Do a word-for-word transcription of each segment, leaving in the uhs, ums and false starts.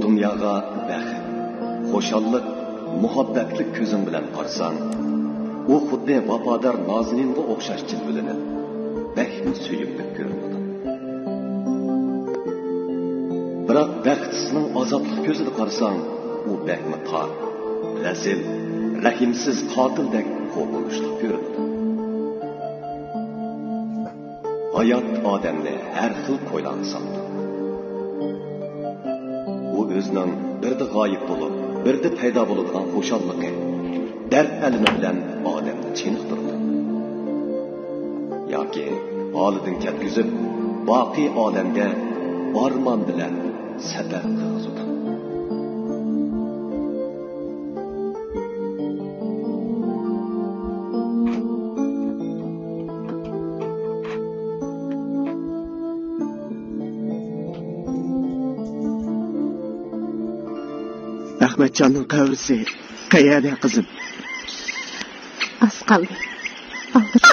دۇنياغا بەخت، خۇشاللىق، مۇھەببەتلىك كۆزۈڭ بىلەن قارىساڭ، ئۇ خۇددى ۋاپادار نازىنىنغا ئوخشاش جىلۋىلىنىپ، بەكمۇ سۆيۈملۈك كۆرۈنىدۇ. بىراق بەختسىزنىڭ ئازابلىق كۆزىدە قارىساڭ، ئۇ بەكمۇ تار، رەزىل، رەھىمسىز قاتىلدەك قورقۇنچلۇق كۆرۈنىدۇ. ھايات ئادەمنى ھەر خىل كويلارغا سالىدۇ. ئۇ ئۆزىنىڭ بىردە غايىب بولۇپ، بىردە پەيدا بولىدىغان خۇشاللىقى، دەرد-ئەلىمى بىلەن ئادەمنى چېنىقتۇرىدۇ. ياكى ھالىدىن كەتكۈزۈپ، باقىي ئالەمگە ئارمان بىلەن سەپەر قىلغۇزىدۇ. ئەخمەتجاننىڭ قەبرىسى قەيەردە، قىزىم؟ ئاز قالدى. ئالدىراش.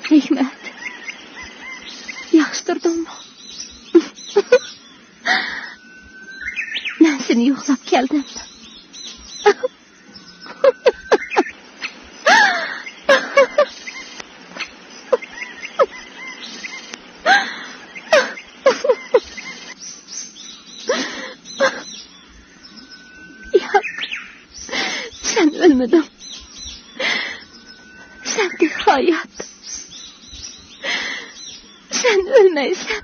ھېكمەت، ياخشى تۇردۇڭمۇ؟ مەن سېنى يوقلاپ كەلدىم. ياق، سەن ئۆلمىدىڭ. سەن تېخى ھايات. سەن ئۆلمەيسەن.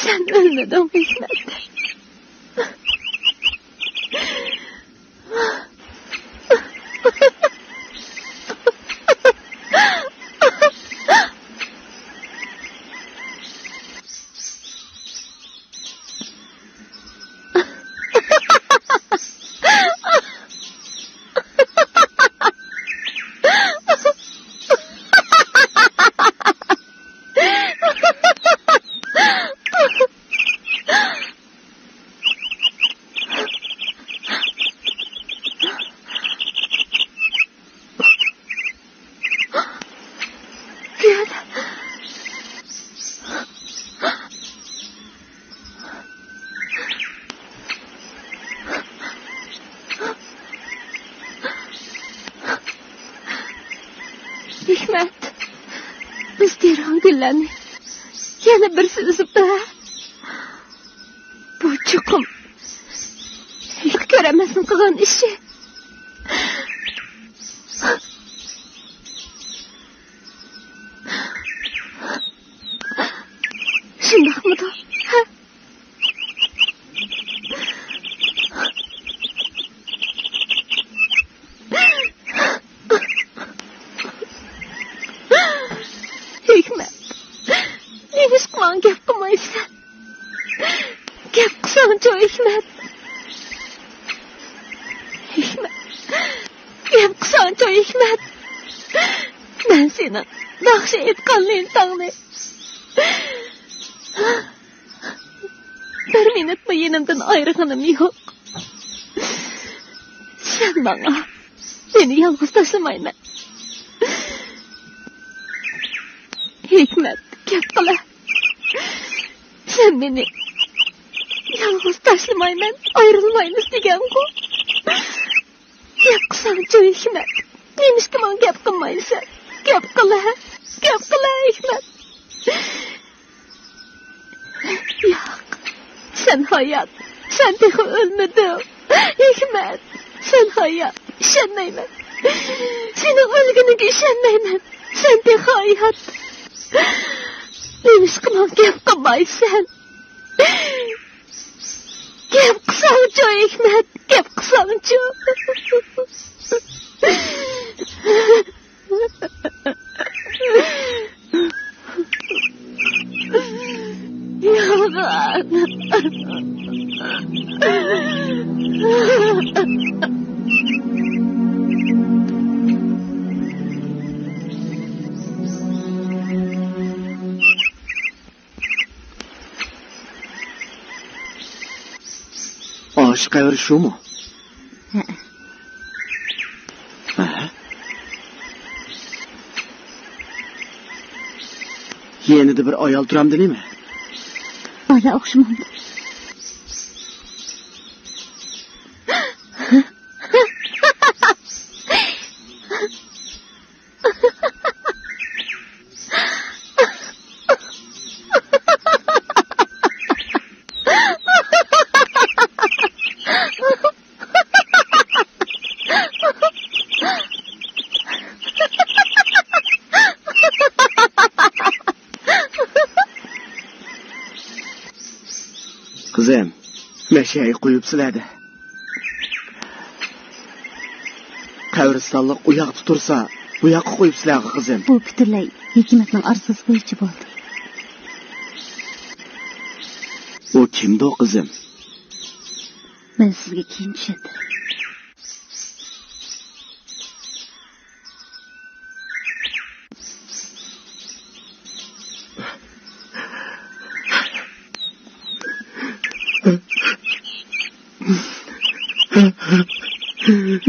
سەن ئۆلمىدىڭ، ھېكمەت. ھېكمەت، بىز تېرىغان گۈللەرنى يەنە بىرسى ئۈزۈپتۇ ھە؟ بۇ چوقۇم ھېلىقى كۆرەلمەسنىڭ قىلغان ئىشى. شۇنداقمىدۇ؟ ھە؟ ھېكمەت، نېمىشقا ماڭا گەپ قىلمايسەن؟ گەپ قىلساڭچۇ، ھېكمەت. ھېكمەت، گەپ قىلساڭچۇ، ھېكمەت. مەن سېنىڭ ناخشا ئېيتقان لېنتاڭنى بىر مىنۇتمۇ يېنىمدىن ئايرىغىنىم يوق. سەن ماڭا، مېنى يالغۇز تاشلىمايمەن. ھېكمەت، گەپ قىلە. سەن مېنى يالغۇز تاشلىمايمەن، ئايرىلمايمىز دېگەنغۇ؟ گەپ قىلساڭچۇ، ھېكمەت. نېمىشقا ماڭا گەپ قىلمايسەن؟ گەپ قىلە، گەپ قىلە، ھېكمەت. ياق، سەن ھايات. سەن تېخى ئۆلمىدىڭ. ھېكمەت، سەن ھايات. ئىشەنمەيمەن. سېنىڭ ئۆلگىنىڭگە ئىشەنمەيمەن. سەن تېخى ھايات. نېمىشقا ماڭا گەپ قىلمايسەن؟ گەپ قىلساڭچۇ، ھېكمەت، گەپ قىلساڭچۇ. ياق. ئاشۇ قەبرە شۇمۇ؟ ھەئە. ھە؟ يېنىدا بىر ئايال تۇرامدۇ نېمە؟ بالا ئوخشىمامدۇ؟ قىزىم، مەشەي قويۇپسىلەردە. قەبرىستانلىق ئۇ ياقتا تۇرسا، بۇ ياققا قويۇپسىلەرغۇ، قىزىم. بۇ پۈتۈنلەي ھېكمەتنىڭ ئارزۇسى بويىچە بولدى. ئۇ كىمدۇ، قىزىم؟ مەن سىزگە كېيىن چۈشەندۈرەي.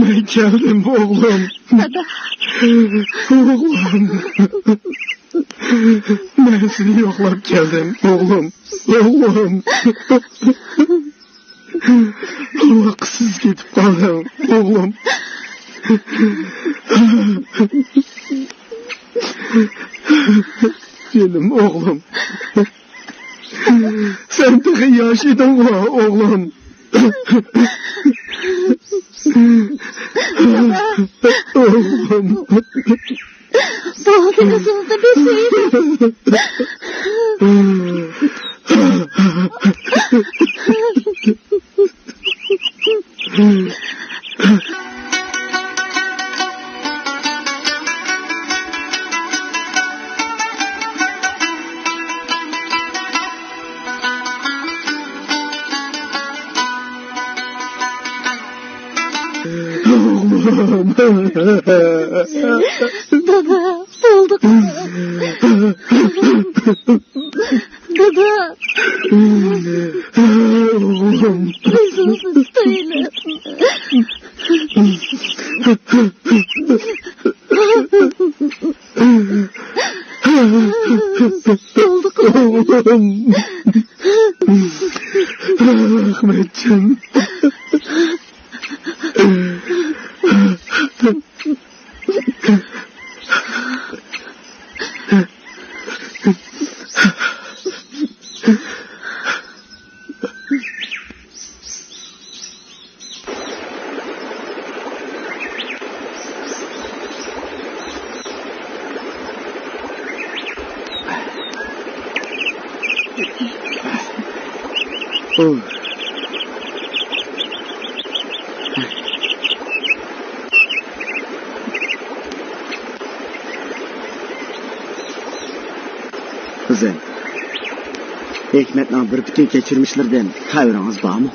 مەن كەلدىم، ئوغلۇم. دادا. ئوغلۇم. مەن سېنى يوقلاپ كەلدىم، ئوغلۇم. ئوغلۇم. ۋاقىتسىز كېتىپ قالدىڭ، ئوغلۇم. جېنىم ئوغلۇم. سەن تېخى ياش ئىدىڭغۇ، ئوغلۇم. ئوغلۇم. بولدى، ئۆزىڭىزنى بېسىۋېلىڭ. دادا، بولدى. دادا. ئۆزىڭىزنى تۇتۇۋېلىڭ. بولدى، قىزىم. ئەخمەتجان. قىزىم، ھېكمەتنىڭ بىر پۈتۈن كەچۈرمىشلىرىدىن خەۋىرىڭىز بارمۇ؟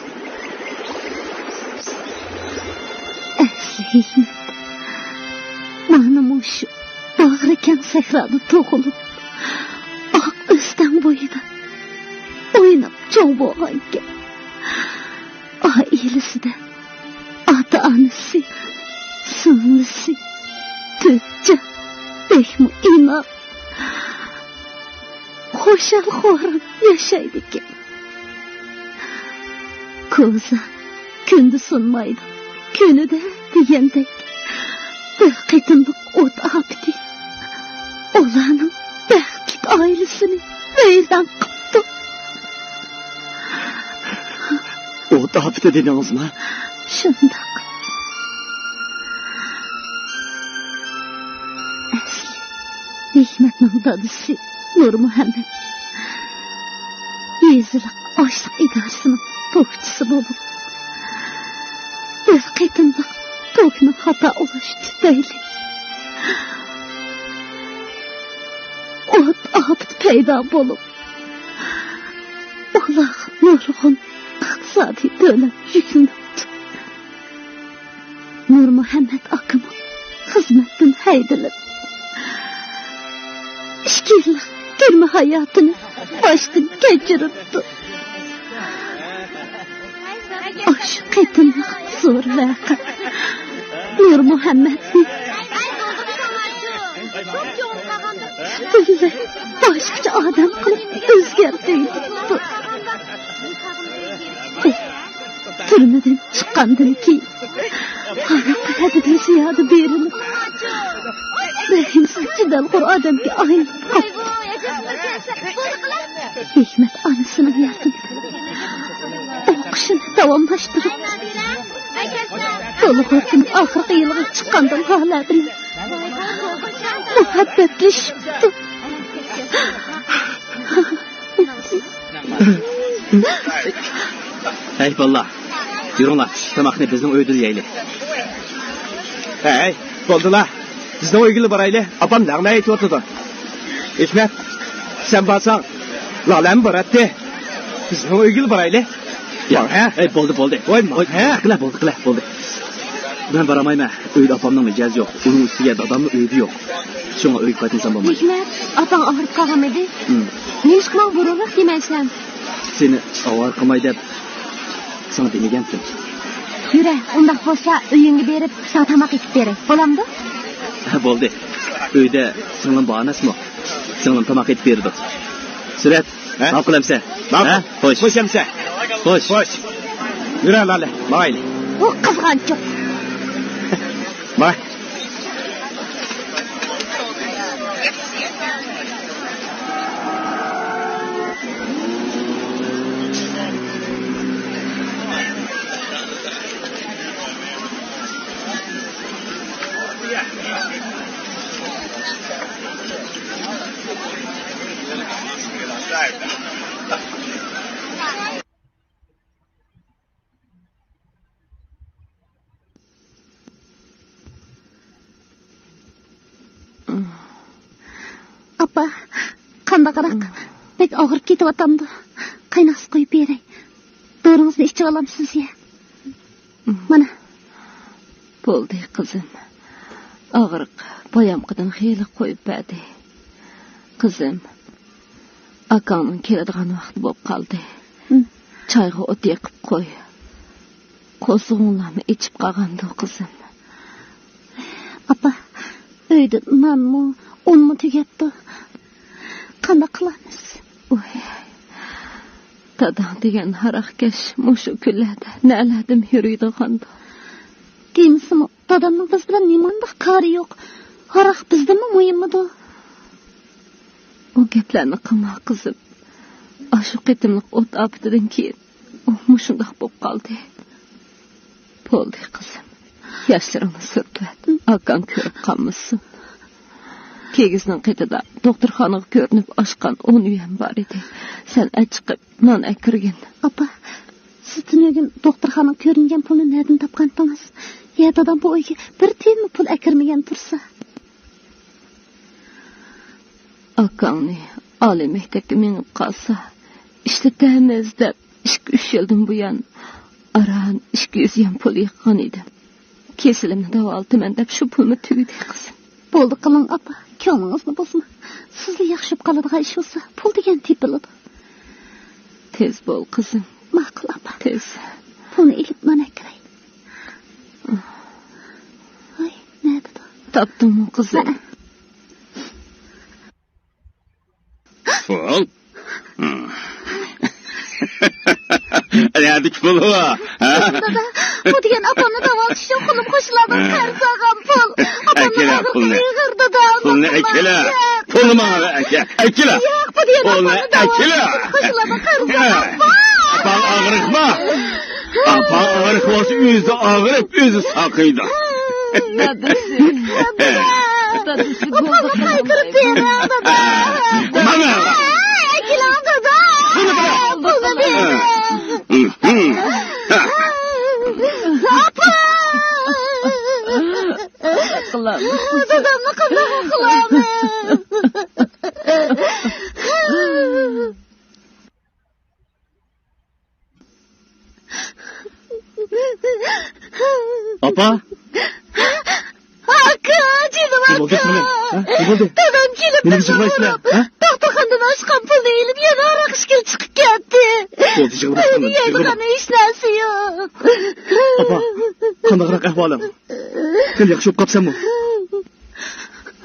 ئەسلى ھېكمەت مانا مۇشۇ باغرى كەڭ سەھرادا تۇغۇلۇپ، ئاق ئۆستەڭ بويىدا ئويناپ چوڭ بولغانىكەن. ئائىلىسىدە ئاتا-ئانىسى، سىڭلىسى، تۆت جان، بەكمۇ ئىناق، خۇشال-خۇرام ياشايدىكەن. كوزا كۈندە سۇنمايدۇ، كۈنىدە دېگەندەك بىر قېتىملىق ئوت ئاپىتى ئۇلارنىڭ بەختلىك ئائىلىسىنى ۋەيران قىپتۇ. ئوت ئاپىتى دېدىڭىزمۇ؟ شۇنداق. ئەسلى ھېكمەتنىڭ دادىسى نۇرمۇھەممەت يېزىلىق ئاشلىق ئىدارىسىنىڭ توكچىسى بولۇپ، بىر قېتىملىق توكنىڭ خاتا ئۇلىشى تۈپەيلى ئوت ئاپىتى پەيدا بولۇپ، ئۇلارغا نۇرغۇن دادى تۆلەپ يۈكلىنىپتۇ. نۇرمۇھەممەت ئاكىمۇ خىزمەتتىن ھەيدىلىپ، ئىككى يىللىق تۈرمە ھاياتىنى باشتىن كەچۈرۈپتۇ. ئاشۇ قېتىملىق زور ۋەقە نۇرمۇھەممەتنى پۈتۈنلەي باشقىچە ئادەم قىلىپ ئۆزگەرتىۋېتىپتۇ. ئۇ تۈرمىدىن چىققاندىن كېيىن، ھاراق ھەددىدىن زىيادە بېرىلىپ، رەھىمسىز جېدەلخور ئادەمگە ئايلىنىپ قاپتۇ. ھېكمەت ئانىسىنىڭ ياردىمىدە ئوقۇشىنى داۋاملاشتۇرۇپ، بۇلغاردىن ئاخىرقى يىلغا چىققاندا لالە بىلەن مۇھەببەتلىشىپتۇ. ھەي، بالىلار، يۈرۈڭلار، تاماقنى بىزنىڭ ئۆيدىلا يەيلى. ھەي، بولدىلا، بىزنىڭ ئۆيگىلا بارايلى، ئاپام لەڭمە ئېيتىۋاتىدۇ. ھېكمەت، سەن بارساڭ، لالەمۇ باراتتى. بىزنىڭ ئۆيگىلا بارايلى. ياق، ماڭ، ھە؟ ئەي، بولدى، بولدى. ۋاي، ماڭ، ھە؟ قىلە، بولدى، قىلە، بولدى. مەن بارالمايمەن، ئۆيدە ئاپامنىڭ مىجەزى يوق، ئۇنىڭ ئۈستىگە داداممۇ ئۆيدە يوق. شۇڭا ئۆيگە قايتمىسام بولمايدۇ. ھېكمەت، ئاپاڭ ئاغرىپ قالغانمىدى؟ ھىم. نېمىشقا ماڭا بۇرۇنراق دېمەيسەن؟ سېنى ئاۋارە قىلماي دەپ ساڭا دېمىگەنتىم. يۈرە، ئۇنداق بولسا ئۆيۈڭگە بېرىپ ساڭا تاماق ئېتىپ بېرەي، بولامدۇ؟ ھە، بولدى. ئۆيدە سىڭلىم بار ئەمەسمۇ؟ سىڭلىم تاماق ئېتىپ بېرىدۇ. سۈرەت، ھە؟ ماقۇل ئەمسە؟ ماقۇل. ھە؟ خوش. خوش ئەمسە. خوش. خوش. يۈرە، لالە، ماڭايلى. ئۇ قىزغانچۇق. ماڭاي. ئاپا، قانداقراق؟ بەك ئاغرىپ كېتىۋاتامدۇ؟ قايناق سۇ قۇيۇپ بېرەي. دورىڭىزنى ئىچىۋالامسىز يا؟ مانا. بولدى، قىزىم. ئاغرىق بايامقىدىن خېلى قويۇپ بەردى. قىزىم، ئاكاڭنىڭ كېلىدىغان ۋاقتى بولۇپ قالدى. ھىم. چايغا ئوت يېقىپ قوي. قورسىقىڭلارمۇ ئېچىپ قالغاندۇ، قىزىم؟ ئاپا، ئۆيدە نانمۇ، ئۇنمۇ تۈگەپتۇ. قانداق قىلارمىز؟ ئۇي، داداڭ دېگەن ھاراقكەش مۇشۇ كۈنلەردە نەلەردىمۇ يۈرىدىغاندۇ؟ دېمىسىمۇ، دادامنىڭ بىز بىلەن نېمانداق كارى يوق؟ ھاراق بىزدىنمۇ مۇھىممىدۇ؟ ئۇ گەپلەرنى قىلما، قىزىم. ئاشۇ قېتىملىق ئوت ئاپىتىدىن كېيىن ئۇ مۇشۇنداق بولۇپ قالدى. بولدى، قىزىم. ياشلىرىڭنى سۈرتۈۋەت. ئاكاڭ كۆرۈپ قالمىسۇن. كىگىزنىڭ قېتىدا دوختۇرخانىغا كۆرۈنۈپ ئاچقان ئون يۈەن بار ئىدى. سەن ئەچىقىپ نان ئەكىرگىن. ئاپا، سىز تۈنۈگۈن دوختۇرخانىغا كۆرۈنگەن پۇلنى نەدىن تاپقانتىڭىز؟ يا دادام بۇ ئۆيگە بىر تىيىنمۇ پۇل ئەكىرمىگەن تۇرسا؟ ئاكاڭنى ئالىي مەكتەپكە مېڭىپ قالسا، ئىشلىتەمىز دەپ ئىككى-ئۈچ يىلدىن بۇيان ئاران ئىككى يۈز يۈەن پۇل يىغقان ئىدىم. كېسىلىمنى داۋالىتىمەن دەپ شۇ پۇلمۇ تۈگىدى، قىزىم. بولدى قىلىڭ، ئاپا. كۆڭلىڭىزنى بۇزما. سىزلا ياخشى بولۇپ قالىدىغان ئىش بولسا، پۇل دېگەن تېپىلىدۇ. تېز بول، قىزىم. ماقۇل، ئاپا. تېز. پۇلنى ئېلىپ نان ئەكىرەي. ۋاي، نەدىدۇ؟ تاپتىڭمۇ، قىزىم؟ ھە. پۇل؟ نەدىكى پۇل ئۇ؟ ھە؟ دادا، بۇ دېگەن ئاپامنى داۋالىتىش ئۈچۈن قولۇم قوشنىلاردىن قەرز ئالغان پۇل. ئاپامنىڭ ئەكىلە ئاغرىقى پۇلنى. ئېغىر، دادا. پۇلنى ئەكىلە. پۇلنى ماڭا ئەكە-، ئەكىلە. ياق، بۇ دېگەن پۇلنى ئاپامنى داۋالىتىش ئۈچۈن قوشنىلاردىن قەرز ئالغان پۇل. ئاپاڭ ئاغرىقما. ئاپاڭ ئاغرىق بولسا ئۆزى ئاغرىپ، ئۆزى ساقىيدۇ. دادىسى. دادىسى، بولدى، قىزىم. قايتۇرۇپ بېرىڭ، دادا. مانا. ئەكېلىڭ، دادا. پۇلنى بېرىڭ. ئاپا. دادامنى قانداق قىلامەن؟ ئاپا! ئاكا، جېنىم ئاكا! نېمە بولدى سىڭلىم؟ ھە؟ نېمە بولدى؟ دادام كېلىپ، نېمە يىغلايسىلەر؟ ھە؟ دوختۇرخانىدىن ئاچقان پۇلنى ئېلىپ، يەنە ھاراق ئىچكىلى چىقىپ كەتتى. بولدى، يىغلىما سىڭلىم، يىغلىما. يەيدىغان ھېچ نەرسە يوق. ئاپا، قانداقراق ئەھۋالىڭ؟ خېلى ياخشى بولۇپ قاپسەنمۇ؟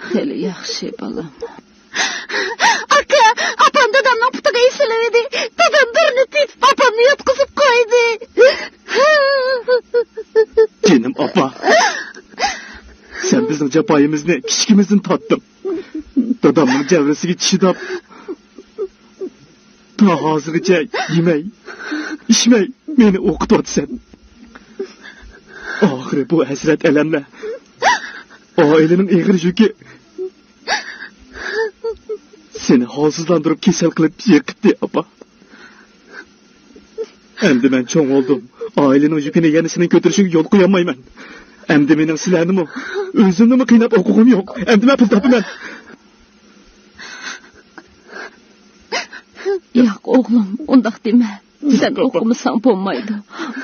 خېلى ياخشى، بالام. ئاكا، ئاپام دادامنىڭ پۇتىغا ئېسىلىۋىدى. دادام بىرنى تېپىپ، ئاپامنى ياتقۇزۇپ قويدى. جېنىم ئاپا، سەن بىزنىڭ جاپايىمىزنى كىچىكىمىزدىن تارتتىڭ. دادامنىڭ جەۋرىسىگە چىداپ، تا ھازىرغىچە يېمەي، ئىچمەي مېنى ئوقۇتۇۋاتىسەن. ئاخىرى بۇ ھەسرەت-ئەلەملەر، ئائىلىنىڭ ئېغىر يۈكى سېنى ھالسىزلاندۇرۇپ، كېسەل قىلىپ يىقىتتى، ئاپا. ئەمدى مەن چوڭ بولدۇم. ئائىلىنىڭ يۈكىنى يەنە سېنىڭ كۆتۈرۈشۈڭگە يول قويالمايمەن. ئەمدى مېنىڭ سىلەرنىمۇ، ئۆزۈمنىمۇ قىيناپ ھوقۇقۇم يوق. ئەمدى مەن پۇل تاپىمەن. ياق، ئوغلۇم، ئۇنداق دېمە. سەن ئوقۇمىساڭ بولمايدۇ.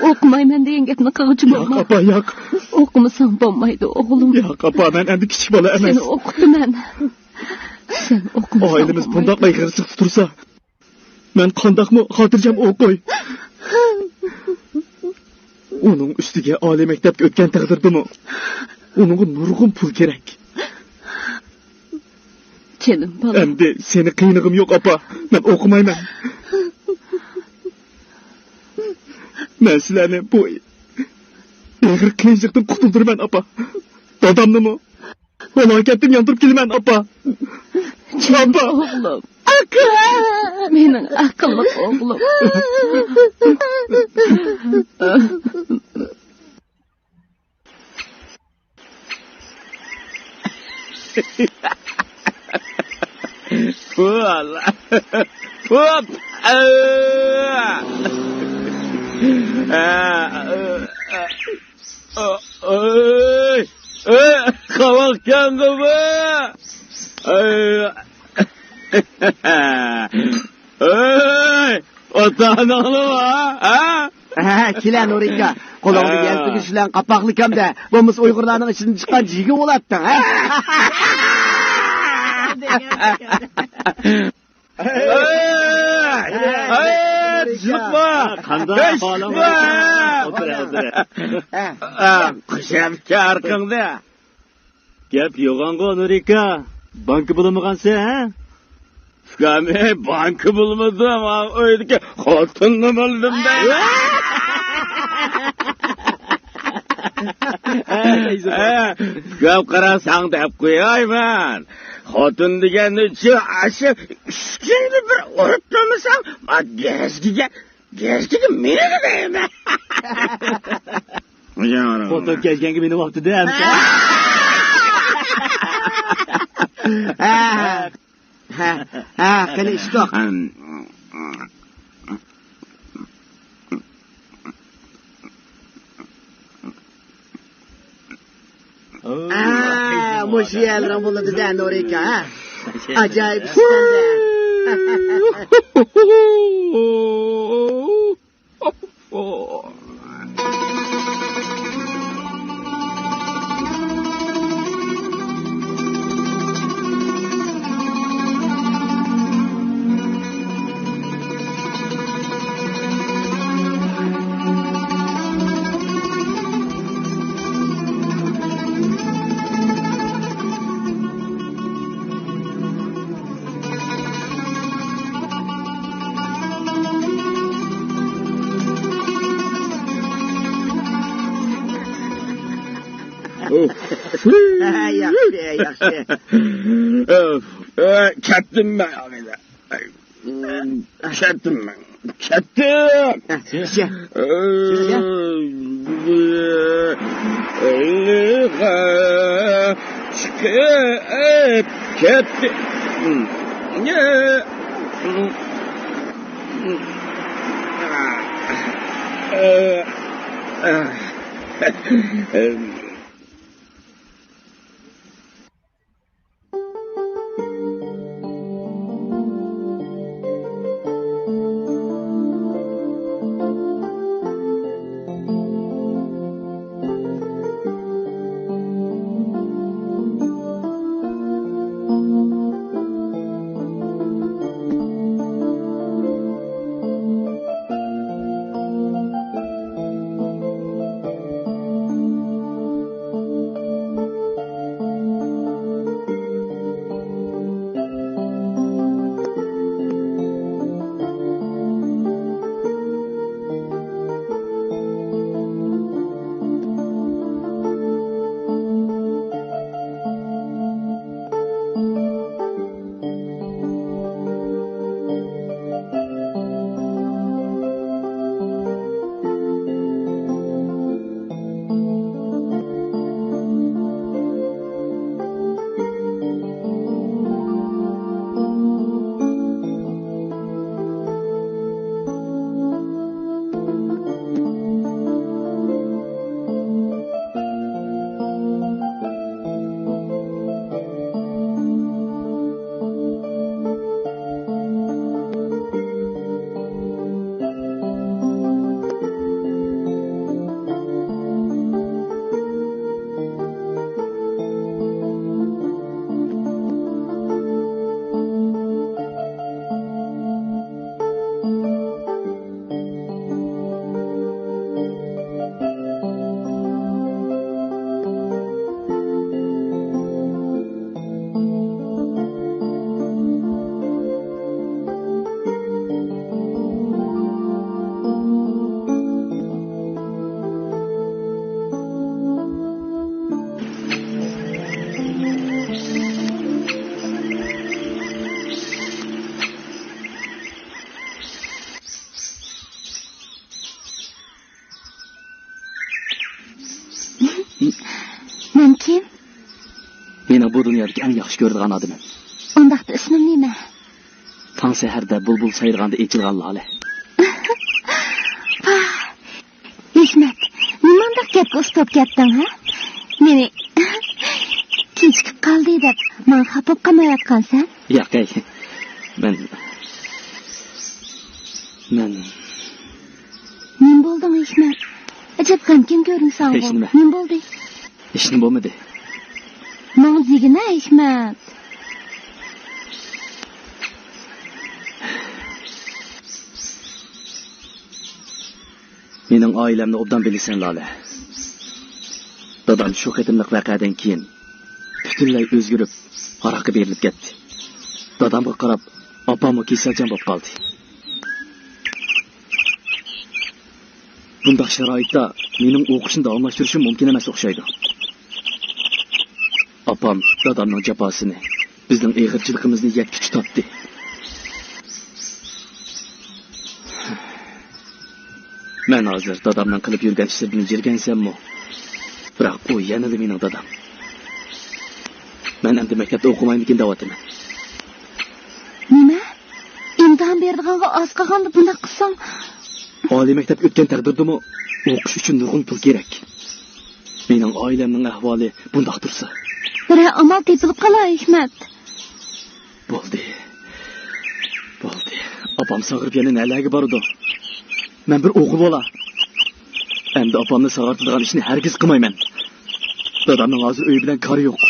ئوقۇمايمەن دېگەن گەپنى قىلغۇچە بولما. ياق، ئاپا، ياق. ئوقۇمىساڭ بولمايدۇ، ئوغلۇم. ياق، ئاپا، مەن ئەمدى كىچىك بالا ئەمەس. سېنى ئوقۇتىمەن. سەن ئوقۇمىساڭ ئائىلىمىز بولمايدۇ. بۇنداق ئېغىرچىلىقتا تۇرسا، مەن قانداقمۇ خاتىرجەم ئوقۇي؟ ئۇنىڭ ئۈستىگە ئالىي مەكتەپكە ئۆتكەن تەقدىردىمۇ، ئۇنىڭغا نۇرغۇن پۇل كېرەك. جېنىم بالام. ئەمدى سېنى قىينىغۇم يوق، ئاپا. مەن ئوقۇمايمەن. مەن سىلەرنى بۇ ئېغىر قىيىنچىلىقتىن قۇتۇلدۇرىمەن، ئاپا. دادامنىمۇ ھالاكەتتىن ياندۇرۇپ كېلىمەن، ئاپا. جېنىم ئاپا. ئوغلۇم. ئاكا! مېنىڭ ئەقىللىق ئوغلۇم. ۋاللا. ھوپ. ئۆي. ئۆي. قاۋاقكەنغۇ بۇ؟ ئۆي. ئۆي. ئاتا-ئاناڭلار، ھە؟ ھە، كېلە، نۇرىكا. قولۇڭدا ھە. يەلپۈگۈچ بىلەن قاپاقلىكامدە، بولمىسا ئۇيغۇرلارنىڭ ئىچىدىن چىققان جىگە بولاتتىڭ، ھە؟ ھەي، ھەي، تۇشلۇقما؟ قانداق ئەھۋالىڭ؟ تۇشلۇقما؟ ئولتۇر، ئولتۇر. ھە. ھە، خۇشامكەن ئارقاڭدا. گەپ يوغانغۇ، نۇرىكا. بانكا بولمىغانسەن، ھە؟ ئۇكام، بانكا بولمىدىم، ئۆيدىكى خوتۇننى بولدۇم دە. ھە، ئۇكام، قارا، ساڭا دەپ قويايمەن. خوتۇن دېگەننى ئاشۇ ئۈچ كۈندە بىر ئۇرۇپ تۇرمىساڭ، گەجگىگە گەجگىگە مېنىڭ دەيمەن. خوتۇن كەچكەنگە مېنىڭ ۋاقتىدا ئەمىسە. ھە، ھە، ھە، قېنى ئىشتوق. ئا، مۇشۇ يەرلىرىڭ بولىدۇ-دە، نۇرىكا، ھە؟ ئاجايىپ ئىشكەن-دە. ياخشى، ياخشى. كەتتىم مەن. كەتتىم مەن. كەتتىم. چىقىپ كەتتى. دۇنيادىكى ئەڭ ياخشى كۆرىدىغان ئادىمىم. ئۇنداقتا ئىسمىم نېمە؟ تاڭ سەھەردە بۇلبۇل سايرىغاندا ئېچىلغان لالە. پاھ! ھېكمەت، نېمانداق گەپكە ئۇستا بولۇپ كەتتىڭ، ھە؟ نېمە، كېچىكىپ قالدى دەپ ماڭا خاپا بولۇپ قالمايۋاتقانسەن؟ ياق، ئەي، مەن، مەن. نېمە بولدۇڭ، ھېكمەت؟ ئەجەب غەمكىن كۆرۈنسەڭغۇ. ھېچنېمە. نېمە بولدى؟ ھېچنېمە بولمىدى. ماڭا دېگىنە، ھېكمەت. مېنىڭ ئائىلەمنى ئوبدان بىلىسەن، لالە. دادام شۇ قېتىملىق ۋەقەدىن كېيىن پۈتۈنلەي ئۆزگىرىپ، ھاراققا بېرىلىپ كەتتى. دادامغا قاراپ، ئاپاممۇ كېسەلچان بولۇپ قالدى. بۇنداق شارائىتتا مېنىڭ ئوقۇشنى داۋاملاشتۇرۇشۇم مۇمكىن ئەمەس ئوخشايدۇ. ئاپام دادامنىڭ جاپاسىنى، بىزنىڭ ئېغىرچىلىقىمىزنى يەتكۈچە تارتتى. مەن ھازىر دادامنىڭ قىلىپ يۈرگەن ئىشلىرىدىن يىرگەنسەممۇ، بىراق ئۇ يەنىلا مېنىڭ دادام. مەن ئەمدى مەكتەپتە ئوقۇمايمىكىن دەۋاتىمەن. نېمە؟ ئىمتىھان بېرىدىغانغا ئاز قالغاندا بۇنداق قىلساڭ. ئالىي مەكتەپكە ئۆتكەن تەقدىردىمۇ ئوقۇش ئۈچۈن نۇرغۇن پۇل كېرەك. مېنىڭ ئائىلەمنىڭ ئەھۋالى بۇنداق تۇرسا. بىرەر ئامال تېپىلىپ قالا، ھېكمەت. بولدى. بولدى. ئاپام ساغىرىپ يەنە نەلەرگە بارىدۇ؟ مەن بىر ئوغۇل بالا. ئەمدى ئاپامنى ساغارتىدىغان ئىشنى ھەرگىز قىلمايمەن. دادامنىڭ ھازىر ئۆيى بىلەن كارى يوق.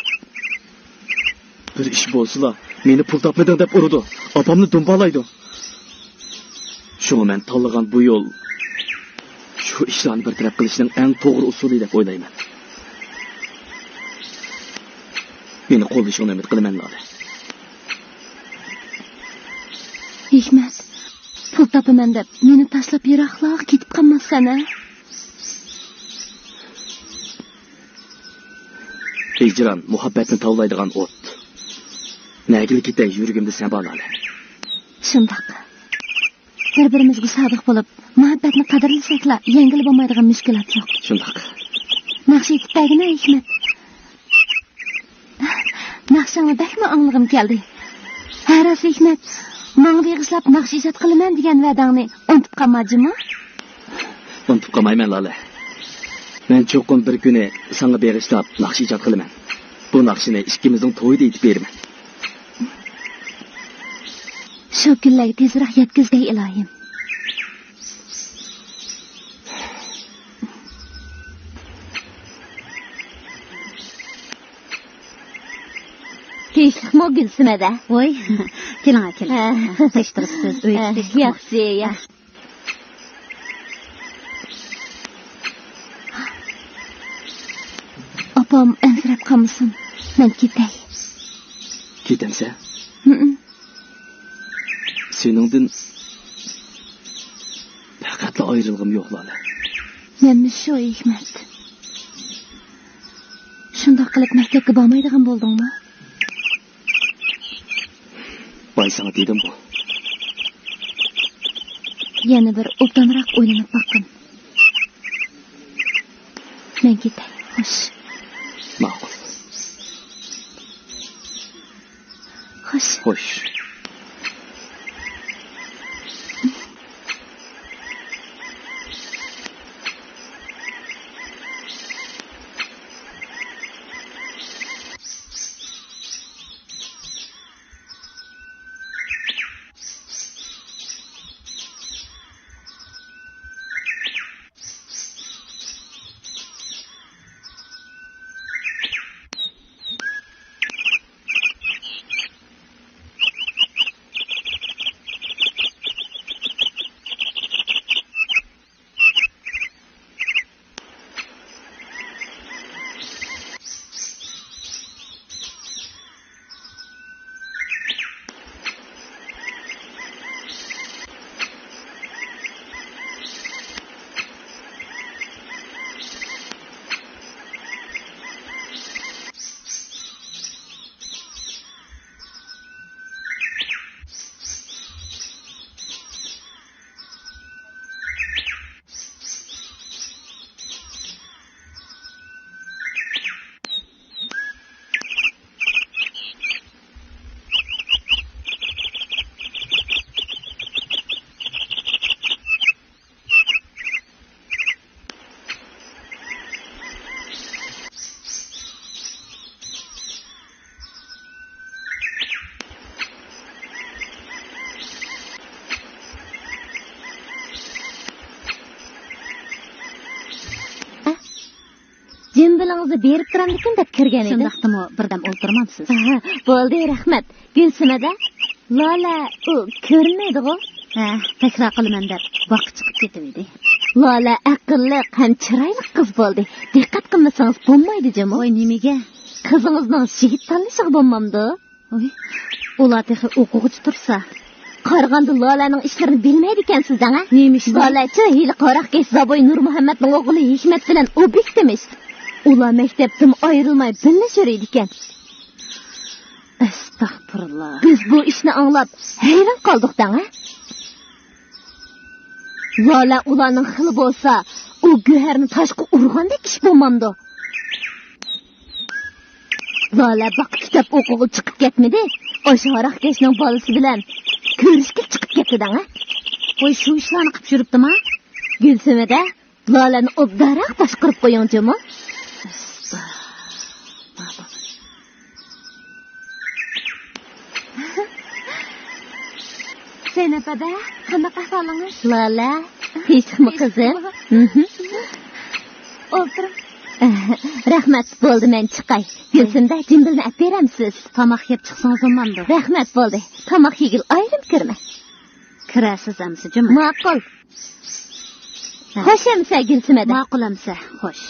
بىر ئىش بولسىلا، مېنى پۇل تاپمىدىڭ دەپ ئۇرىدۇ. ئاپامنى دۇمبالايدۇ. شۇڭا مەن تاللىغان بۇ يول شۇ ئىشلارنى بىر تەرەپ قىلىشنىڭ ئەڭ توغرا ئۇسۇلى دەپ ئويلايمەن. مېنى قوللىشىڭنى ئۈمىد قىلىمەن، لالە. ھېكمەت، پۇل تاپىمەن دەپ مېنى تاشلاپ يىراقلارغا كېتىپ قالماسسەن ھە؟ ھىجران مۇھەببەتنى تاۋلايدىغان ئوت. نەگىلا كېتەي يۈرىكىمدە سەن بار، لالە. شۇنداق. بىر-بىرىمىزگە سادىق بولۇپ، مۇھەببەتنى قەدىرلىسەكلا، يەڭگىلى بولمايدىغان مۈشكۈلات يوق. شۇنداق. ناخشا ئېيتىپ بەرگىنە، ھېكمەت. ناخشاڭنى بەكمۇ ئاڭلىغۇم كەلدى. ھە، راست، ھېكمەت. ماڭا بېغىشلاپ ناخشا ئىجاد قىلىمەن دېگەن ۋەدەڭنى ئۇنتۇپ قالما جۇمۇ. ئۇنتۇپ قالمايمەن، لالە. مەن چوقۇم بىر كۈنى ساڭا بېغىشلاپ ناخشا ئىجاد قىلىمەن. بۇ ناخشىنى ئىككىمىزنىڭ تويىدا ئېيتىپ بېرىمەن. شۇ كۈنلەرگە تېزراق يەتكۈزگەي، ئىلاھىم. تىنچلىقمۇ، گۈلسۈمەدە؟ ۋوي، كېلىڭە، كېلىڭ. ھە. تىنچلىق، سىز ئۆيگە ھە، تىنچلىقمۇ؟ ياخشى، ياخشى. ئاپام ئەنسىرەپ قالمىسۇن، مەن كېتەي. كېتەمسەن؟ ھىم. سېنىڭدىن پەقەتلا ئايرىلغۇم يوق، لالە. مەنمۇ شۇ، ھېكمەت. شۇنداق قىلىپ مەكتەپكە بارمايدىغان بولدۇڭمۇ؟ باي ساڭا دېدىمغۇ. يەنە بىر ئوبدانراق ئويلىنىپ باققىن. مەن كېتەي، خوش. ماقۇل. خوش. خوش. بالىڭىزنى بېرىپ كىرەمدىكىن دەپ كىرگەن ئىدىم. شۇنداقتىمۇ بىردەم ئولتۇرمامسىز؟ ئاھا، بولدى، رەھمەت. گۈلسۈمەدە، لالە ئۇ كۆرۈنمەيدىغۇ؟ ھە، تەكرار قىلىمەن دەپ باغقا چىقىپ كېتىۋىدى. لالە ئەقىللىق ھەم چىرايلىق قىز بولدى. دىققەت قىلمىسىڭىز بولمايدۇ جۇمۇ. ۋاي، نېمىگە؟ قىزىڭىزنىڭ يىگىت تاللىشىغا بولمامدۇ؟ ۋاي، ئۇلار تېخى ئوقۇغۇچى تۇرسا. قارىغاندا لالەنىڭ ئىشلىرىنى بىلمەيدىكەنسىز دەڭە. نېمە ئىش بار؟ لالەچۇ ھېلىقى ھاراقكەش زابوي نۇرمۇھەممەتنىڭ ئوغلى ھېكمەت بىلەن ئوبيېكتىمىش. ئۇلار مەكتەپتىن ئايرىلماي بىللە يۈرىدىكەن. ئەستەغپۇرۇللا. بىز بۇ ئىشنى ئاڭلاپ ھەيران قالدۇق دەڭە. لالە ئۇلارنىڭ خىلى بولسا، ئۇ گۆھەرنى تاشقا ئۇرغاندەك ئىش بولمامدۇ؟ لالە باغقا كىتاب ئوقۇغىلى چىقىپ كەتمىدى، ئاشۇ ھاراقكەشنىڭ بالىسى بىلەن كۆرۈشكىلى چىقىپ كەتتى دەڭە. ۋاي، شۇ ئىشلارنى قىلىپ يۈرۈپتىما؟ گۈلسۈمىدە، لالەنى ئوبدانراق باشقۇرۇپ قويۇڭ جۇمۇ. زەينەپ ھەدە، قانداق ئەھۋالىڭىز؟ لالە، تىنچلىقمۇ قىزىم؟ مھم. ئولتۇرۇڭ. رەھمەت، بولدى، مەن چىقاي. گۈلسۈمدە، جىمبىلنى ئەپ بېرەمسىز؟ تاماق يەپ چىقسىڭىز بولمامدۇ؟ رەھمەت، بولدى. تاماق يېگىلى ئايرىم كىرىمەن. كىرەرسىز ئەمسە جۇمۇ. ماقۇل. ھە. خوش ئەمسە، گۈلسۈمەدە. ماقۇل ئەمسە، خوش.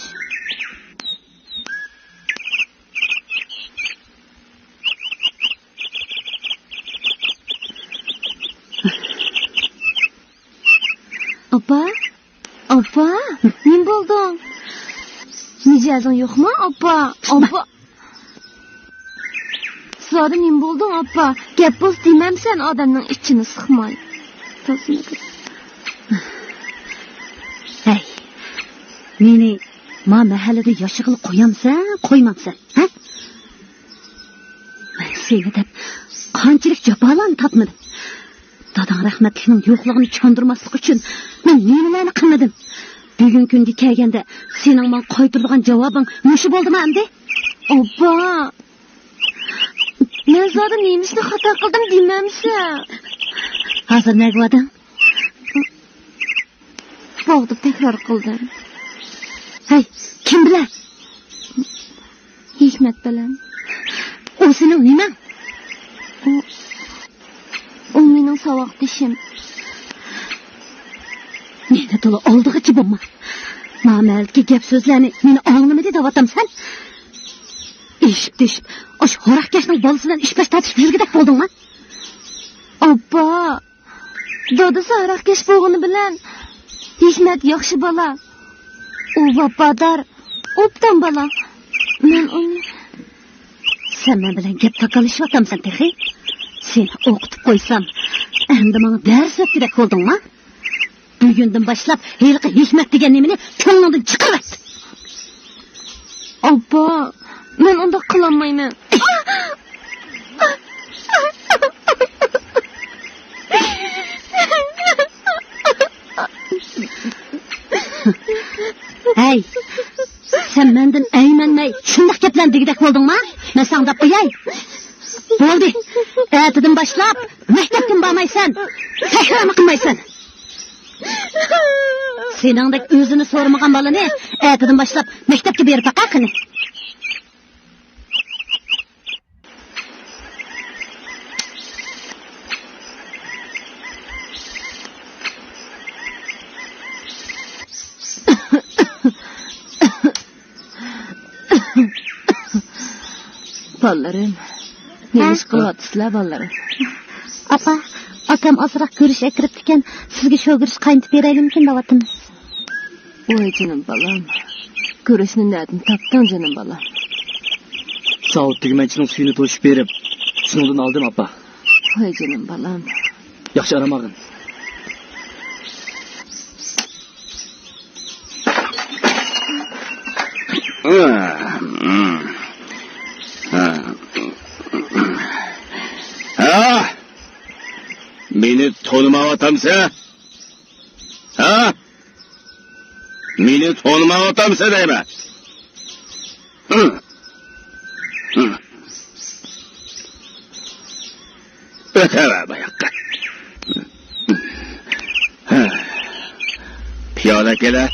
ئاپا، ئاپا، نېمە بولدۇڭ؟ مىجەزىڭ يوقمۇ، ئاپا؟ ئاپا. زادى نېمە بولدۇڭ، ئاپا؟ گەپ بولسا دېمەمسەن، ئادەمنىڭ ئىچىنى سىقماي. ھەي، مېنى ما مەھەللىدە ياشىغىلى قويامسەن، قويمامسەن، ھە؟ مەن سېنى دەپ قانچىلىك جاپالارنى تارتمىدىم. داداڭ رەھمەتلىكنىڭ يوقلۇقىنى چاندۇرماسلىق ئۈچۈن مەن نېمىلەرنى قىلمىدىم. بۈگۈنكى كۈنگە كەلگەندە سېنىڭ ماڭا قايتۇرىدىغان جاۋابىڭ مۇشۇ بولدىما ئەمدى؟ ئاپا، مەن زادى نېمە ئىشنى خاتا قىلدىم دېمەمسە. ھازىر نەگە باردىڭ؟ باغدا تەكرار قىلدىم. ھەي، كىم بىلەن؟ ھېكمەت بىلەن. ئۇ سېنىڭ نېمەڭ؟ ئۇ، ئۇ مېنىڭ ساۋاقدىشىم. مېنى تولا ئالدىغۇچى بولما. ما مەھەلدىكى گەپ سۆزلەرنى مېنى ئاڭلىمىدى دەۋاتامسەن؟ ئېشىپ تېشىپ، ئاشۇ ھاراقكەشنىڭ بالىسى بىلەن ئىش باش تارتىشىپ يۈرگۈدەك بولدۇڭما؟ ئاپا، دادىسى ھاراقكەش بولغىنى بىلەن ھېكمەت ياخشى بالا. ئۇ ۋاپادار، ئوبدان بالا. مەن ئۇنى. سەن مەن بىلەن گەپ تاكاللىشىۋاتامسەن تېخى؟ سېنى ئوقۇتۇپ قويسام، ئەمدى ماڭا دەرس ئۆتكۈدەك بولدۇڭما؟ بۈگۈندىن باشلاپ ھېلىقى ھېكمەت دېگەن نېمىنى كۆڭلۈڭدىن چىقىرىۋەت. ئاپا، مەن ئۇنداق قىلالمايمەن. ھەي، سەن مەندىن ئەيمەنمەي شۇنداق گەپلەرنى دېگۈدەك بولدۇڭما؟ مەن ساڭا دەپ قوياي. بولدى، ئەتىدىن باشلاپ مەكتەپكىمۇ بارمايسەن، تەكرارمۇ قىلمايسەن. سېنىڭدەك ئۆزىنى سورىمىغان بالىنى ئەتىدىن باشلاپ مەكتەپكە بېرىپ باقە قېنى. بالىلىرىم، نېمە ئىش قىلىۋاتىسىلەر، بالىلىرىم؟ ئاپا، ئاكام ئازراق گۈرۈچ ئەكىرىپتىكەن، سىزگە شۇ گۈرۈچ قاينىتىپ بېرەيلىمىكىن دەۋاتىمىز. ۋاي جېنىم بالام، گۈرۈچنى نەدىن تاپتىڭ، جېنىم بالام؟ ساۋۇت تۈگمەنچىنىڭ سۈيىنى توشۇپ بېرىپ، شۇنىڭدىن ئالدىم، ئاپا. ۋاي جېنىم بالام. ياخشى ئارام ئالغىن. ھە؟ مېنى تونۇمايۋاتامسەن؟ ھە؟ مېنى تونۇمايۋاتامسەن دەيمەن. ئۆتەۋەر باياققا. پىيالە كېلە.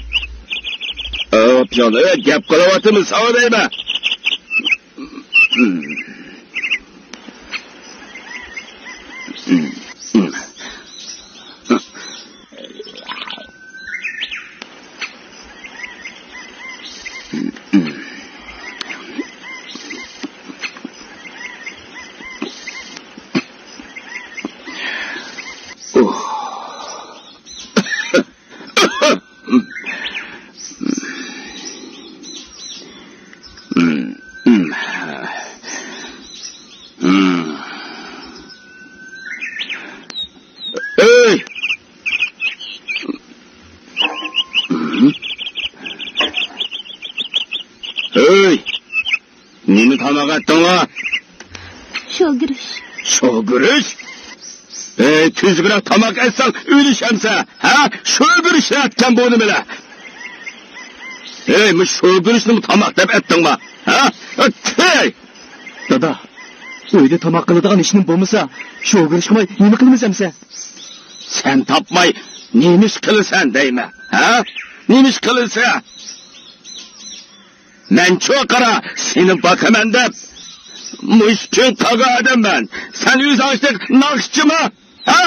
ئاپ. جان، ئەي، گەپ قىلىۋاتىمىز ساڭا دەيمەن. ئۆي! ئۆي! نېمە تاماق ئەتتىڭلار؟ شوگۈرۈش. شوگۈرۈش؟ ئەي، تۈزۈكرەك تاماق ئەتسەڭ ئۆلۈشەمسەن، ھە؟ شوگۈرۈش ئەتكەن بۇ نېمىلەر؟ ئەي، مۇشۇ شوگۈرۈشنىمۇ تاماق دەپ ئەتتىڭما؟ ھە؟ ئەتتى! دادا، ئۆيدە تاماق قىلىدىغان ھېچنېمە بولمىسا، شوگۈرۈش قىلماي نېمە قىلىمىز ئەمسە؟ سەن تاپماي نېمە ئىش قىلىسەن دەيمەن، ھە؟ نېمە ئىش قىلىسەن؟ مەنچۇ قارا، سېنى باقىمەن دەپ، مۇشۇ كۈن قالغان ئادەممەن. سەن ئۆزۈڭ ناخشىچىما؟ ھە؟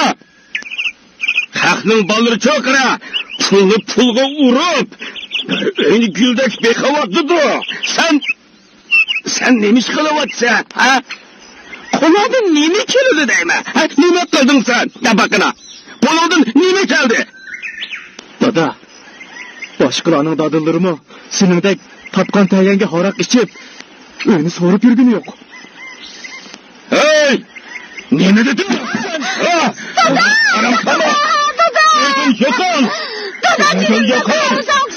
خەقنىڭ بالىلىرىچۇ قارا، پۇلنى پۇلغا ئۇرۇپ، ئۆينى گۈلدەك بېقىۋاتىدۇ. سەن، سەن نېمە ئىش قىلىۋاتىسەن، ھە؟ قولۇڭدىن نېمە كېلىدۇ دەيمەن، ھە؟ نېمە قىلدىڭ سەن؟ دەپ باققىنا. قولۇڭدىن نېمە كەلدى؟ دادا، باشقىلارنىڭ دادىلىرىمۇ سېنىڭدەك تاپقان تەييەڭگە ھاراق ئىچىپ، ئۆينى سوراپ يۈرگىنى يوق. ھەي! نېمە دېدىڭ؟ ھە؟ دادا! دادا! دادا! ئۆيدىن يوقال! دادا، ئۆيدىن يوقال! دادا!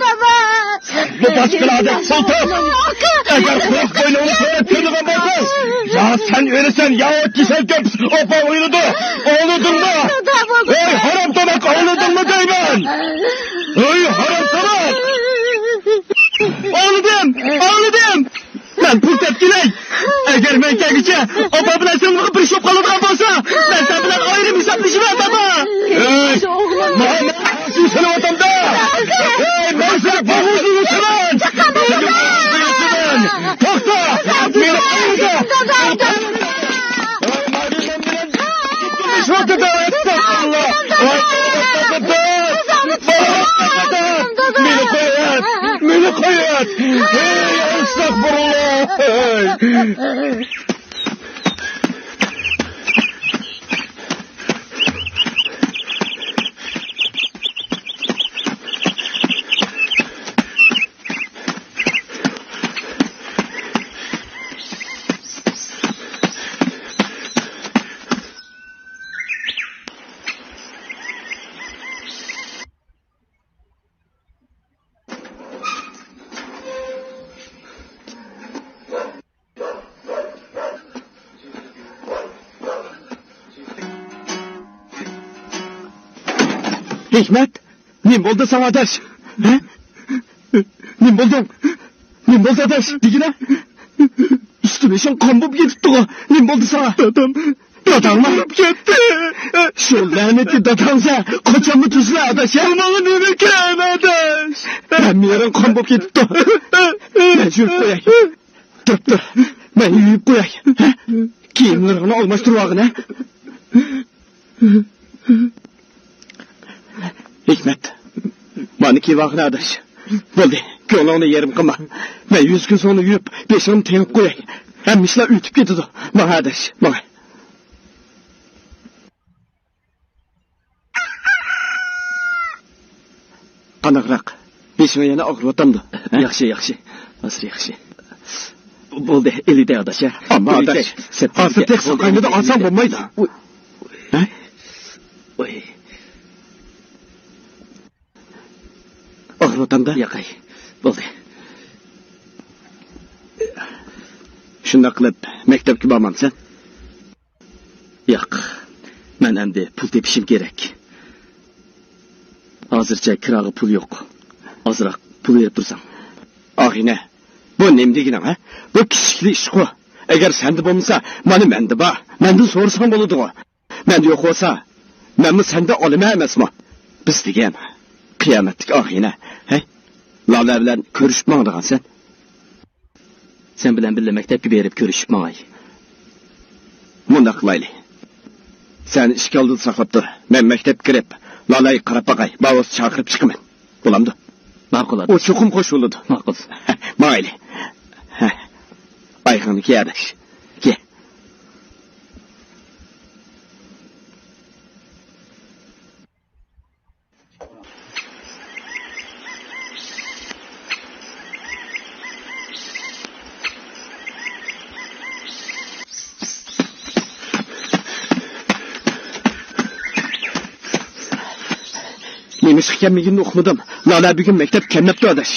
دادا! بۇ باشقىلاردەك پۇل تاپ! ئەگەر قۇلاق بوينۇڭنى سۆرەپ كىرىدىغان بولساڭ، يا سەن ئۆلىسەن، يا كېسەل كۆپ ئاپا ئوينىدۇ. ئاڭلىدىڭمۇ؟ ھەي، ھارام تاماق، ئاڭلىدىڭمۇ دەيمەن! ھەي، ھارام تاماق! ئاڭلىدىم، ئاڭلىدىم! مەن پۇل تېپىپ كېلەي! ئەگەر مەن كەلگۈچە ئاپا بىلەن سىڭلىمغا بىر ئىش بولۇپ قالىدىغان بولسا، مەن سەن بىلەن ئايرىم ھېسابلىشىمەن، دادا! ھەي، ماڭا سۈيسىلىۋاتامدا! ھەي، مەن سېنى بوغۇزدا يۇتىمەن! توختا! مېنى قويۇڭ! مېنى قويۇڭ! مېنى قويۇڭ! ھەي، ئەستەغپۇرۇللا! ھەي! ھېكمەت، نېمە بولدى ساڭا، ئاداش؟ ھە؟ نېمە بولدۇڭ؟ نېمە بولدى، ئاداش؟ دېگىنە. ئۈستى بېشىڭ قان بولۇپ كېتىپتىغۇ. نېمە بولدى ساڭا؟ دادام. داداڭمۇ؟ ئۆلۈپ كەتتى. شۇ لەنەتلىك داداڭسە قاچانمۇ تۈزىلەر، ئاداش، ھە؟ ماڭا نېمە كەم، ئاداش؟ ھەممە يېرىڭ قان بولۇپ كېتىپتۇ. مەن يۇيۇپ قوياي. تۇر، تۇر. مەن يۇيۇپ قوياي. ھە؟ كىيىملىرىڭنى ئالماشتۇرۇۋالغىن، ھە؟ ھېكمەت، مانا كىيىۋالغىن، ئاداش. بولدى، كۆڭلۈڭنى يېرىم قىلما. مەن يۈز-كۆزۈڭنى يۇيۇپ، بېشىڭنى تېڭىپ قوياي. ھەممە ئىشلار ئۆتۈپ كېتىدۇ. ماڭا، ئاداش، ماڭا. قانداقراق؟ بېشىڭ يەنە ئاغرىۋاتامدۇ؟ ھە؟ ياخشى، ياخشى. ھازىر ياخشى. بولدى، ئېلىۋېتەي، ئاداش، ھە؟ ئەمما، ئاداش، ھازىر تېخى ساقايمىدى، ئالساڭ بولمايدۇ. ھە؟ ۋاي. ئاغرىۋاتامدا؟ ياقەي. بولدى. شۇنداق قىلىپ، مەكتەپكە بارمامسەن؟ ياق. مەن ئەمدى پۇل تېپىشىم كېرەك. ھازىرچە كىراغا پۇل يوق. ئازراق پۇل بېرىپ تۇرساڭ. ئاغىنە، بۇ نېمە دېگىنىڭ، ھە؟ بۇ كىچىكلا ئىشقۇ. ئەگەر سەندە بولمىسا، مانا مەندە بار. مەندىن سورىساڭ بولىدىغۇ. مەندە يوق بولسا، مەنمۇ سەندىن ئالىمەن ئەمەسمۇ؟ بىز دېگەن. قىيامەتلىك ئاخىرىنى، ھە؟ لالە بىلەن كۆرۈشۈپ ماڭىدىغانسەن. سەن بىلەن بىللە مەكتەپكە بېرىپ كۆرۈشۈپ ماڭاي. مۇنداق قىلايلى. سەن ئىشىك ئالدىدا ساقلاپ تۇر. مەن مەكتەپكە كىرىپ، لالەگە قاراپ باقاي. ماۋۇ چاقىرىپ چىقىمەن. بولامدۇ؟ ماقۇل، ئۇ ئاداش. چوقۇم خوش بولىدۇ. ماقۇل. ماڭايلى. ھە. ئايىغىڭنى كىي، ئاداش. كىي. نېمىشقا كەلمىگىنىنى ئۇقمىدىم. لالە بۈگۈن مەكتەپكە كەلمەپتۇ، ئاداش.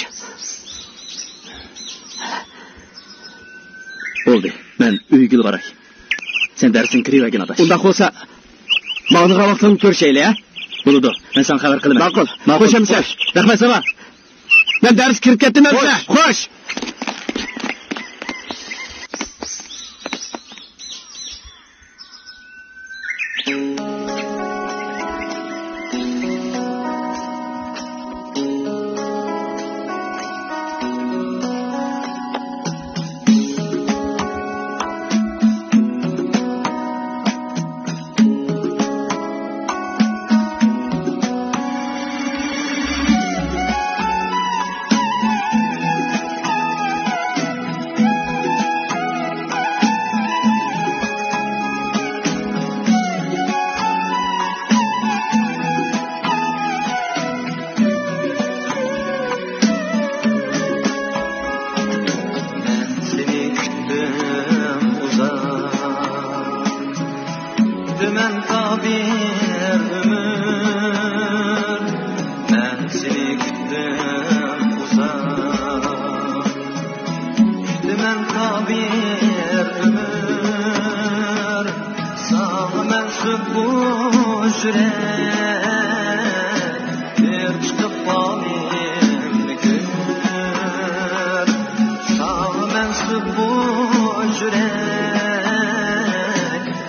بولدى، مەن ئۆيگىلا باراي. سەن دەرسىڭگە كىرىۋەرگىن، ئاداش. ئۇنداق بولسا، ماڭىدىغان ۋاقتىڭدا كۆرۈشەيلى، ھە؟ بولىدۇ، مەن ساڭا خەۋەر قىلىمەن. ماقۇل. ماقۇل. خوش ئەمىسە. خوش. رەھمەت ساڭا. مەن دەرسكە كىرىپ كەتتىم ئەمىسە. خوش. خوش. مەن سېنى كۈتتۈم ئۇزاق، كۈتىمەن تا بىر ئۆمۈر. مەن سېنى كۈتتۈم ئۇزاق، كۈتىمەن تا بىر ئۆمۈر. ساڭا مەنسۇپ بۇ يۈرەك، بىر چىقىپ بالىمنى كۆر. ساڭا مەنسۇپ بۇ يۈرەك،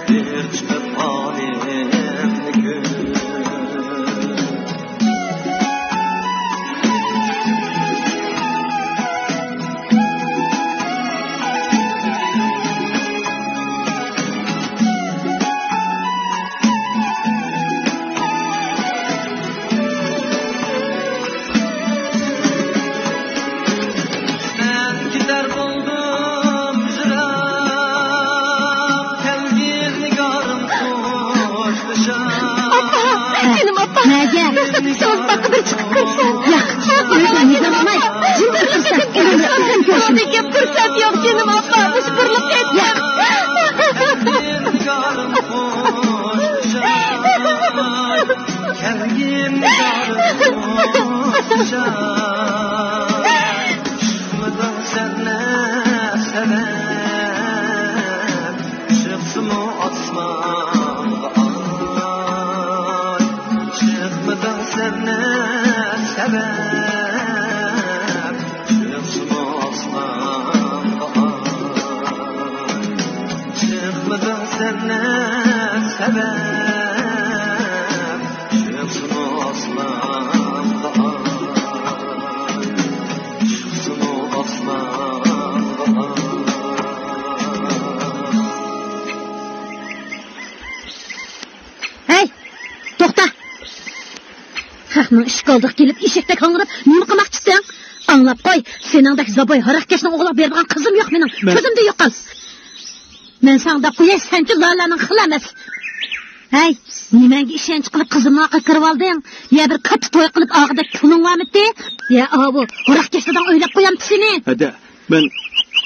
بىر چىقىپ بالىمنى كۆر. مەن كېتەر بولدۇم يىراق، كەلگىن نىگارىم خوشلىشاي. ئاپا، جېنىم ئاپا. نەگە؟ سوزۇقباغقا بىر چىقىپ كىرسەم. ياق، ئۆيدە يىغلىماي، جىم بىر تۇرسام، ئۆيدە ئۆزۈم كۆرسۇم. پۇرسەت يوق، جېنىم ئاپا، مۇشۇ بىرلا پەيت. ياق. كەلگىن نىگارىم خوشلىشاي. چىقمىدىڭ سەن سەۋەب، چىقسىمۇ ئاسمانغا ئاي. چىقمىدىڭ سەن سەۋەب، چىقسىمۇ ئاسمانغا ئاي. چىقمىدىڭ سەن سەۋەب، چىقسىمۇ ئاسمانغا ئاي. چىقسىمۇ ئاسمانغا ئاي. ھەي، توختا! خەقنىڭ ئىشىك ئالدىغا كېلىپ، ئېشەكتەك ھاڭراپ، نېمە قىلماقچىسەن؟ ئاڭلاپ قوي، سېنىڭدەك زاپاي ھاراقكەشنىڭ ئوغلىغا بېرىدىغان قىزىم يوق مېنىڭ. مەن كۆزۈمدىن يوقال. مەن ساڭا دەپ قوياي، سەنچۇ لالەنىڭ خىلى ئەمەس. ھەي، نېمەڭگە ئىشەنچ قىلىپ قىزىمنىڭ ئاقىغا كىرىۋالدىڭ؟ يا بىر كاتتا توي قىلىپ ئاغىدەك پۇلۇڭ بارمىدى؟ يا ئاۋۇ، ھاراقكەش داداڭ ئۆيلەپ قويامتى سېنى؟ ھەدە، مەن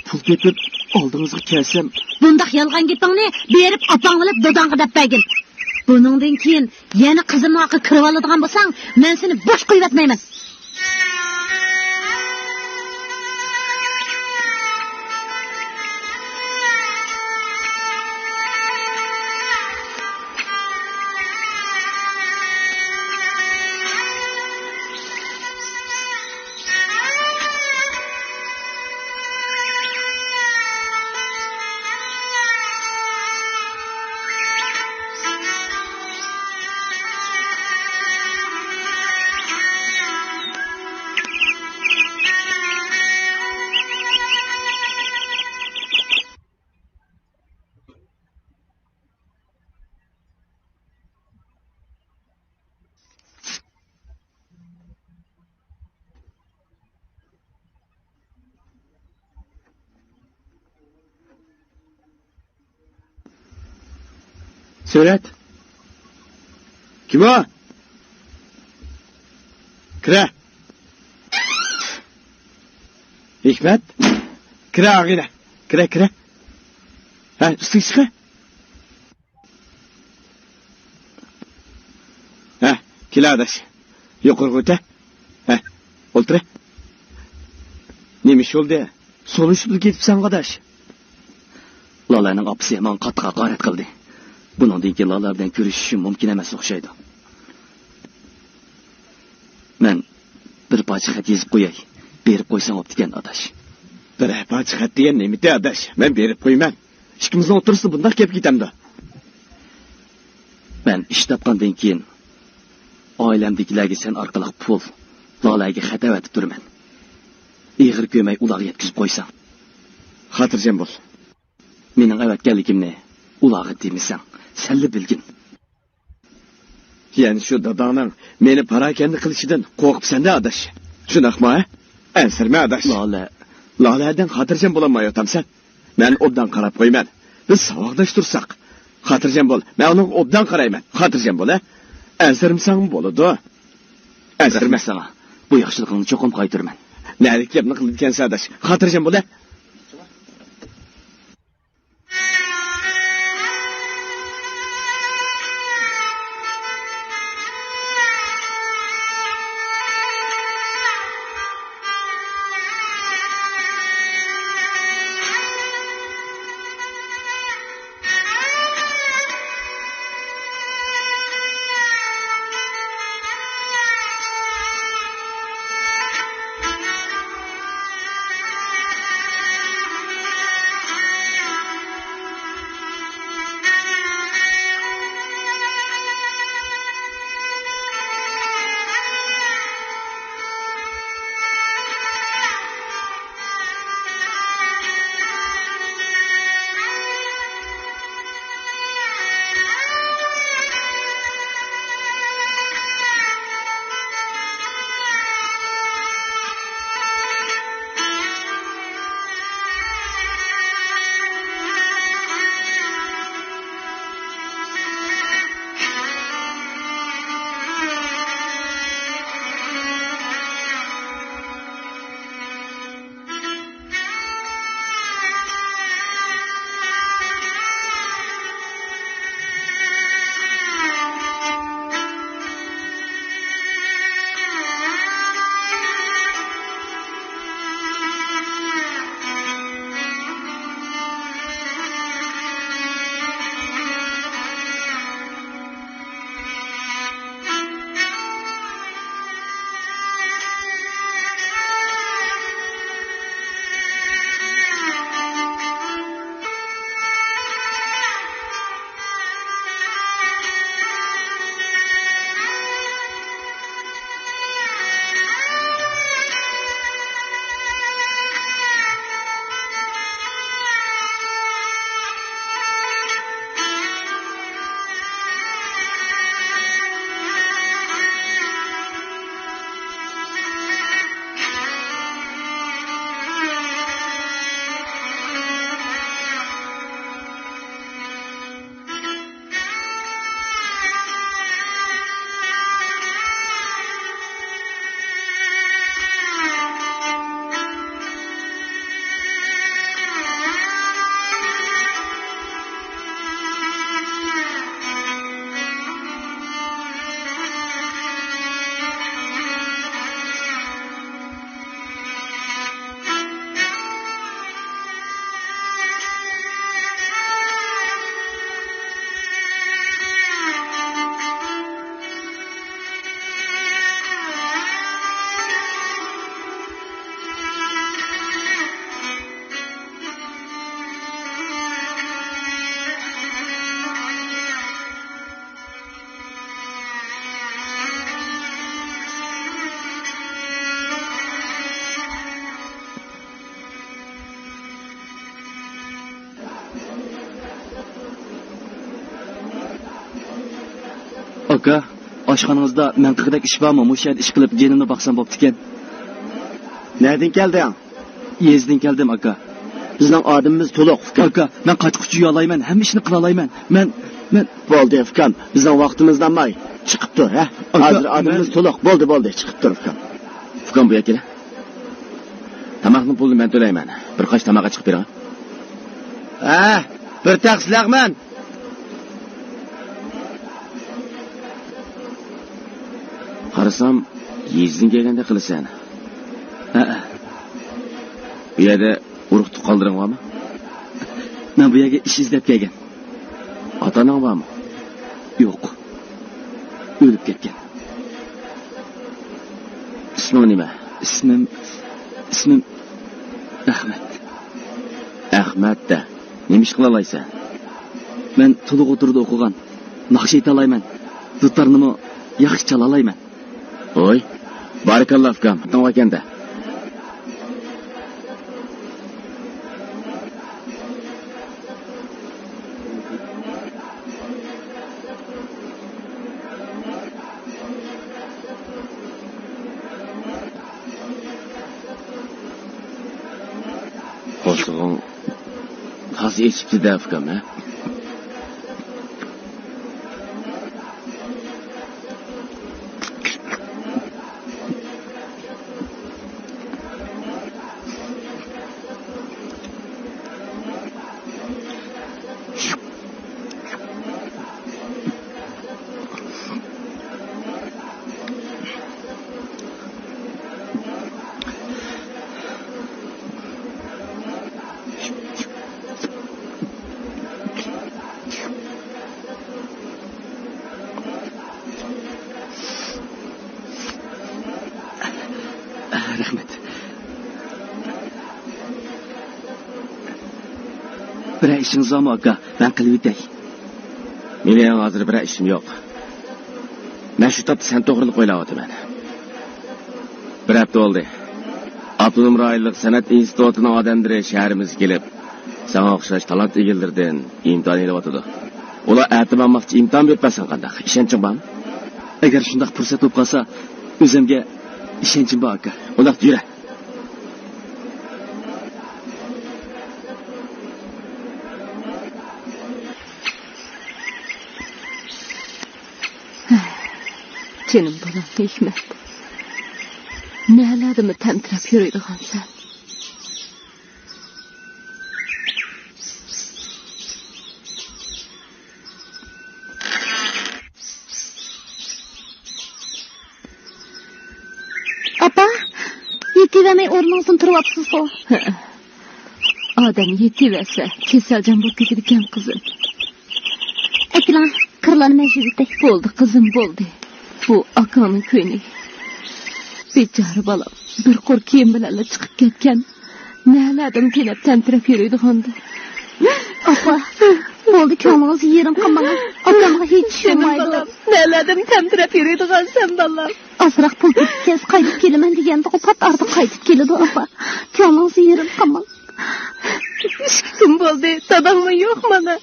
پۇل تېپىپ ئالدىڭىزغا كەلسەم. بۇنداق يالغان گېپىڭنى بېرىپ ئاپاڭنى ئېلىپ داداڭغا دەپ بەرگىن. بۇنىڭدىن كېيىن يەنە قىزىمنىڭ ئاقىغا كىرىۋالىدىغان بولساڭ، مەن سېنى بوش قويۇۋەتمەيمەن. سۈرەت. كىم ئۇ؟ كىرە. ھېكمەت. كىرە ئاغىنە. كىرە، كىرە. ھە، ئۈستىگە چىقە. ھە، كېلە ئاداش. يۇقىرىغا ئۆتە. ھە، ئولتۇرە. نېمە ئىش بولدى؟ سولۇشۇپلا كېتىپسەن ئاداش. لالەنىڭ ئاپىسى ماڭا قاتتىق ھاقارەت قىلدى. بۇنىڭدىن كېيىن لالە بىلەن كۆرۈشۈشۈم مۇمكىن ئەمەس ئوخشايدۇ. مەن بىر پارچە خەت يېزىپ قوياي. بېرىپ قويساڭ بوپتىكەن ئاداش. بىر پارچە خەت دېگەن نېمىتى ئاداش؟ مەن بېرىپ قويىمەن. ئىككىمىزنىڭ ئوتتۇرىسىدا بۇنداق گەپ كېتەمدۇ؟ مەن ئىش تاپقاندىن كېيىن ئائىلەمدىكىلەرگە سەن ئارقىلىق پۇل، لالەگە خەت ئەۋەتىپ تۇرىمەن. ئېغىر كۆرمەي ئۇلارغا يەتكۈزۈپ قويساڭ. خاتىرجەم بول. مېنىڭ ئەۋەتكەنلىكىمنى ئۇلارغا دېمىسەڭ، سەنلا بىلگىن. يەنە شۇ داداڭنىڭ مېنى پاراكەندە قىلىشىدىن قورقۇپسەن-دە ئاداش. شۇنداقمۇ ھە؟ ئەنسىرىمە ئاداش. لالە. لالەدىن خاتىرجەم بولالمايۋاتامسەن؟ مەن ئوبدان قاراپ قويىمەن. بىز ساۋاقداش تۇرساق. خاتىرجەم بول، مەن ئۇنىڭغا ئوبدان قارايمەن. خاتىرجەم بول ھە. ئەنسىرىمىسەڭمۇ بولىدۇ. ئەنسىرىمە. رەھمەت ساڭا. بۇ ياخشىلىقىڭنى چوقۇم قايتۇرىمەن. نەدىكى گەپنى قىلىدىكەنسەن ئاداش. خاتىرجەم بول ھە. ئاكا، ئاشخانىڭىزدا مەن قىلغۇدەك ئىش بارمۇ؟ مۇشۇ يەردە ئىش قىلىپ، جېنىمنى باقسام بوپتىكەن. نەدىن كەلدىڭ؟ يېزىدىن كەلدىم، ئاكا. بىزنىڭ ئادىمىمىز تولۇق، ئۇكام. ئاكا، مەن قاچا-قۇچا يۇيالايمەن، ھەممە ئىشنى قىلالايمەن. مەن مەن بولدى، ئۇكام، بىزنىڭ ۋاقتىمىزنى ئالماي چىقىپ تۇر، ھە؟ ئاكا، ھازىر ئادىمىمىز مەن تولۇق. بولدى، بولدى، چىقىپ تۇر، ئۇكام. ئۇكام، بۇ يەرگە كېلە. تاماقنىڭ پۇلىنى مەن تۆلەيمەن. بىر قاچا تاماق ئەچىقىپ بېرىڭ. ھە، بىر تەخسە لەغمەن. قارىسام، يېزىدىن كەلگەندەك قىلىسەن. ھەئە. بۇ يەردە ئۇرۇق تۇغقانلىرىڭ بارمۇ؟ مەن بۇ يەرگە ئىش ئىزدەپ كەلگەن. ئاتا-ئاناڭ بارمۇ؟ يوق. ئۆلۈپ كەتكەن. ئىسمىڭ نېمە؟ ئىسمىم، ئىسمىم ئەخمەت. ئەخمەت دە. نېمە ئىش قىلالايسەن؟ مەن تولۇق ئوتتۇرىدا ئوقۇغان. ناخشا ئېيتالايمەن. دۇتارنىمۇ ياخشى چالالايمەن. ھوي، بارىكاللا ئۇكام، ئاتىڭ باركەندە. قورسىقىڭ تازا ئېچىپتۇ-دە، ئۇكام، ھە؟ رەھمەت. بىرەر ئىشىڭىز بارمۇ، ئاكا؟ مەن قىلىۋېتەي. مېنىڭ ھازىر بىرەر ئىشىم يوق. مەن شۇ تاپتا سەن توغرىلىق ئويلاۋاتىمەن. بىر ھەپتە بولدى. ئاپتونوم رايونلۇق سەنئەت ئىنستىتۇتىنىڭ ئادەملىرى شەھىرىمىزگە كېلىپ، ساڭا ئوخشاش تالانت ئىگىلىرىدىن ئىمتىھان ئېلىۋاتىدۇ. ئۇلار ئەتە ماڭماقچى، ئىمتىھان بېرىپ بەرسەڭ قانداق؟ ئىشەنچىڭ بارمۇ؟ ئەگەر شۇنداق پۇرسەت بولۇپ قالسا، ئۆزۈمگە ئىشەنچىم بار، ئاكا. ئۇنداق يۈرە. جېنىم بالام ھېكمەت، نەلەردىمۇ تەمتىرەپ يۈرىدىغانسەن؟ ئاپا، يېتىۋەرمەي ئورنىڭىزدىن تۇرۇۋاپسىزغۇ؟ ھەئە. ئادەم يېتىۋەرسە، كېسەلچان بولۇپ كېتىدىكەن، قىزىم. ئەكېلىڭە، كىرلارنى مەن يۇيۇۋېتەي. بولدى، قىزىم، بولدى. بۇ ئاكاڭنىڭ كۆينىكى. بىچارە بالام، بىر قۇر كىيىم بىلەنلا چىقىپ كەتكەن. نەلەردىن تېنەپ تەمتىرەپ يۈرىدىغاندۇ؟ ئاپا، بولدى، كۆڭلىڭىزنى يېرىم قىلماڭ. ئاكامغا ھېچ چۈشەنمەيدۇ. بالام، نەلەردىن تەمتىرەپ يۈرىدىغانسەن، بالام؟ ئازراق پۇل تېپىپ كەلسە قايتىپ كېلىمەن دېگەندىغۇ، پات ئارىدا قايتىپ كېلىدۇ، ئاپا. كۆڭلىڭىزنى يېرىم قىلماڭ. ئىككى كۈن بولدى، داداڭمۇ يوق مانا.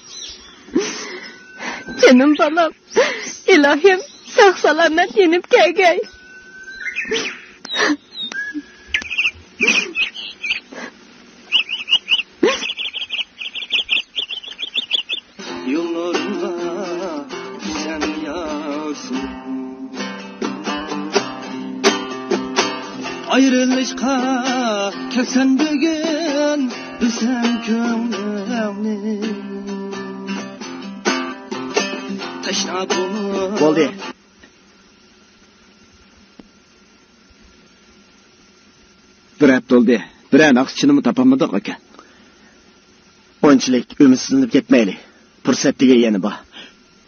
جېنىم بالام، ئىلاھىم، ساق-سالامەت يېنىپ كەلگەي. يوللىرىڭغا سەن يارسىز. ئايرىلىشقا كەلسەم بۈگۈن، بىلسەم كۆڭلۈڭنى تەشنا بولۇپ. بولدى. بىر ھەپتە بولدى. بىرەر ناخشىچىنىمۇ تاپالمىدۇق، ئاكا. ئۇنچىلىك ئۈمىدسىزلىنىپ كەتمەيلى. پۇرسەت دېگەن يەنە بار.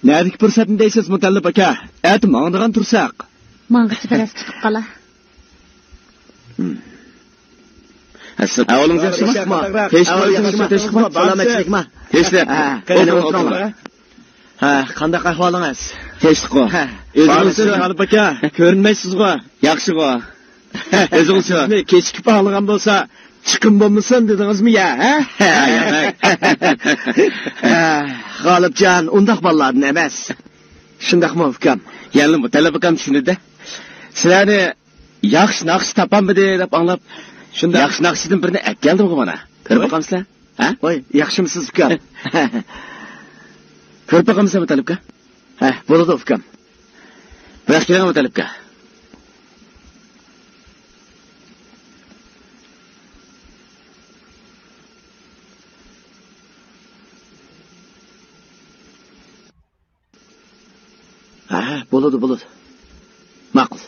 نەدىكى پۇرسەتنى دەيسىز، مۇتەللىپ ئاكا؟ ئەتە ماڭىدىغان تۇرساق. ماڭغۇچە بىراز كۈتۈپ قالا. ھەسسىلەپ. ئەھۋالىڭىز ياخشىمۇ؟ تىنچلىقمۇ؟ بالام، تىنچلىقمۇ؟ تىنچلىق. ھە، قېنى، ئولتۇرۇڭلار. ھە، قانداق ئەھۋالىڭىز؟ تىنچلىققۇ. ھە. ئۆزىڭىزچۇ؟ غالىپ ئاكا، كۆرۈنمەيسىزغۇ. ياخشىغۇ. ئۆزىڭىزچۇ؟ سىزنى كېچىكىپ ئاڭلىغان بولسا، چىقىم بولمىسۇن دېدىڭىزمۇ يا، ھە؟ ھە، ياق. ھە، غالىپجان ئۇنداق بالىلاردىن ئەمەس. شۇنداقمۇ، ئۇكام؟ يەنىلا مۇتەللىپ ئاكام چۈشىنىدۇ. سىلەرنى ياخشى ناخشىچى تاپالمىدى دەپ ئاڭلاپ، شۇنداق. ياخشى ناخشىچىدىن بىرنى ئەكەلدىمغۇ مانا. كۆرۈپ باقامسىلەر؟ ھە؟ ۋاي، ياخشىمۇسىز، ئۇكام؟ كۆرۈپ باقامسەن مۇتەللىپكا؟ ھە، بولىدۇ ئۇكام. بىراق كېلىڭ مۇتەللىپكا. ھە، بولىدۇ، بولىدۇ. ماقۇل.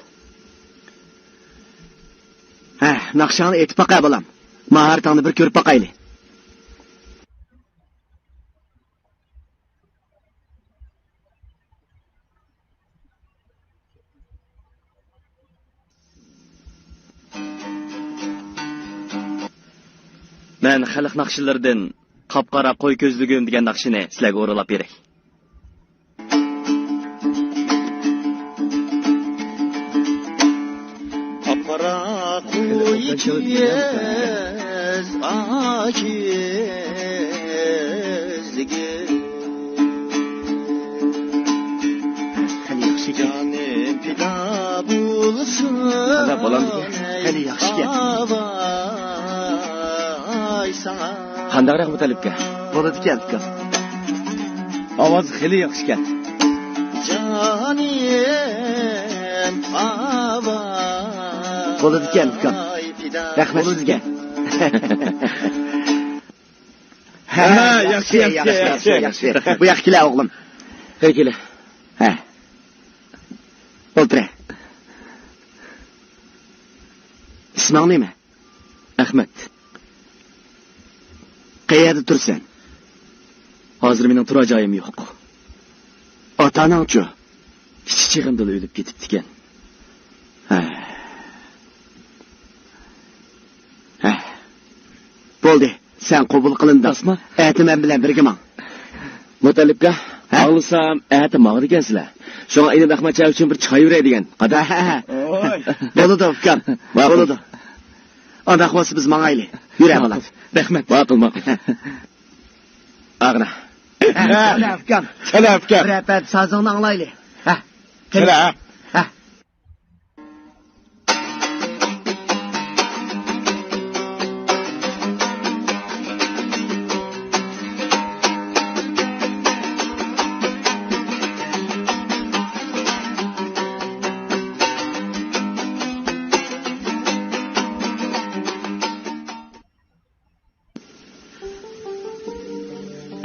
ھە، ناخشاڭنى ئېيتىپ باقە، بالام. ماھارىتىڭنى بىر كۆرۈپ باقايلى. مەن خەلق ناخشىلىرىدىن قاپقارا قوي كۆزلۈكۈم دېگەن ناخشىنى سىلەرگە ئورۇنلاپ بېرەي. قاپقارا قوي كۆز، ئاكىز خېلى ياخشىكەن. جانىم پىدا بولسۇن. قانداق بولامدىكەن؟ خېلى ياخشىكەن. ئاۋاي ساڭا. قانداقراق مۇتەللىپكە؟ بولىدىكەن، ئۇكام. ئاۋاز خېلى ياخشىكەن. جانىم ئاۋاي. بولىدىكەن، ئۇكام. رەھمەت سىزگە. ھە، ھە، ياخشى، ياخشى، ياخشى، ياخشى، ياخشى، ياخشى. بۇ ياققا كېلە، ئوغلۇم. قېنى كېلە. ھە. ئولتۇرە. ئىسمىڭ نېمە؟ ئەخمەت. قەيەردە تۇرىسەن؟ ھازىر مېنىڭ تۇرار جايىم يوق. ئاتا-ئاناڭچۇ؟ كىچىك چېغىمدىلا ئۆلۈپ كېتىپتىكەن. ھە. ھە. بولدى، سەن قوبۇل قىلىندىڭ. ئەتە مەن بىلەن بىرگە ماڭ. مۇتەللىپكا، ھە؟ ئاڭلىسام، ئەتە ماڭىدىكەنسىلەر. شۇڭا ئىنىم ئەخمەتجان ئۈچۈن بىر چاي بېرەي دېگەن. قانداق؟ ھە، ھە، ھە. بولىدۇ، ئۇكام. ماقۇل. بولىدۇ. ئانداق بولسا بىز ماڭايلى. يۈرە، بالام. رەھمەت. ماقۇل، ماقۇل. ئاغىنا. ھە، سەلام، ئۇكام. سەلام، ئۇكام. بىر ھەپتە سازىڭنى ئاڭلايلى. ھە. قېنى. سەلام. ھە.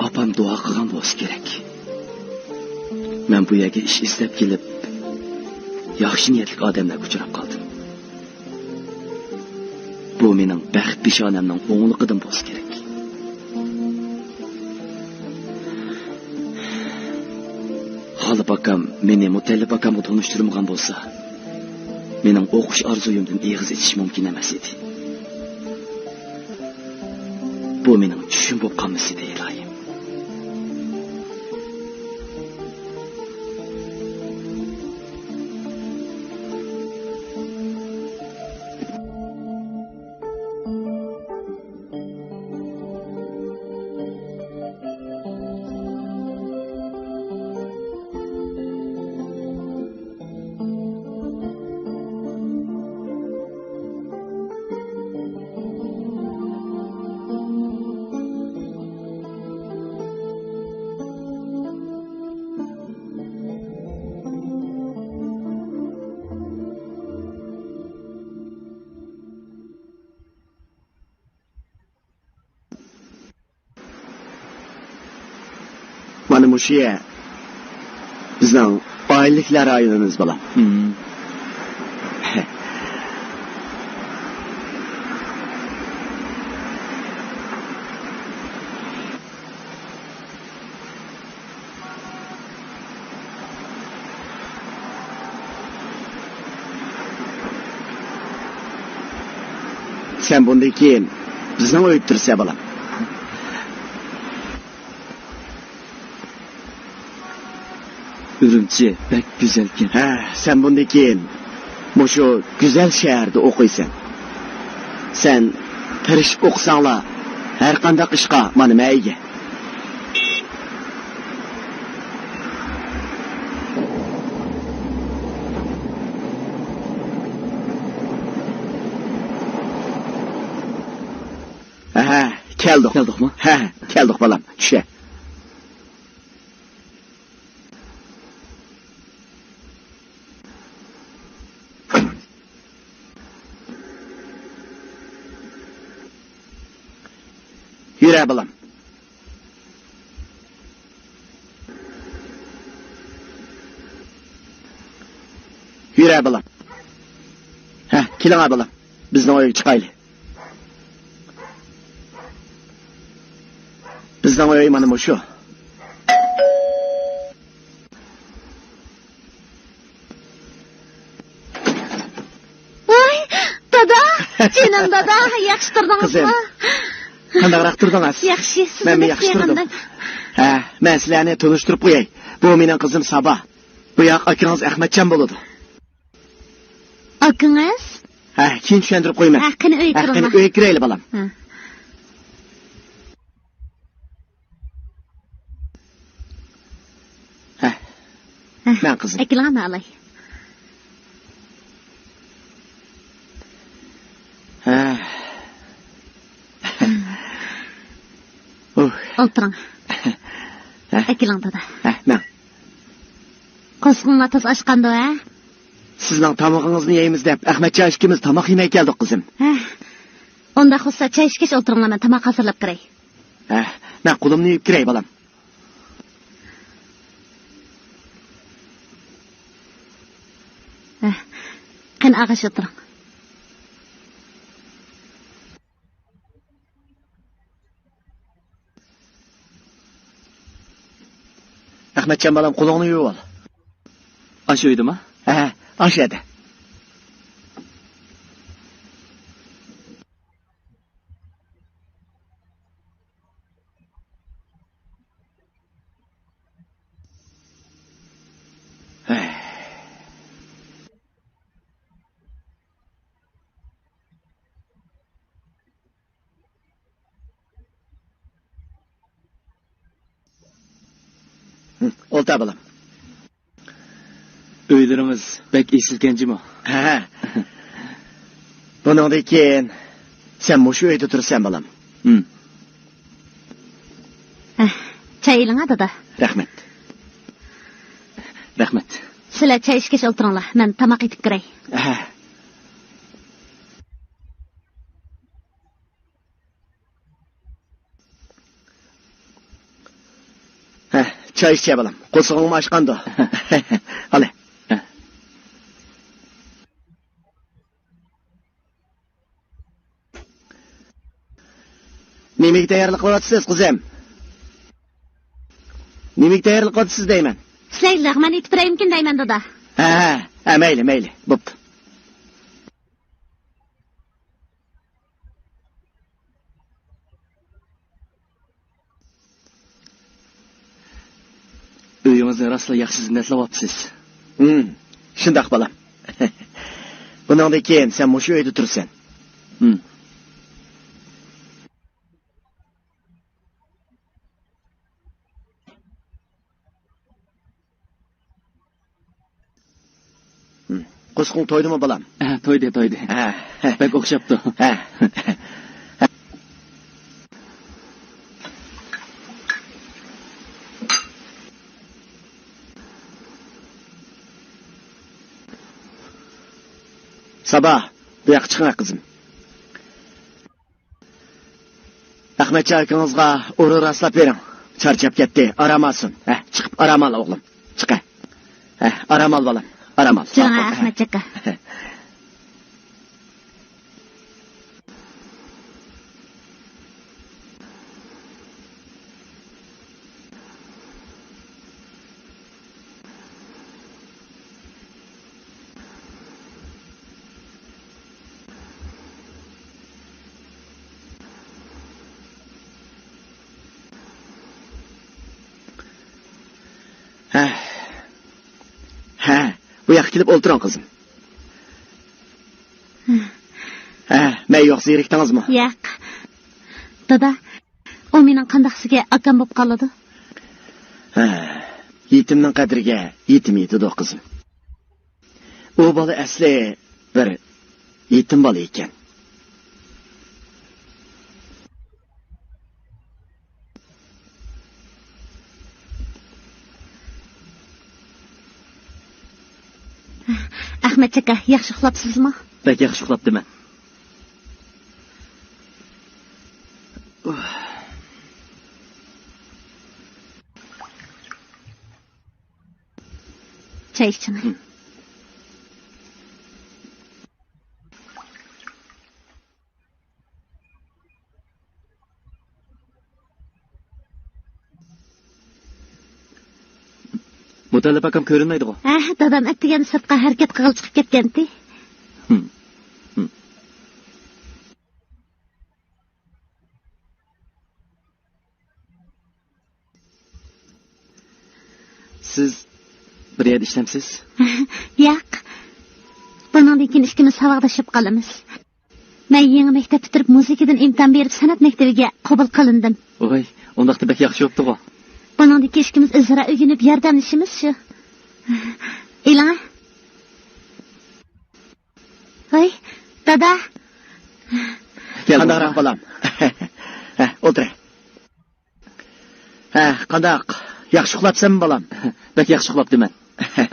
ئاپام دۇئا قىلغان بولسا كېرەك. مەن بۇ يەرگە ئىش ئىزدەپ كېلىپ، ياخشى نىيەتلىك ئادەملەرگە ئۇچراپ قالدىم. بۇ مېنىڭ بەخت پېشانەمنىڭ ئوڭلۇقىدىن بولسا كېرەك. غالىپ ئاكام مېنى مۇتەللىپ ئاكامغا تونۇشتۇرمىغان بولسا، مېنىڭ ئوقۇش ئارزۇيۇمدىن ئېغىز ئېچىش مۇمكىن ئەمەس ئىدى. بۇ مېنىڭ چۈشۈم بولۇپ قالمىسىدى، ئىلاھىم. مانا مۇشۇ يەر بىزنىڭ ئائىلىلىكلەر رايونىمىز، بالام. مم. سەن بۇندىن كېيىن بىزنىڭ ئۆيدە تۇرىسەن، بالام. ئۈرۈمچى بەك گۈزەلكەن. ھە، سەن بۇندىن كېيىن مۇشۇ گۈزەل شەھەردە ئوقۇيسەن. سەن تىرىشىپ ئوقۇساڭلا، ھەر قانداق ئىشقا مانا مەن ئىگە. ھە، كەلدۇق. كەلدۇقمۇ؟ ھە، كەلدۇق، بالام. چۈشە. يۈرە، بالام. يۈرە، بالام. ھە، كېلىڭە، بالام. بىزنىڭ ئۆيگە چىقايلى. بىزنىڭ ئۆي مانا مۇشۇ. ۋاي، دادا، جېنىم دادا، ياخشى تۇردىڭىزمۇ؟ قىزىم، قانداقراق تۇردىڭىز؟ ياخشى، سىزنى مەنمۇ ياخشى تۇردۇم. ھە، مەن سىلەرنى تونۇشتۇرۇپ قوياي. بۇ مېنىڭ قىزىم سابا. بۇ ياق ئاكىڭىز ئەخمەتجان بولىدۇ. ئاكىڭىز؟ ھە، كېيىن چۈشەندۈرۈپ قويىمەن. ھە، قېنى ئۆيگە ھە، قېنى كىرىڭلار. ئۆيگە كىرەيلى، بالام. ھە. ھە. ھە، مەن قىزىم. ئەكېلىڭە، مەن ئالاي. ھە. ئۇھ. ئولتۇرۇڭ. ھە. ئەكېلىڭ، دادا. ھە، مەن. قورسىقىڭلار تازا ئاچقاندۇ، ھە؟ سىزنىڭ تامىقىڭىزنى يەيمىز دەپ، ئەخمەتجان ئىككىمىز تاماق يېمەي كەلدۇق، قىزىم. ھە. ئۇنداق بولسا، چاي ئىچكەچ ئولتۇرۇڭلار، مەن تاماق ھازىرلاپ كىرەي. ھە، مەن قولۇمنى يۇيۇپ كىرەي، بالام. ھە. قېنى، ئاغاچ ئولتۇرۇڭ. ئەخمەتجان بالام، قولۇڭنى يۇيۇۋال. ئاشۇ ئۆيدىما؟ ھە، ئاشۇ يەردە. ھە، ئولتۇر بالام. ئۆيلىرىڭىز بەك ئېسىلكەن جۇمۇ. ھە. بۇنىڭدىن كېيىن سەن مۇشۇ ئۆيدە تۇرىسەن، بالام. ھىم. ھە، چاي ئېلىڭا، دادا. رەھمەت. رەھمەت. سىلەر چاي ئىچكەچ ئولتۇرۇڭلار، مەن تاماق ئېتىپ كىرەي. ھە. ھە، چاي ئىچە بالام. قورسىقىڭمۇ ئاچقاندۇ. ئالە. نېمىگە تەييارلىق قىلىۋاتىسىز، قىزىم؟ نېمىگە تەييارلىق قىلىۋاتىسىز دەيمەن. سىلەرگە لەغمەن ئېتىپ بېرەيمىكىن دەيمەن، دادا. ھە، ھە، ھە، مەيلى، مەيلى. بوپتۇ. ئۆيىڭىزنى راسلا ياخشى زىننەتلەۋاپسىز. ھىم، شۇنداق، بالام. بۇنىڭدىن كېيىن سەن مۇشۇ ئۆيدە تۇرىسەن. ھىم. قورسىقىڭ تويدىمۇ، بالام؟ ھە، تويدى، تويدى. ھە. بەك ئوخشاپتۇ. ھە. سابا، بۇ ياققا چىقىڭ، قىزىم. ئەخمەتجان ئاكىڭىزغا ئورۇن راسلاپ بېرىڭ. چارچاپ كەتتى، ئارام ئالسۇن. ھە، چىقىپ ئارام ئال، ئوغلۇم. چىق، ھە. ھە، ئارام ئال، بالام. ئارام ئال. جانا، ساق بول. ئەخمەتجان ئاكا. ھە. ھە، بۇ ياققا كېلىپ ئولتۇرۇڭ، قىزىم. ھە، مەن يوق، زېرىكتىڭىزمۇ؟ ياق. دادا، ئۇ مېنىڭ قانداق سىزگە ئاكام بولۇپ قالىدۇ؟ ھە، يېتىمنىڭ قەدرىگە يېتىم يېتىدۇ، قىزىم. ئۇ بالا ئەسلى بىر يېتىم بالا ئىكەن. ئەخمەتجان ئاكا، ياخشى ئۇخلاپسىزمۇ؟ بەك ياخشى ئۇخلاپتىمەن. چاي ئىچىڭ. مۇتەللىپ ئاكام كۆرۈنمەيدىغۇ؟ ھە، دادام ئەتىگەن سىرتقا ھەرىكەت قىلغىلى چىقىپ كەتكەنتى. سىز بىر يەردە ئىشلەمسىز؟ ياق. بۇنىڭدىن كېيىن ئىككىمىز ساۋاقدىشىپ قالىمىز. مەن يېڭى مەكتەپ پۈتتۈرۈپ، مۇزىكىدىن ئىمتىھان بېرىپ، سەنئەت مەكتىۋىگە قوبۇل قىلىندىم. ۋاي، ئۇنداقتا بەك ياخشى بوپتىغۇ. بۇنىڭدىن كېيىن ئىككىمىز ئۆزئارا ئۆگىنىپ، ياردەملىشىمىز شۇ. ئېلىڭە. ۋاي، دادا. قانداقراق، بالام؟ ھە، ئولتۇرە. ھە، قانداق؟ ياخشى ئۇخلاپسەنمۇ، بالام؟ بەك ياخشى ئۇخلاپتىمەن. ھە.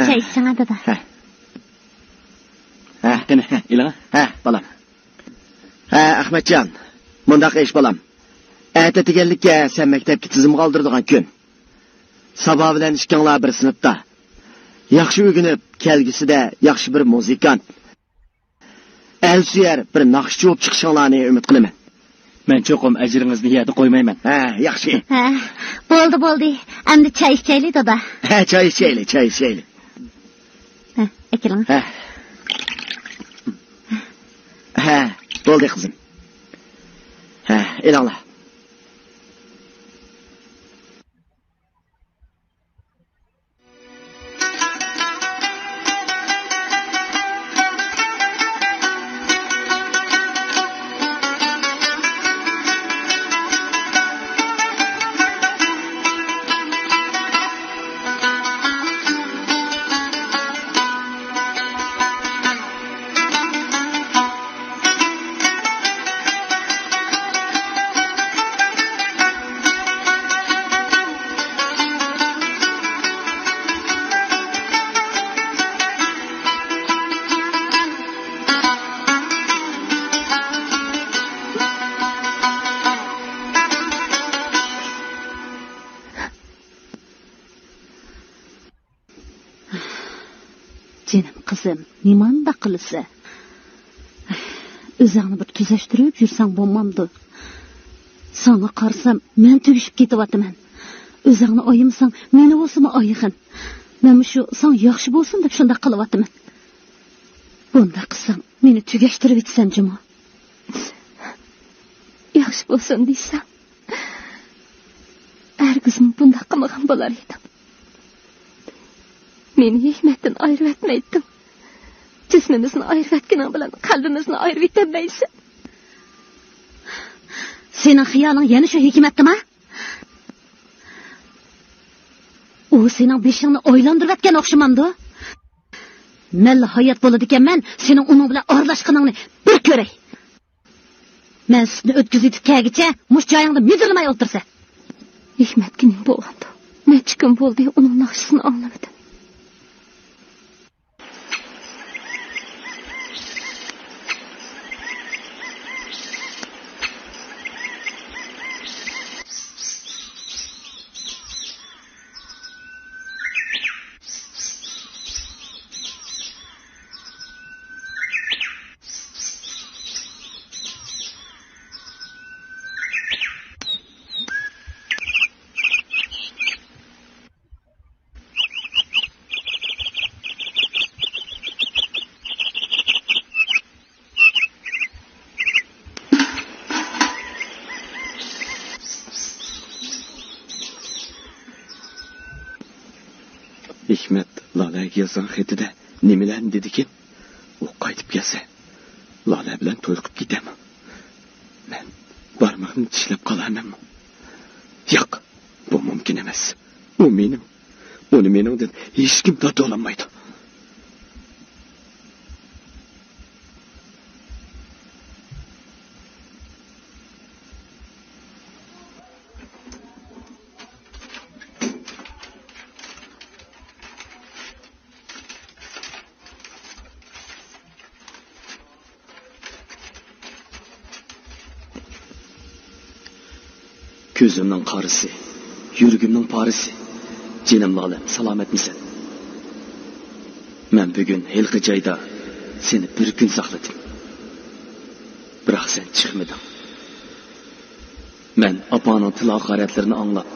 چاي ئىچىڭە، دادا. ھە. ھە. قېنى، ئېلىڭە. ھە، بالام. ھە، ئەخمەتجان، مۇنداق ئىش، بالام. ئەتە دېگەنلىككە سەن مەكتەپكە تىزىمغا ئالدۇرىدىغان كۈن. سابا بىلەن ئىككىڭلار بىر سىنىپتا. ياخشى ئۆگىنىپ، كەلگۈسىدە ياخشى بىر مۇزىكانت، ئەلسۆيەر بىر ناخشىچى بولۇپ چىقىشىڭلارنى ئۈمىد قىلىمەن. مەن چوقۇم ئەجرىڭىزنى يەردە قويمايمەن. ھە، ياخشى. ھە، بولدى، بولدى. ئەمدى چاي ئىچەيلى، دادا. ھە، چاي ئىچەيلى، چاي ئىچەيلى. ھە، ئەكېلىڭ. ھە. ھە، بولدى، قىزىم. ھە، ئېلىڭلار. جېنىم قىزىم، نېمانداق قىلىسەن؟ ئۆزۈڭنى بىر تۈزەشتۈرۈپ يۈرسەڭ بولمامدۇ؟ ساڭا قارىسام، مەن تۈگىشىپ كېتىۋاتىمەن. ئۆزۈڭنى ئايىمىساڭ، مېنى بولسىمۇ ئايىغىن. مەن مۇشۇ ساڭا ياخشى بولسۇن دەپ شۇنداق قىلىۋاتىمەن. بۇنداق قىلساڭ، مېنى تۈگەشتۈرۈۋېتىسەن جۇمۇ. ياخشى بولسۇن دېسەڭ، ھەرگىزمۇ بۇنداق قىلمىغان بولار ئىدىڭ. مېنى ھېكمەتتىن ئايرىۋەتمەيتتىڭ. جىسمىمىزنى ئايرىۋەتكىنىڭ بىلەن قەلبىمىزنى ئايرىۋېتەلمەيسەن. سېنىڭ خىيالىڭ يەنە شۇ ھېكمەتتىما؟ ئۇ سېنىڭ بېشىڭنى ئايلاندۇرۇۋەتكەن ئوخشىمامدۇ؟ مەنلا ھايات بولىدىكەنمەن، سېنىڭ ئۇنىڭ بىلەن ئارىلاشقىنىڭنى بىر كۆرەي. مەن سۈتنى ئۆتكۈزۈۋېتىپ كەلگۈچە مۇشۇ جايىڭدا مىدىرلىماي ئولتۇرىسەن. ھېكمەتكە نېمە بولغاندۇ؟ نەچچە كۈن بولدى ئۇنىڭ ناخشىسىنى ئاڭلىمىدىم. ھېكمەت لالەگە يازغان خېتىدە نېمىلەرنى دېدىكىن؟ ئۇ قايتىپ كەلسە، لالە بىلەن توي قىلىپ كېتەمۇ؟ مەن بارمىقىمنى چىشلەپ قالارمەنمۇ؟ ياق، بۇ مۇمكىن ئەمەس. ئۇ مېنىڭ. ئۇنى مېنىڭدىن ھېچكىم تارتىۋالالمايدۇ. كۆزۈمنىڭ قارىسى، يۈرىكىمنىڭ پارىسى، جېنىم لالەم، سالامەتمىسەن؟ مەن بۈگۈن ھېلىقى جايدا سېنى بىر كۈن ساقلىدىم. بىراق سەن چىقمىدىڭ. مەن ئاپاڭنىڭ تىل ھاقارەتلىرىنى ئاڭلاپ،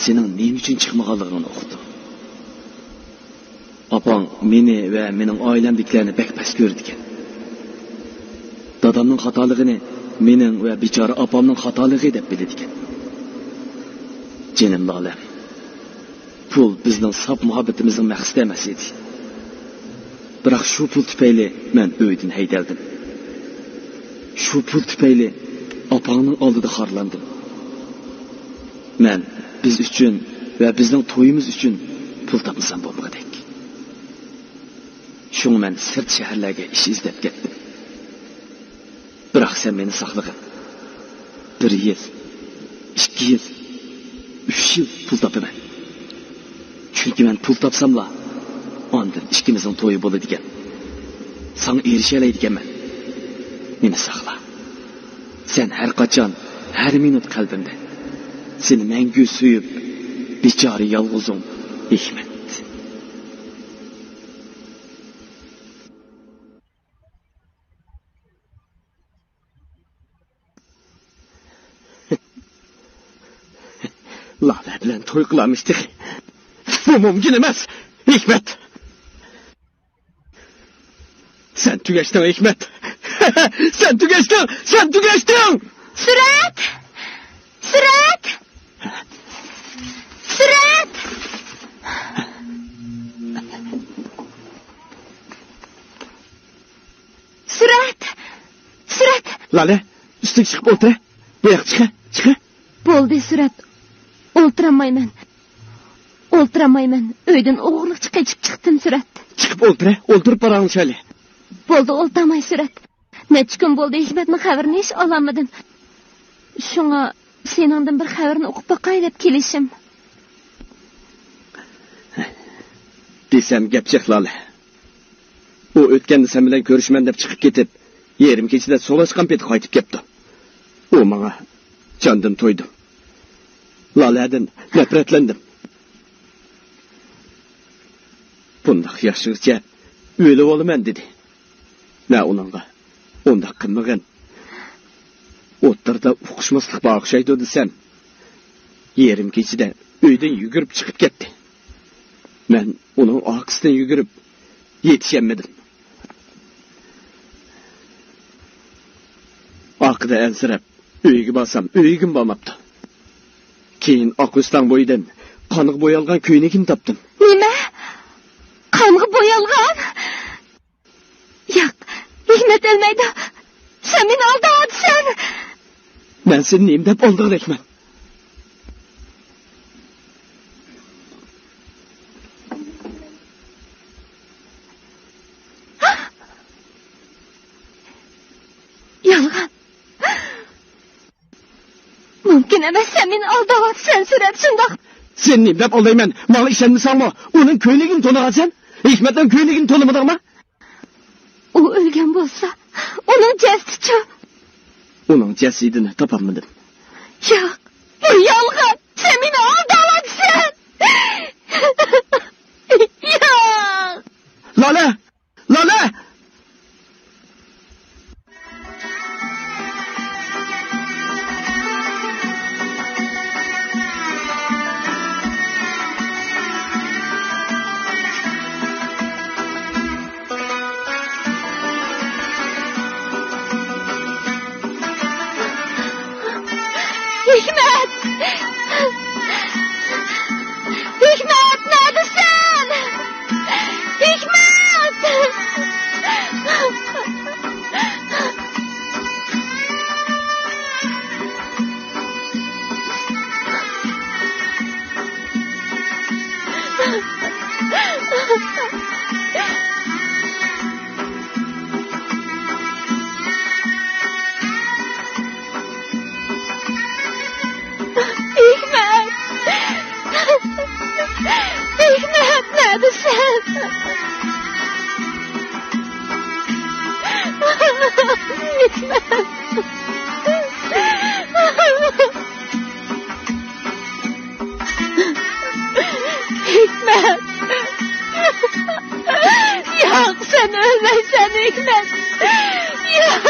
سېنىڭ نېمە ئۈچۈن چىقمىغانلىقىڭنى ئۇقتۇم. ئاپاڭ مېنى ۋە مېنىڭ ئائىلەمدىكىلەرنى بەك پەس كۆرىدىكەن. دادامنىڭ خاتالىقىنى مېنىڭ ۋە بىچارە ئاپامنىڭ خاتالىقى دەپ بىلىدىكەن. جېنىم لالەم، پۇل بىزنىڭ ساپ مۇھەببىتىمىزنىڭ مەقسىتى ئەمەس ئىدى. بىراق شۇ پۇل تۈپەيلى مەن ئۆيدىن ھەيدەلدىم. شۇ پۇل تۈپەيلى ئاپاڭنىڭ ئالدىدا خارلاندىم. مەن بىز ئۈچۈن ۋە بىزنىڭ تويىمىز ئۈچۈن پۇل تاپمىسام بولمىغۇدەك. شۇڭا مەن سىرت شەھەرلەرگە ئىش ئىزدەپ كەتتىم. بىراق سەن مېنى ساقلىغىن. بىر يىل، ئىككى يىل، ئۈچ يىل پۇل تاپىمەن. چۈنكى مەن پۇل تاپساملا، ئاندىن ئىككىمىزنىڭ تويى بولىدىكەن. ساڭا ئېرىشەلەيدىكەنمەن. مېنى ساقلا. سەن ھەر قاچان، ھەر مىنۇت قەلبىمدە. سېنى مەڭگۈ سۆيۈپ، بىچارە يالغۇزۇڭ ھېكمەت. لالە بىلەن توي قىلارمىش تېخى. بۇ مۇمكىن ئەمەس. ھېكمەت! سەن تۈگەشتىڭ، ھېكمەت! سەن تۈگەشتىڭ! سەن تۈگەشتىڭ! سۈرەت! سۈرەت! سۈرەت! سۈرەت! سۈرەت! لالە، ئۈستىگە چىقىپ ئولتۇر. بۇ ياققا چىقە، چىقە. بولدى، سۈرەت. ئولتۇرالمايمەن. ئولتۇرالمايمەن. ئۆيدىن ئوغرىلىقچە قېچىپ چىقتىم، سۈرەت. چىقىپ ئولتۇر، ئولتۇرۇپ پاراڭلىشايلى. بولدى، ئولتۇرماي، سۈرەت. نەچچە كۈن بولدى، ھېكمەتنىڭ خەۋىرىنى ھېچ ئالالمىدىم. شۇڭا سېنىڭدىن بىر خەۋىرىنى ئۇقۇپ باقاي دەپ كېلىشىم. دېسەم گەپ جىق، لالە. ئۇ ئۆتكەندە سەن بىلەن كۆرۈشىمەن دەپ چىقىپ كېتىپ، يېرىم كېچىدە سولاشقان پېتى قايتىپ كەپتۇ. ئۇ ماڭا جاندىن تويدۇم. لالەدىن نەپرەتلەندىم. بۇنداق ياشىغىچە ئۆلۈۋالىمەن دېدى. مەن ئۇنىڭغا، ئۇنداق قىلمىغىن. ئوتتۇرىدا ئۇقۇشماسلىق بار ئوخشايدۇ دېسەم، يېرىم كېچىدە ئۆيدىن يۈگۈرۈپ چىقىپ كەتتى. مەن ئۇنىڭ ئارقىسىدىن يۈگۈرۈپ يېتىشەلمىدىم. ئارقىدا ئەنسىرەپ، ئۆيىگە بارسام، ئۆيىگىمۇ بارماپتۇ. كېيىن ئاق ئۆستەڭ بويىدىن قانغا بويالغان كۆينىكىنى تاپتىم. نېمە؟ قانغا بويالغان؟ ياق، ھېكمەت ئۆلمەيدۇ. سەن مېنى ئالداۋاتىسەن. مەن سېنى نېمە دەپ ئالدىغان، ھېكمەت؟ يالغان. مۇمكىن ئەمەس، سەن مېنى ئالداۋاتىسەن، سۈرەت، شۇنداق. سېنى نېمە دەپ ئالدايمەن؟ ماڭا ئىشەنمىسەڭمۇ، ئۇنىڭ كۆينىكىنى تونۇغانسەن. ھېكمەتنىڭ كۆينىكىنى تونۇمىدىڭمۇ؟ ئۇ ئۆلگەن بولسا، ئۇنىڭ جەسىتىچۇ؟ ئۇنىڭ جەسىتىنى تاپالمىدىم. ياق، بۇ يالغان. سەن مېنى ئالداۋاتىسەن. ياق. لالە! لالە! ھېكمەت! ھېكمەت، نەدىسەن؟ ھېكمەت! ھېكمەت! ھېكمەت، نەدىسەن؟ ھېكمەت! سەن ئۆلمەيسەن، ھېكمەت. ياق،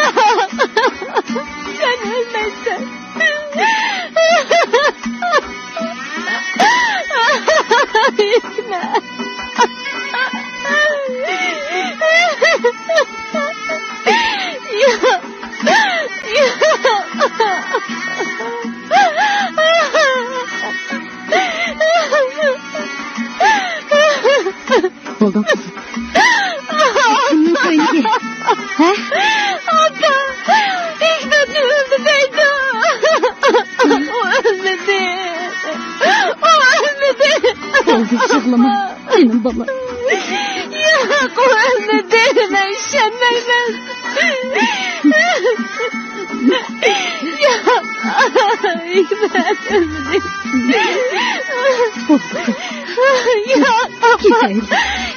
سەن ئۆلمەيسەن. ھېكمەت. ياق. بولدۇڭ قىزىم. كىمنىڭ كۆينىكى؟ ھە؟ ئاپا! ھېكمەتنى ئۆلتۈرمەيدۇ. ئۇ ئۆلمىدى. ئۇ ئۆلمىدى. بولدى، يىغلىما. جېنىم بالام. ياق، ئۇ ئۆلمىدى. مەن ئىشەنمەيمەن. ياق، ھېكمەت ئۆلمىدى. ياق، ئاپا.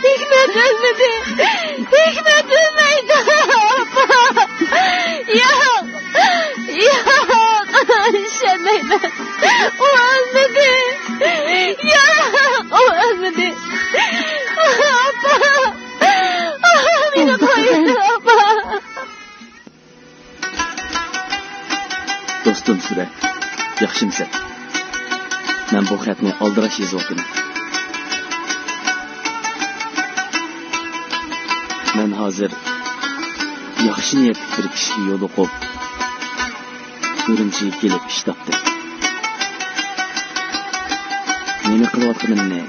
ھېكمەت ئۆلمىدى. ھېكمەت ئۆلمەيدۇ، ئاپا. ياق، ياق، ئىشەنمەيمەن. ئۇ ئۆلمىدى. ياق، ئۇ ئۆلمىدى. ئاپا! مېنى قويۇڭ، ئاپا! دوستۇم سۈرەت، ياخشىمسەن؟ مەن بۇ خەتنى ئالدىراش يېزىۋاتىمەن. مەن ھازىر ياخشى نىيەتلىك بىر كىشىگە يولۇقۇپ، ئۈرۈمچىگە كېلىپ ئىش تاپتىم. نېمە قىلىۋاتقىنىمنى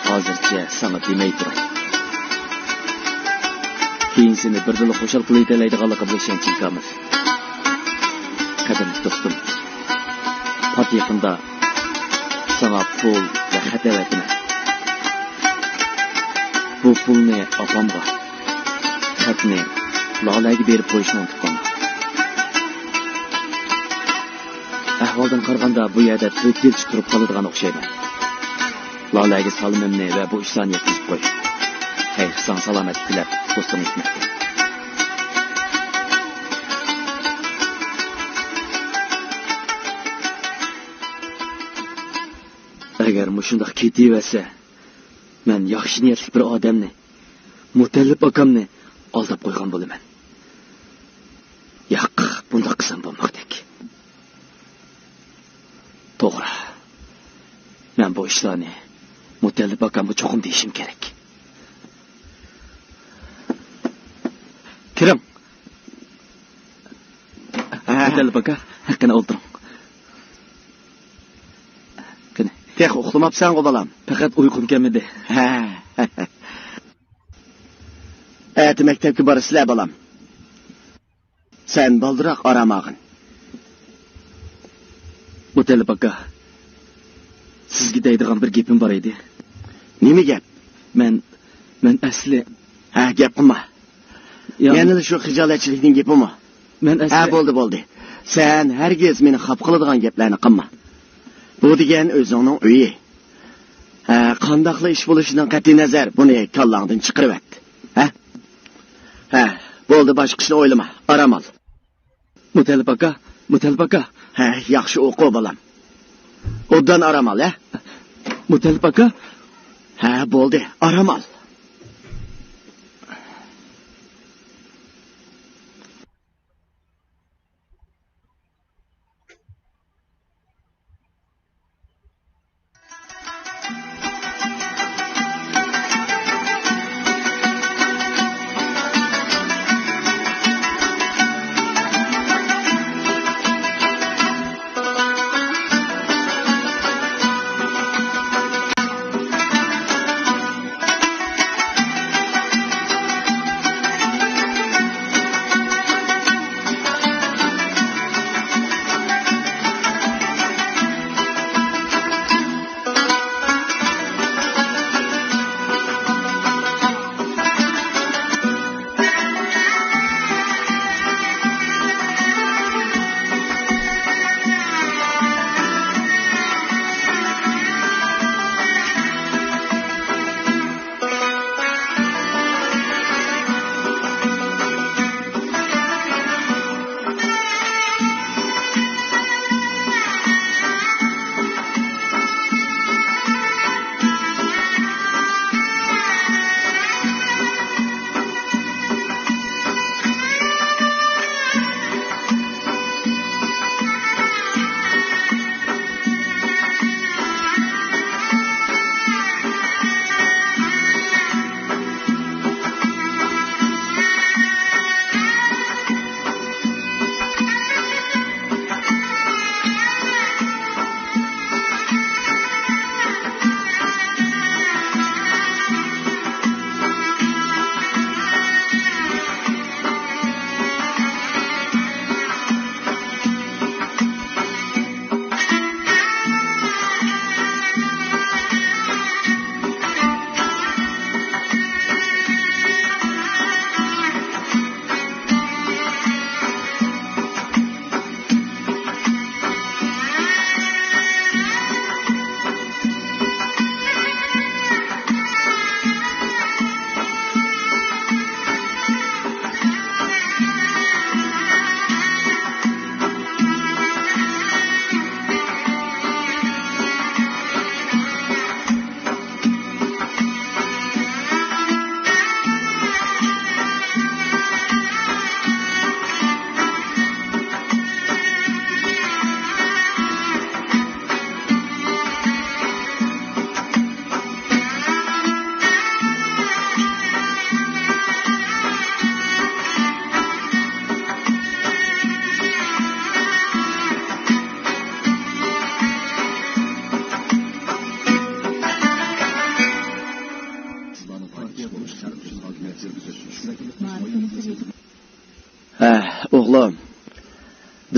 ھازىرچە ساڭا دېمەي تۇراي. كېيىن سېنى بىردىنلا خۇشال قىلىۋېتەلەيدىغانلىقىمغا ئىشەنچىم كامىل. قەدىرلىك دوستۇم، پات يېقىندا ساڭا پۇل ۋە خەت ئەۋەتىمەن. بۇ پۇلنى ئاپامغا، خەتنى لالەگە بېرىپ قويۇشنى ئۇنتۇپ قالما. ئەھۋالدىن قارىغاندا بۇ يەردە تۆت يىلچە تۇرۇپ قالىدىغان ئوخشايمەن. لالەگە سالىمىمنى ۋە بۇ ئىشلارنى يەتكۈزۈپ قوي. ھەي، ساڭا سالامەتلىك تىلەپ، دوستۇڭ ھېكمەت. ئەگەر مۇشۇنداق كېتىۋەرسە، مەن ياخشى نىيەتلىك بىر ئادەمنى، مۇتەللىپ ئاكامنى ئالداپ قويغان بولىمەن. ياق، بۇنداق قىلسام بولماقتەك. توغرا. مەن بۇ ئىشلارنى مۇتەللىپ ئاكامغا چوقۇم دېيىشىم كېرەك. كىرىڭ. ھە. مۇتەللىپ ئاكا، قېنى ئولتۇرۇڭ. قېنى. تېخى ئۇخلىماپسەنغۇ، بالام؟ پەقەت ئۇيقۇم كەلمىدى. ھە. ئەتە مەكتەپكە بارىسىلەر، بالام. سەن بالدۇراق ئارام ئالغىن. مۇتەللىپ ئاكا، سىزگە دەيدىغان بىر گېپىم بار ئىدى. نېمە گەپ؟ مەن، مەن ئەسلى. ھە، گەپ قىلما. يا- يەنىلا شۇ خىجالەتچىلىكنىڭ گېپىمۇ؟ مەن ئەسلى. ھە، بولدى، بولدى. سەن ھەرگىز مېنى خاپا قىلىدىغان گەپلەرنى قىلما. بۇ دېگەن ئۆزۈڭنىڭ ئۆيى. ھە، قانداقلا ئىش بولۇشىدىن قەتئىينەزەر، بۇنى كاللاڭدىن چىقىرىۋەت. ھە؟ ھە، بولدى، باشقىسىنى ئويلىما، ئارام ئال. مۇتەللىپ ئاكا، مۇتەللىپ ئاكا. ھە، ياخشى ئوقۇ، بالام. ئوبدان ئارام ئال، ھە؟ مۇتەللىپ ئاكا. ھە، بولدى، ئارام ئال.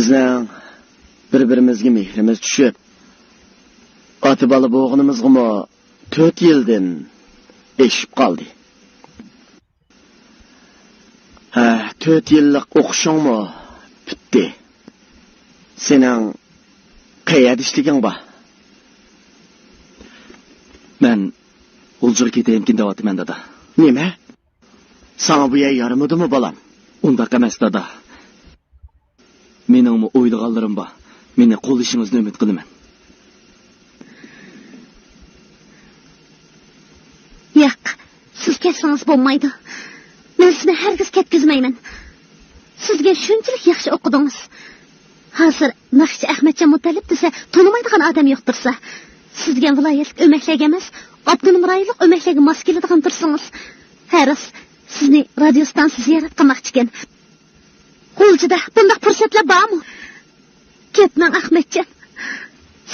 بىزنىڭ بىر-بىرىمىزگە مېھرىمىز چۈشۈپ، ئاتا-بالا بولغىنىمىزغىمۇ تۆت يىلدىن ئېشىپ قالدى. ھە، تۆت يىللىق ئوقۇشۇڭمۇ پۈتتى. سېنىڭ قەيەردە ئىشلىگىڭ بار؟ مەن غۇلجىغا كېتەيمىكىن دەۋاتىمەن، دادا. نېمە؟ ساڭا بۇ يەر يارىمىدىمۇ، بالام؟ ئۇنداق ئەمەس، دادا. مېنىڭمۇ ئويلىغانلىرىم بار. مېنى قوللىشىڭىزنى ئۈمىد قىلىمەن. ياق، سىز كەتسىڭىز بولمايدۇ. مەن سىزنى ھەرگىز كەتكۈزمەيمەن. سىز دېگەن شۇنچىلىك ياخشى ئوقۇدىڭىز. ھازىر ناخشىچى ئەخمەتجان مۇتەللىپ دېسە، تونۇمايدىغان ئادەم يوقتۇرسا. سىز دېگەن ۋىلايەتلىك ئۆمەكلەرگە ئەمەس، ئاپتونوم رايونلۇق ئۆمەكلەرگە ماس كېلىدىغان تۇرسىڭىز. ھە، راست، سىزنى رادىيو ستانسىسى زىيارەت قىلماقچىكەن. غۇلجىدا بۇنداق پۇرسەتلەر بارمۇ؟ كەتمەڭ، ئەخمەتجان.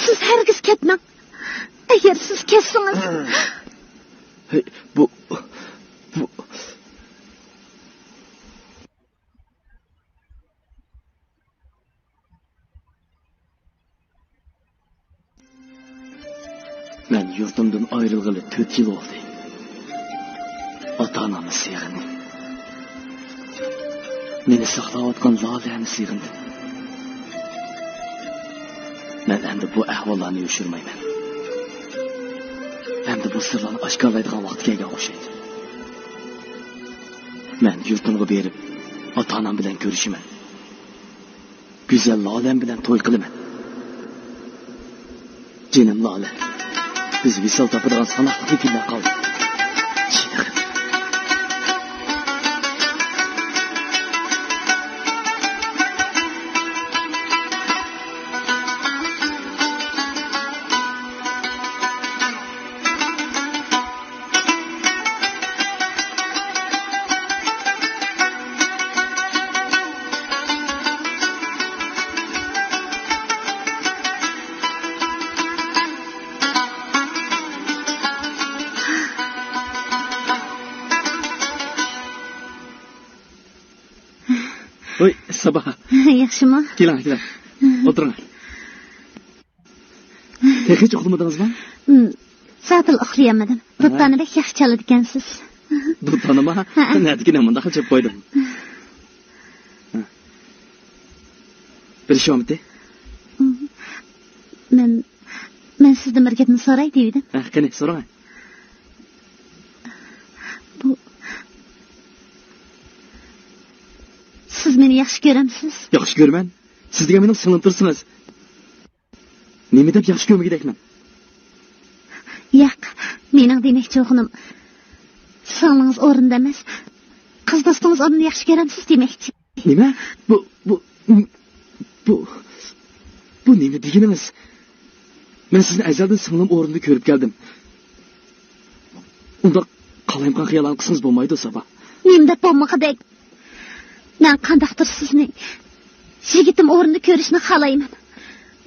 سىز ھەرگىز كەتمەڭ. ئەگەر سىز كەتسىڭىز. ھەي، بۇ، بۇ. مەن يۇرتۇمدىن ئايرىلغىلى تۆت يىل بولدى. ئاتا-ئانامنى سېغىندىم. مېنى ساقلاۋاتقان لالەنى سېغىندىم. مەن ئەمدى بۇ ئەھۋاللارنى يوشۇرمايمەن. ئەمدى بۇ سىرلارنى ئاشكارىلايدىغان ۋاقتى كەلگەن ئوخشايدۇ. مەن يۇرتۇمغا بېرىپ، ئاتا-ئانام بىلەن كۆرۈشىمەن. گۈزەل لالەم بىلەن توي قىلىمەن. جېنىم لالە، بىز ۋىسال تاپىدىغان ساناقلا كۈنلەر قالدى. جېنىم. ھوي، سابا. ياخشىمۇ؟ كېلىڭ، كېلىڭ. ئولتۇرۇڭ. تېخىچە ئۇخلىمىدىڭىزمۇ؟ ئىم، زادىلا ئۇخلىيالمىدىم. ھە. دۇتارنى بەك ياخشى چالىدىكەنسىز. دۇتارنىمۇ؟ ھە. نەدىكىنى مۇنداق چېلىپ قويدۇم. ھە. بىر ئىش بارمىدى؟ ئىم، مەن، مەن سىزدىن بىر گەپنى سوراي دېۋىدىم. ھە، قېنى، سوراڭ. بۇ، سىز مېنى ياخشى كۆرەمسىز؟ ياخشى كۆرىمەن. سىز دېگەن مېنىڭ سىڭلىم تۇرسىڭىز. نېمە دەپ ياخشى كۆرمىگۈدەكمەن؟ ياق، مېنىڭ دېمەكچى بولغىنىم، سىڭلىڭىز ئورنىدا ئەمەس، قىز دوستىڭىز ئورنىدا ياخشى كۆرەمسىز دېمەكچى. نېمە؟ بۇ، بۇ، بۇ، بۇ نېمە دېگىنىڭىز؟ مەن سىزنى ئەزەلدىن سىڭلىم ئورنىدا كۆرۈپ كەلدىم. ئۇنداق قالايمىقان خىياللارنى قىلسىڭىز بولمايدۇ، سابا. نېمە دەپ بولمىغۇدەك؟ مەن قانداقتۇر سىزنى يىگىتىم ئورنىدا كۆرۈشنى خالايمەن.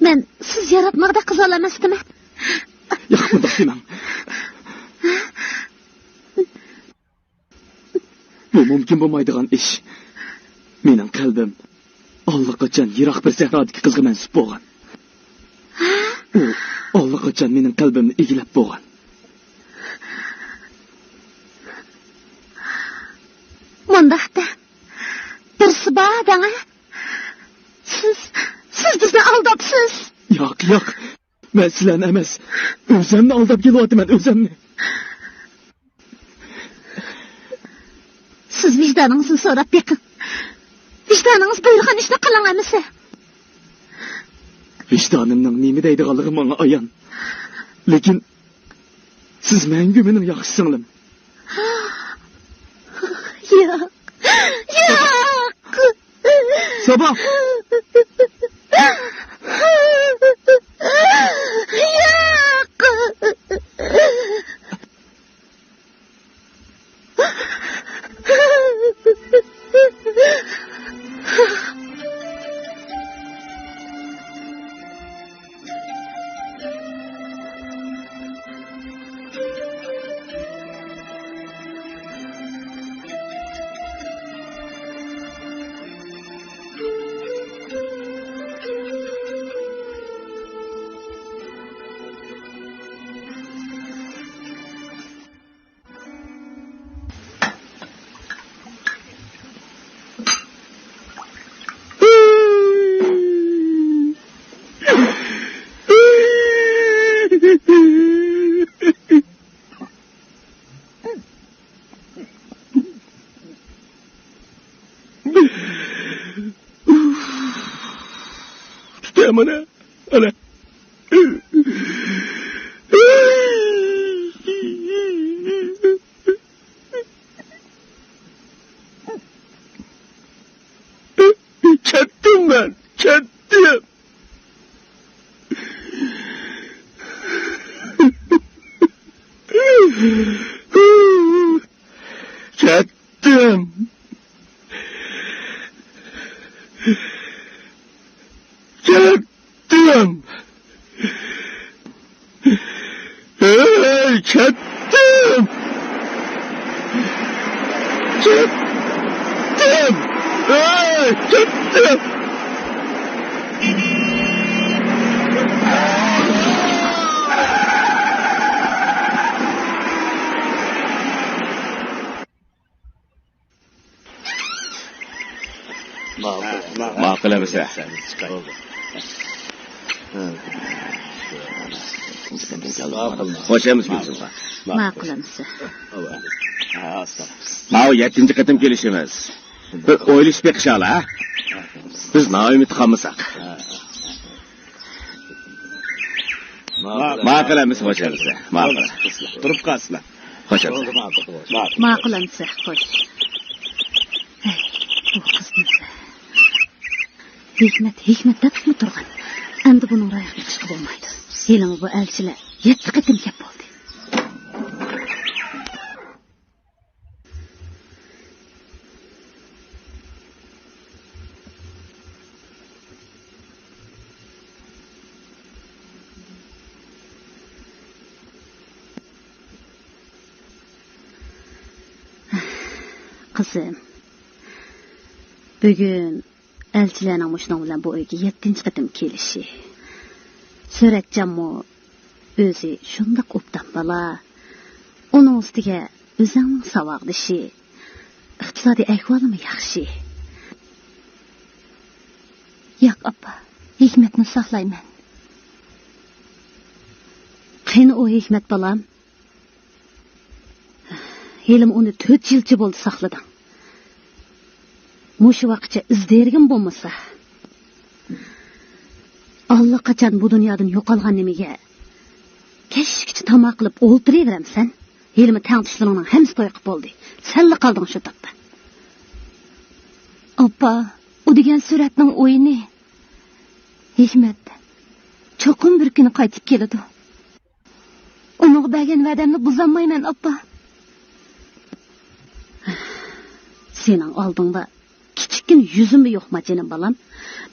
مەن سىز ياراتمىغۇدەك قىزال ئەمەستىمەن. ياق، ئۇنداق دېمەڭ. بۇ مۇمكىن بولمايدىغان ئىش. مېنىڭ قەلبىم ئاللىقاچان يىراق بىر سەھرادىكى قىزغا مەنسۇپ بولغان. ئۇ ئاللىقاچان مېنىڭ قەلبىمنى ئىگىلەپ بولغان. مۇنداق دەڭ. بىرسى بار دەڭە. سىز، سىز بىزنى ئالداپسىز. ياق، ياق. مەن سىلەرنى ئەمەس، ئۆزۈمنى ئالداپ كېلىۋاتىمەن، ئۆزۈمنى. سىز ۋىجدانىڭىزنى سوراپ بېقىڭ. ۋىجدانىڭىز بۇيرۇغان ئىشنى قىلىڭ ئەمىسە. ۋىجدانىمنىڭ نېمە دەيدىغانلىقى ماڭا ئايان. لېكىن سىز مەڭگۈ مېنىڭ ياخشى سىڭلىم. ياق. ياق. سابا! ياق. مانا، ئانا. كەتتىم مەن، كەتتىم. كەتتىم. كەتتىم. ھەي، كەتتىم! كەتتىم! ھەي، كەتتىم! ماقۇل ئەمىسە. خوش ئەمىس گۈلسۇم. ماقۇل ئەمىسە. ماۋۇ يەتتىنچى قېتىم كېلىشىمىز. بىر ئويلىشىپ بېقىشالا، ھە؟ بىز نائۈمىد قالمىساق. ماقۇل ئەمىسە، خوش ئەمىسە. ماقۇل. تۇرۇپ قالسىلا. خوش ئەمىسە. ماقۇل ئەمىسە، خوش. ھەي، بۇ قىز بىلسە. ھېكمەت، ھېكمەت دەپلا تۇرغان. ئەمدى بۇنىڭ رايىغا بېقىشقا بولمايدۇ. ھېلىمۇ بۇ ئەلچىلەر يەتتە قېتىم كەپ بولدى. قىزىم، بۈگۈن ئەلچىلەرنىڭ مۇشۇنىڭ بىلەن بۇ ئۆيگە يەتتىنچى قېتىم كېلىشى. سۈرەتجانمۇ ئۆزى شۇنداق ئوبدان بالا. ئۇنىڭ ئۈستىگە ئۆزۈڭنىڭ ساۋاقدىشى، ئىقتىسادىي ئەھۋالىمۇ ياخشى. ياق، ئاپا، ھېكمەتنى ساقلايمەن. قېنى ئۇ ھېكمەت، بالام؟ ھېلىمۇ ئۇنى تۆت يىلچە بولدى ساقلىدىڭ. مۇشۇ ۋاقىتچە ئىز دېرىكىمۇ بولمىسا. ئاللىقاچان بۇ دۇنيادىن يوقالغان نېمىگە كەچكىچە تاما قىلىپ ئولتۇرۇۋېرەمسەن؟ ھېلىمۇ تەڭتۇشلىرىڭنىڭ ھەممىسى توي قىپ بولدى. سەنلا قالدىڭ شۇ تاپتا. ئاپا، ئۇ دېگەن سۈرەتنىڭ ئويۇنى. ھېكمەت چوقۇم بىر كۈنى قايتىپ كېلىدۇ. ئۇنىڭغا بەرگەن ۋەدەمنى بۇزالمايمەن، ئاپا. سېنىڭ ئالدىڭدا كىچىككىنە يۈزۈممۇ يوقما، جېنىم بالام؟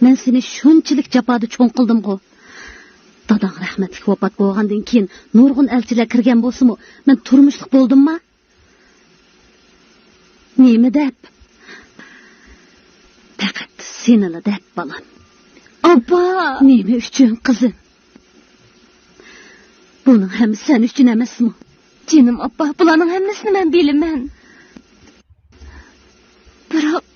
مەن سېنى شۇنچىلىك جاپادا چوڭ قىلدىمغۇ. داداڭ رەھمەتلىك ۋاپات بولغاندىن كېيىن نۇرغۇن ئەلچىلەر كىرگەن بولسىمۇ، مەن تۇرمۇشلۇق بولدۇمما؟ نېمە دەپ؟ پەقەت سېنىلا دەپ، بالام. ئاپا! نېمە ئۈچۈن، قىزىم؟ بۇنىڭ ھەممىسى سەن ئۈچۈن ئەمەسمۇ؟ جېنىم ئاپا، بۇلارنىڭ ھەممىسىنى مەن بىلىمەن. بىراق،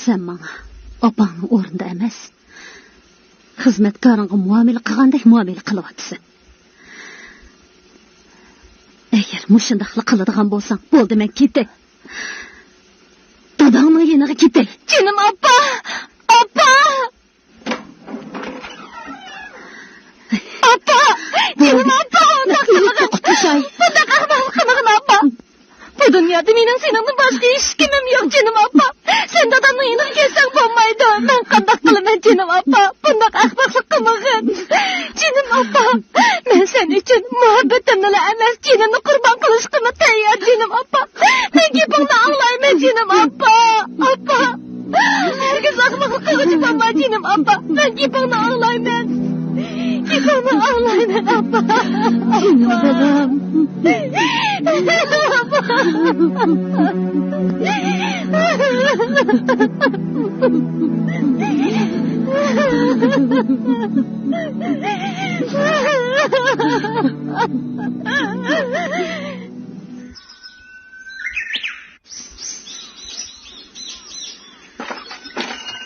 سەن ماڭا ئاپاڭنىڭ ئورنىدا ئەمەس، خىزمەتكارىڭغا مۇئامىلە قىلغاندەك مۇئامىلە قىلىۋاتىسەن. ئەگەر مۇشۇنداقلا قىلىدىغان بولساڭ، بولدى، مەن كېتەي. داداڭنىڭ يېنىغا كېتەي. جېنىم ئاپا! ئاپا! ئاپا! جېنىم ئاپا! ئۇنداق قىلمىغىن! بۇنداق ئەخمەقلىق قىلمىغىن، ئاپا! بۇ دۇنيادا مېنىڭ سېنىڭدىن باشقا ھېچكىمىم يوق، جېنىم ئاپا! سەن دادامنىڭ يېنىغا كەتسەڭ بولمايدۇ! مەن قانداق قىلىمەن، جېنىم ئاپا؟ بۇنداق ئەخمەقلىق قىلمىغىن! جېنىم ئاپا! مەن سەن ئۈچۈن مۇھەببىتىمنىلا ئەمەس، جېنىمنى قۇربان قىلىشقىمۇ تەييار، جېنىم ئاپا! مەن گېپىڭنى ئاڭلايمەن، جېنىم ئاپا! ئاپا! ھەرگىز ئەخمەقلىق قىلغۇچى بولما، جېنىم ئاپا! مەن گېپىڭنى ئاڭلايمەن! گېپىڭنى ئاڭلايمەن، ئاپا! جېنىم بالام!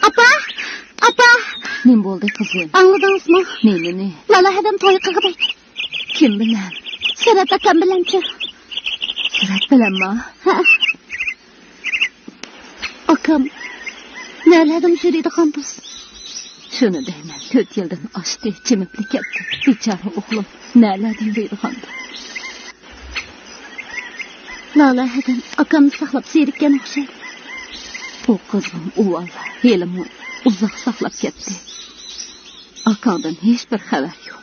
ئاپا! ئاپا! نېمە بولدى، قىزىم؟ ئاڭلىدىڭىزمۇ؟ نېمىنى؟ لالا ھەدەم توي قىلغۇدەك. كىم بىلەن؟ سۈرەت ئاكام بىلەنچۇ. سۈرەت بىلەنما؟ ھە. ئاكام نەلەردىن يۈرىدىغاندۇ؟ شۇنى دەيمەن، تۆت يىلدىن ئاشتى، جىمىپلا كەتتى. بىچارە ئوغلۇم نەلەردە يۈرىدىغاندۇ؟ لالە ھەدەم ئاكامنى ساقلاپ زېرىككەن ئوخشايدۇ. ئۇ قىزنىڭ ئۇۋال ھېلىمۇ ئۇزاق ساقلاپ كەتتى. ئاكاڭدىن ھېچبىر خەۋەر يوق.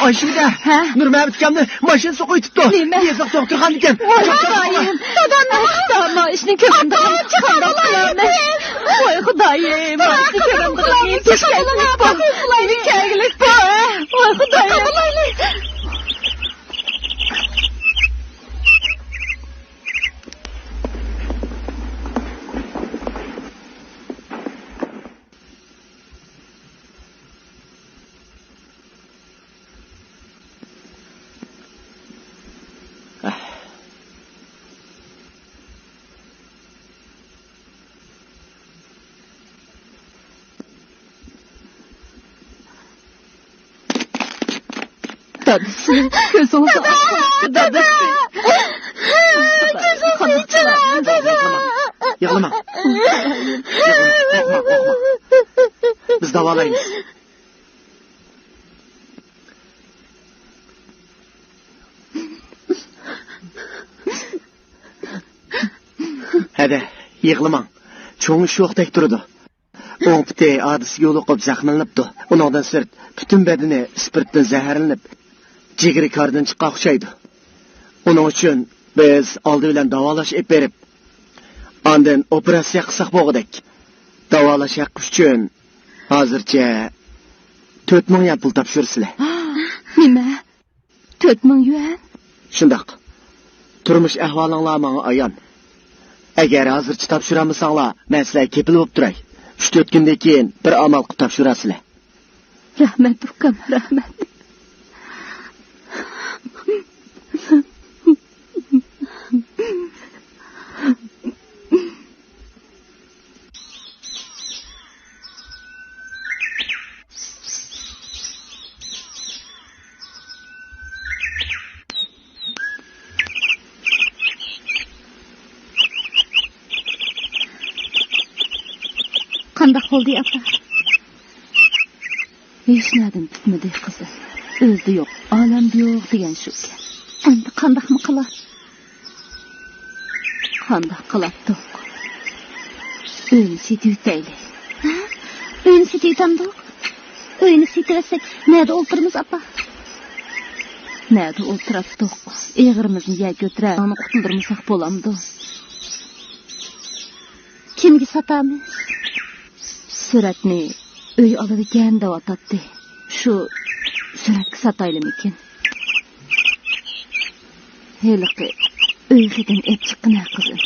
ئايشىمىدە، ھە؟ نۇرمەمەت ئاكامنى ماشىنا سوقۇۋېتىپتۇ. نېمە؟ يېزىلىق دوختۇرخانىدىكەن. ۋاي خۇدايىم، دادامنى، داما ئىشنى كۆرۈمدىن قانداق قىلارمىز؟ ۋاي خۇدايىم، ما ئىشنى كۆرۈمدىن كەلگىلىك بار. مېنى كەلگىلىك بار. ۋاي خۇدايىم. دادىسى، كۆزۈڭىزنى ئاچىڭ، دادىسى. يىغلىماڭ، يىغلىماڭ. يىغلىماڭ، قورقماڭ، قورقماڭ. بىز داۋالايمىز. ھەدە، يىغلىماڭ. چوڭ ئىش يوقتەك تۇرىدۇ. ئوڭ پۇتى ھادىسىگە يولۇقۇپ زەخىملىنىپتۇ. ئۇنىڭدىن سىرت، پۈتۈن بەدىنى ئىسپىرتتىن زەھەرلىنىپ، جىگىرى كاردىن چىققان ئوخشايدۇ. ئۇنىڭ ئۈچۈن بىز ئالدى بىلەن داۋالاش ئېلىپ بېرىپ، ئاندىن ئوپېراتسىيە قىلساق بولغۇدەك. داۋالاش ھەققى ئۈچۈن ھازىرچە تۆت مىڭ يۈەن پۇل تاپشۇرىسىلەر. نېمە؟ تۆت مىڭ يۈەن؟ شۇنداق. تۇرمۇش ئەھۋالىڭلار ماڭا ئايان. ئەگەر ھازىرچە تاپشۇرالمىساڭلار، مەن سىلەرگە كېپىل بولۇپ تۇراي. ئۈچ-تۆت كۈندىن كېيىن بىر ئامال قىلىپ تاپشۇرارسىلەر. رەھمەت، ئۇكام، رەھمەت. قانداق بولدى، ئاپا؟ ھېچنەدىن پۈتمىدى، قىزىم. ئۆزىدە يوق، ئالەمدە يوق دېگەن شۇكەن. ئەمدى قانداقمۇ قىلاي؟ قانداق قىلاتتۇق؟ ئۆينى سېتىۋېتەيلى. ھە؟ ئۆينى سېتىۋېتەمدۇق؟ ئۆينى سېتىۋەتسەك، نەدە ئولتۇرىمىز، ئاپا؟ نەدە ئولتۇراتتۇق؟ ئېغىرىمىزنى يەر كۆتۈرەر، ئاڭنى قۇتۇلدۇرمىساق بولامدۇ؟ كىمگە ساتامىز؟ سۈرەتنى ئۆي ئالىدىكەن دەۋاتاتتى. شۇ سۈرەتكە ساتايلىمىكىن؟ ھېلىقى ئۆي خېتىنى ئېلىپ چىققىنە، قىزىم.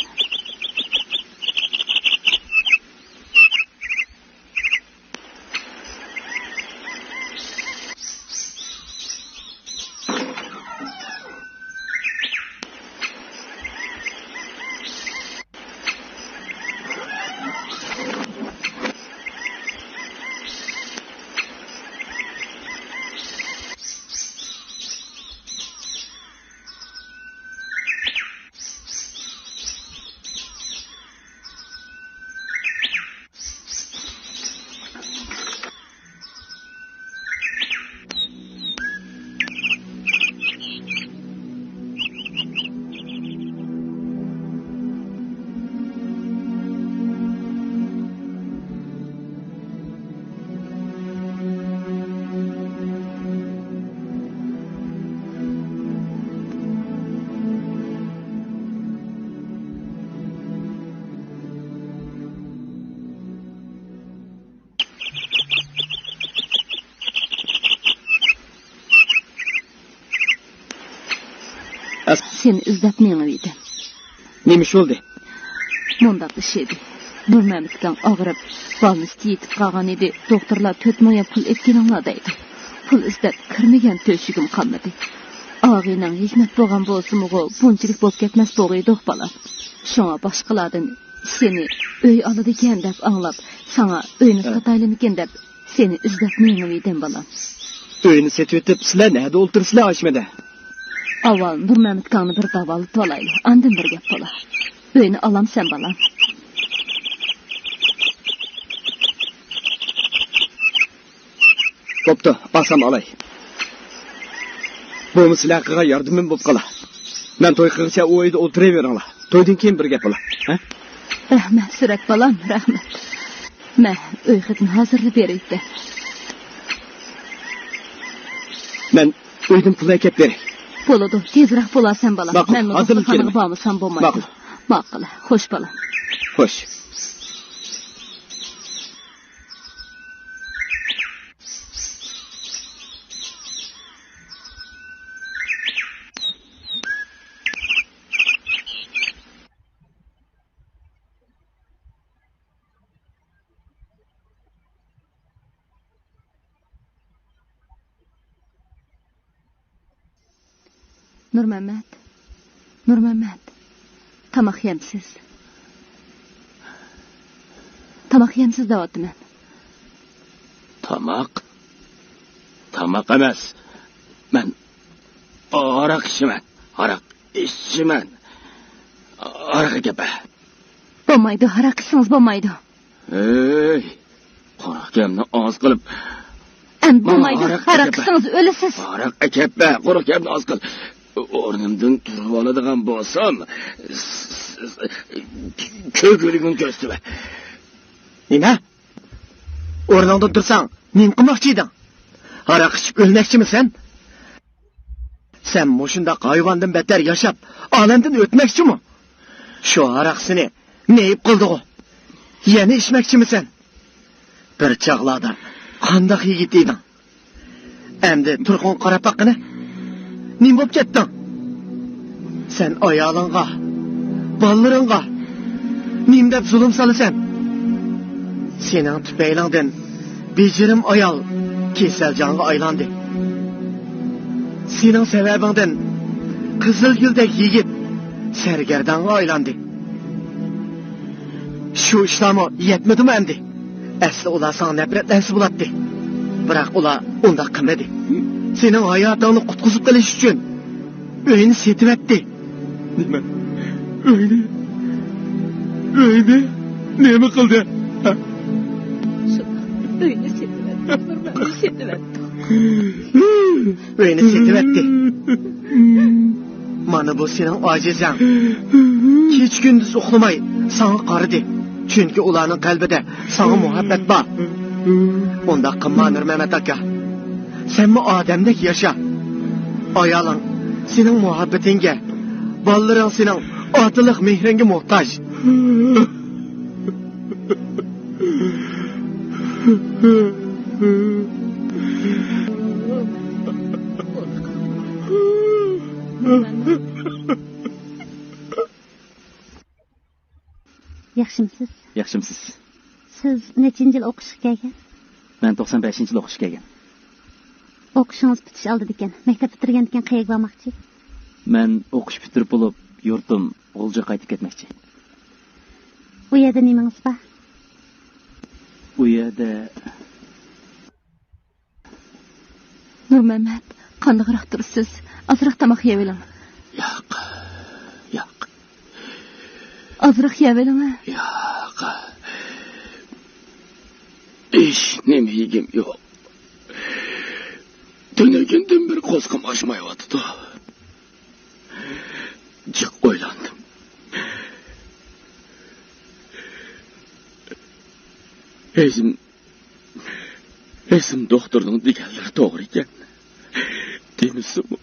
سېنى ئىزدەپ مېڭىۋىدىم. نېمە ئىش بولدى؟ مۇنداق ئىش ئىدى. نۇرمەمەت ئاكاڭ ئاغرىپ، بالنىستتا يېتىپ قالغان ئىدى. دوختۇرلار تۆت مىڭ يۈەن پۇل ئېلىپ كېلىڭلار دەيدۇ. پۇل ئىزدەپ كىرمىگەن تۆشۈكۈم قالمىدى. ئاغىنەڭ ھېكمەت بولغان بولسىمۇغۇ، بۇنچىلىك بولۇپ كەتمەس بولغىيدۇق، بالام. شۇڭا باشقىلاردىن سېنى ئۆي ئالىدىكەن دەپ ئاڭلاپ، ساڭا ئۆينى ھە. ساتايلىمىكىن دەپ سېنى ئىزدەپ مېڭىۋىدىم، بالام. ئۆينى سېتىۋېتىپ، سىلەر نەدە ئولتۇرىسىلەر ئاشمىدە؟ ئاۋۋال نۇرمەمەت ئاكاڭنى بىر داۋالىتىۋالايلى، ئاندىن بىر گەپ بولا. ئۆينى ئالامسەن، بالام؟ بوپتۇ، ئالسام ئالاي. بولمىسا سىلەر قىلغان ياردىمىم بولۇپ قالا. مەن توي قىلغىچە ئۇ ئۆيدە ئولتۇرۇۋېرىڭلار. تويدىن كېيىن بىر گەپ بولا. ھە؟ رەھمەت، سۈرەت بالام، رەھمەت. مەن ئۆي خېتىنى ھازىرلاپ بېرەي. مەن ئۆيدىن پۇل ئەكەپ بېرەي. بولىدۇ، تېزرەك بولارسەن بالام. ماقۇل، مەن ھازىرلا دوختۇرخانىغا كېلىمەن. بارمىسام بولمايدۇ. ماقۇل. ماقۇل، خوش بالام. خوش. نۇرمەممەت، نۇرمەممەت، تاماق يەمسىز؟ تاماق يەمسىز دەۋاتىمەن. تاماق؟ تاماق ئەمەس. مەن ھاراق ئىچىمەن. ھاراق ئىچىمەن. ھاراق ئەكەپ بەر. بولمايدۇ، ھاراق ئىچسىڭىز بولمايدۇ. ھەي، قۇرۇق گەپنى ئاز قىلىپ. ئەمدى بولمايدۇ، ھاراق ئىچسىڭىز ئۆلىسىز. ھاراق ئەكەپ بەر، قۇرۇق گەپنى ئاز قىل. ئورنۇمدىن تۇرۇۋالىدىغان بولسام، كۆكرىكىڭنى كۆرسىتىمەن. نېمە؟ ئورنۇڭدىن تۇرساڭ، نېمە قىلماقچى ئىدىڭ؟ ھاراق ئىچىپ ئۆلمەكچىمىسەن؟ سەن مۇشۇنداق ھايۋاندىن بەتتەر ياشاپ، ئالەمدىن ئۆتمەكچىمۇ؟ شۇ ھاراق سېنى مېيىپ قىلدىغۇ؟ يەنە ئىچمەكچىمىسەن؟ بىر چاغلاردا قانداق يىگىت ئىدىڭ؟ ئەمدى تۇرقۇڭغا قاراپ باققىنە. نېمە بولۇپ كەتتىڭ؟ سەن ئايالىڭغا، بالىلىرىڭغا نېمە دەپ زۇلۇم سالىسەن؟ سېنىڭ تۈپەيلىڭدىن بېجىرىم ئايال كېسەلجانغا ئايلاندى. سېنىڭ سەۋەبىڭدىن قىزىلگۈلدەك يىگىت سەرگەردانغا ئايلاندى. شۇ ئىشلارمۇ يەتمىدىمۇ ئەمدى؟ ئەسلى ئۇلار ساڭا نەپرەتلەنسە بولاتتى. بىراق ئۇلار ئۇنداق قىلمىدى. سېنىڭ ھاياتىڭنى قۇتقۇزۇپ قېلىش ئۈچۈن ئۆيىنى سېتىۋەتتى. نېمە؟ ئۆينى؟ ئۆينى نېمە قىلدى؟ ھە؟ شۇنداق. ئۆينى سېتىۋەتتى. بىر مەننى سېتىۋەتتى. ئۆينى سېتىۋەتتى. مانا بۇ سېنىڭ ئاجىزەڭ. كېچە-كۈندۈز ئۇخلىماي ساڭا قارىدى. چۈنكى ئۇلارنىڭ قەلبىدە ساڭا مۇھەببەت بار. ئۇنداق قىلما، نۇرمەمەت ئاكا. سەنمۇ ئادەمدەك ياشا. ئايالىڭ سېنىڭ مۇھەببىتىڭگە، بالىلىرىڭ سېنىڭ ئاتىلىق مېھرىڭگە موھتاج. ياخشىمسىز؟ ياخشىمسىز؟ سىز نەچچىنچى يىل ئوقۇشقا كەلگەن؟ مەن توقسان بەشىنچى يىل ئوقۇشقا كەلگەن. ئوقۇشىڭىز پۈتۈش ئالدىدىكەن. مەكتەپ پۈتتۈرگەندىكىن قەيەرگە بارماقچى؟ مەن ئوقۇش پۈتتۈرۈپ بولۇپ، يۇرتۇم غۇلجىغا قايتىپ كەتمەكچى. ئۇ يەردە نېمىڭىز بار؟ ئۇ يەردە نۇرمەمەت، قانداقراق تۇرىسىز؟ ئازراق تاماق يەۋېلىڭ. ياق، ياق. ئازراق يەۋېلىڭە. ياق. ھېچ نېمە يېگۈم يوق. تۈنۈگۈندىن بېرى قورسىقىم ئاچمايۋاتىدۇ. جىق ئويلاندىم. ھېسىم، ھېسىم دوختۇرنىڭ دېگەنلىرى توغرا ئىكەن. دېمىسىمۇ،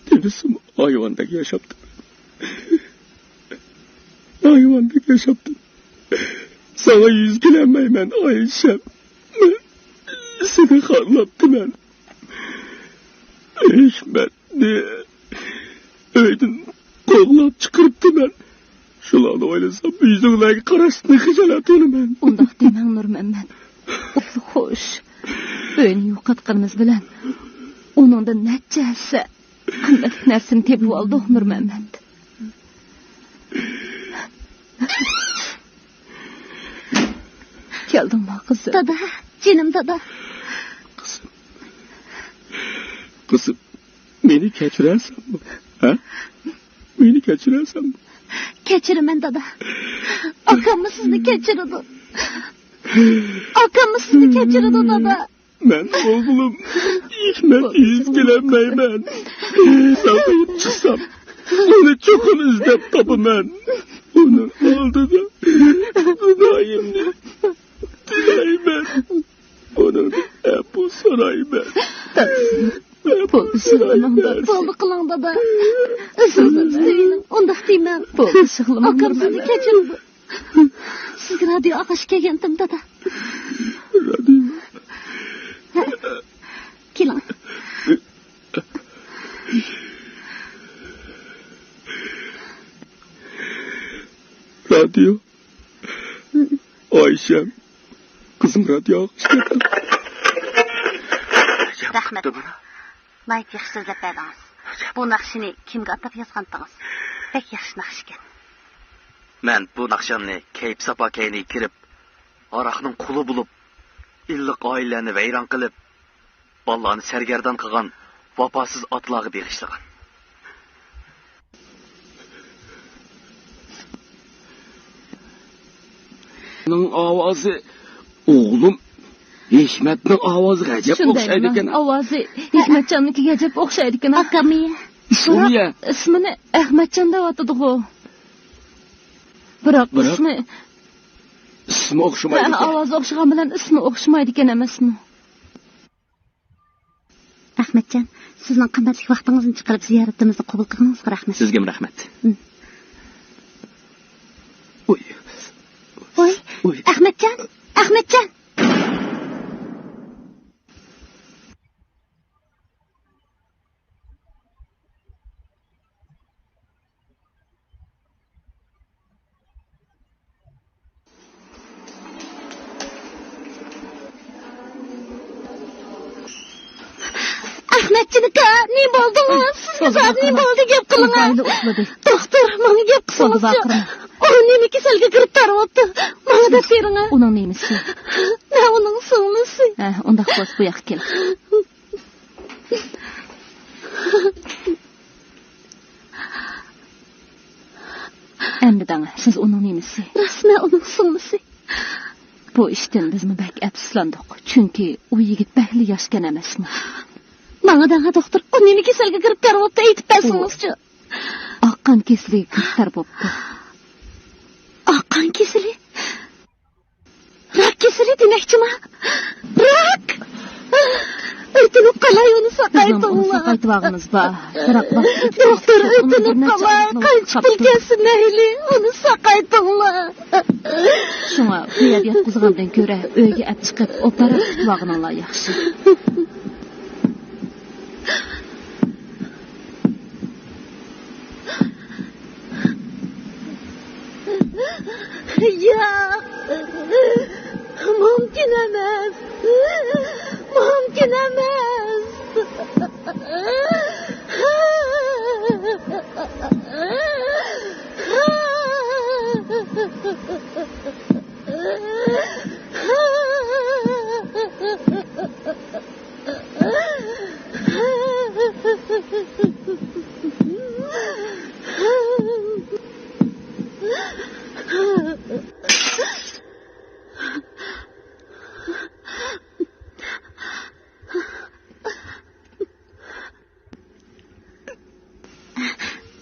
دېمىسىمۇ ھايۋاندەك ياشاپتىمەن. ھايۋاندەك ياشاپتىمەن. ساڭا يۈز كېلەلمەيمەن، ئايشەم. سېنى خارلاپتىمەن. ھېكمەتنى ئۆيدىن قوغلاپ چىقىرىپتىمەن. شۇلارنى ئويلىسام، يۈزۈڭلارغا قاراشتىن خىجالەت بولىمەن. ئۇنداق دېمەڭ، نۇرمەمەت. ئۇخلا خوش. ئۆينى يوقاتقىنىمىز بىلەن ئۇنىڭدىن نەچچە ھەسسە قىممەتلىك نەرسىنى تېپىۋالدۇق، نۇرمەمەت. كەلدىڭمۇ، قىزىم؟ دادا، جېنىم دادا. قىزىم. قىزىم، مېنى كەچۈرەرسەنمۇ؟ ھە؟ مېنى كەچۈرەرسەنمۇ؟ كەچۈرىمەن، دادا. ئاكاممۇ سىزنى كەچۈرىدۇ. ئاكاممۇ سىزنى كەچۈرىدۇ، دادا. مەن ئوغلۇم ھېكمەت يېزىپ كېلەلمەيمەن. ساقىيىپ چىقسام، ئۇنى چوقۇم ئىزدەپ تاپىمەن. ئۇنىڭ ئالدىدا خۇدايىمنى تىلەيمەن. ئۇنىڭدىن ئەپۇ سورايمەن. بولدى، يىغلىماڭ، دادىسى. بولدى، قىلىڭ، دادا. ئۆزىڭىزنى تۇتۇۋېلىڭ، ئۇنداق دېمەڭ. بولدى، يىغلىماڭ، ئاكام سىزنى كەچۈرىدۇ. سىزگە رادىيو ئاغاش كەلگەنتىم، دادا. رادىيو. ھە. كېلىڭ. رادىيو. ئايشەم، قىزىم رادىيو ئاغاش كەپتۇ. رەھمەت. ناھايىتى ياخشى سۆزلەپ بەردىڭىز. بۇ ناخشىنى كىمگە ئاتاپ يازغانتىڭىز؟ بەك ياخشى ناخشىكەن. مەن بۇ ناخشامنى كەيپ ساپا كەينىگە كىرىپ، ھاراقنىڭ قۇلى بولۇپ، ئىللىق ئائىلىلەرنى ۋەيران قىلىپ، بالىلارنى سەرگەردان قىلغان ۋاپاسىز ئاتىلارغا بېغىشلىغان. ئۇنىڭ ئاۋازى ئوغلۇم ھېكمەتنىڭ ئاۋازىغا ئەجەب ئوخشايدىكەن. ئاۋازى ھېكمەتجاننىڭكىگە ئەجەب ئوخشايدىكەن. ئاكاممۇ؟ ئىسمىمۇ؟ ئىسمىنى ئەخمەتجان دەۋاتىدىغۇ. بىراق، بىراق ئىسمى، ئىسمى ئوخشىمايدىكەن. ھە، ئاۋازى ئوخشىغان بىلەن ئىسمى ئوخشىمايدىكەن ئەمەسمۇ؟ ئەخمەتجان، سىزنىڭ قىممەتلىك ۋاقتىڭىزنى چىقىرىپ زىيارىتىمىزنى قوبۇل قىلغىنىڭىزغا رەھمەت. سىزگىمۇ رەھمەت. ھم. ئۇي. ۋاي، ئۇي. ئەخمەتجان، ئەخمەتجان! ئەخمەتجان ئاكا، نېمە بولدىڭىز؟ سىزگە زادى نېمە بولدى؟ گەپ قىلىڭا. دوختۇر، ماڭا گەپ قىلسىڭىزچۇ. ئۇ نېمە كېسەلگە گىرىپتار بوپتۇ؟ ماڭا دەپ بېرىڭە. ئۇنىڭ نېمىسى؟ مەن ئۇنىڭ سىڭلىسى. ھە، ئۇنداق بولسا بۇ ياققا كېلىڭ. ئەمدى دەڭ، سىز ئۇنىڭ نېمىسى؟ راست، مەن ئۇنىڭ سىڭلىسى. بۇ ئىشتىن بىزمۇ بەك ئەپسۇسلاندۇق، چۈنكى ئۇ يىگىت بەكلا ياشكەن ئەمەسمۇ؟ ماڭا دەڭ، دوختۇر، ئۇ نېمە كېسەلگە گىرىپتار بوپتۇ، ئېيتىپ بەرسىڭىزچۇ. ئاق قان كېسىلىگە گىرىپتار بوپتۇ. ئاق قان كېسىلى؟ راك كېسىلى دېمەكچىما؟ راك! ئۆتۈنۈپ قالاي، ئۇنى ساقايتىڭلار. ساقايتىۋالغىنىڭىز بار. بىراق ۋاقتى، دوختۇر، ئۆتۈنۈپ قالاي، قانچە پۇل كەتسە مەيلى، ئۇنى ساقايتىڭلار. شۇڭا بۇ يەردە ياتقۇزغاندىن كۆرە ئۆيگە ئەپ چىقىپ ئوپېراتسىيە قىلىۋالغىنىڭلار ياخشى. ياق، مۇمكىن ئەمەس، مۇمكىن ئەمەس.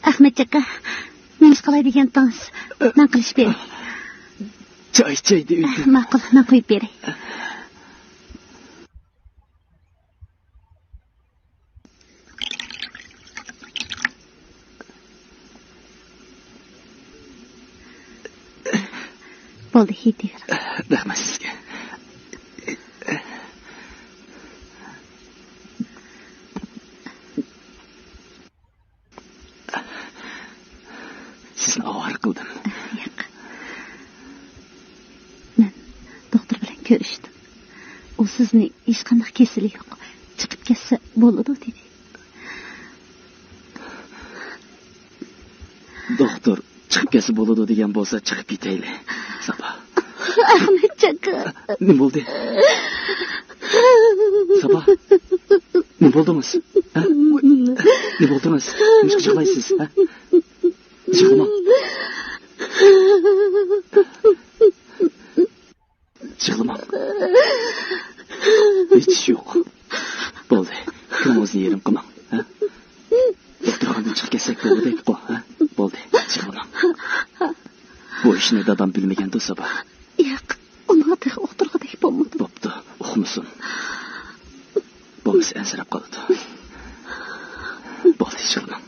ئەخمەتجان ئاكا، نېمە ئىش قىلاي دېگەنتىڭىز؟ مەن قىلىشىپ بېرەي. چاي ئىچەي دېدىم. ماقۇل، مەن قۇيۇپ بېرەي. بولدى، يېتىۋېرىڭ. رەھمەت سىزگە. سىزنى ئاۋارە قىلدىم. ياق. مەن دوختۇر بىلەن كۆرۈشتۈم. ئۇ سىزنى ھېچقانداق كېسىلى يوق، چىقىپ كەتسە بولىدۇ دېدى. دوختۇر، چىقىپ كەتسە بولىدۇ دېگەن بولسا، چىقىپ كېتەيلى. ساپا. ئەخمەتجان ئاكا. نېمە بولدى؟ ساپا. نېمە بولدىڭىز؟ ھە؟ نېمە بولدىڭىز؟ نېمىشقا يىغلايسىز؟ ھە؟ يىغلىماڭ. يىغلىماڭ. ئىچىش يوق. بولدى، كۆڭلىڭىزنى يېرىم قىلماڭ، ھە؟ دوختۇرخانىدىن چىقىپ كەتسەك بولغۇدەكقۇ، ھە؟ بولدى، چىقىۋېلىڭ. بۇ ئىشنى دادام بىلمىگەندۇ، سابا؟ ياق، ئۇنىڭغا تېخى ئۇقتۇرغۇدەك بولمىدىم. بوپتۇ، ئۇقمىسۇن. بولمىسا ئەنسىرەپ قالىدۇ. بولدى، چىقىۋېلىڭ.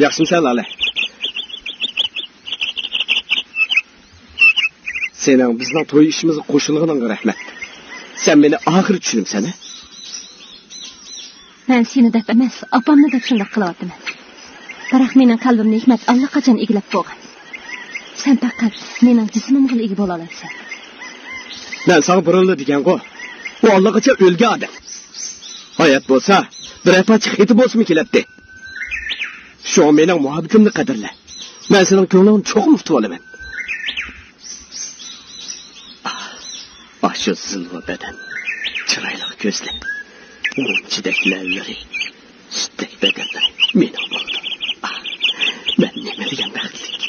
ياخشىمۇسەن، لالە؟ سېنىڭ بىزنىڭ توي ئىشىمىزغا قوشۇلغىنىڭغا رەھمەت. سەن مېنى ئاخىرى چۈشىنىمسەن، ھە؟ مەن سېنى دەپ ئەمەس، ئاپامنى دەپ شۇنداق قىلىۋاتىمەن. بىراق مېنىڭ قەلبىمنى ھېكمەت ئاللىقاچان ئىگىلەپ بولغان. سەن پەقەت مېنىڭ جىسمىمغىلا ئىگە بولالايسەن. مەن ساڭا بۇرۇنلا دېگەنغۇ، ئۇ ئاللىقاچان ئۆلگەن ئادەم. ھايات بولسا، بىرەر پارچە خېتى بولسىمۇ كېلەتتى. شۇڭا مېنىڭ مۇھەببىتىمنى قەدىرلە. مەن سېنىڭ كۆڭلۈڭنى چوقۇم ئۇتۇۋالىمەن. ئاشۇ زىلۋا بەدەن، چىرايلىق كۆزلەر، غۇنچىدەك لەۋلىرى، سۈتتەك بەدەنلىرى مېنىڭ بولىدۇ. ئاھ، مەن نېمە دېگەن بەختلىك.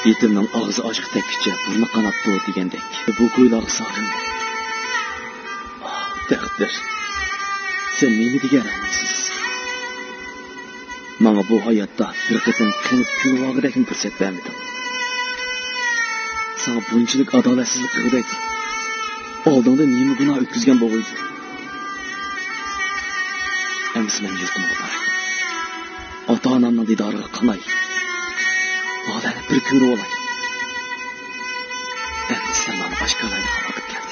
يېتىمنىڭ ئاغزى ئاشقا تەگكۈچە بۇرنى قاناپتۇ دېگەندەك، بۇ كويلارغا سالدىم. ئاھ، تەقدىر، سەن نېمە دېگەن رەھمەتسىز. ماڭا بۇ ھاياتتا بىر قېتىم قېنىپ كۈلۈۋالغۇدەكمۇ پۇرسەت بەرمىدىڭ. ساڭا بۇنچىلىك ئادالەتسىزلىك قىلغۇدەك ئالدىڭدا نېمە گۇناھ ئۆتكۈزگەن بولغىيدىم؟ ئەمىسە مەن يۇرتۇمغا باراي. ئاتا-ئانامنىڭ دىدارىغا قاناي. بالىلەرنى بىر كۆرۈۋالاي. ئەمدى سەن ماڭا ئاشكارىلايدىغان ۋاقىت كەلدى.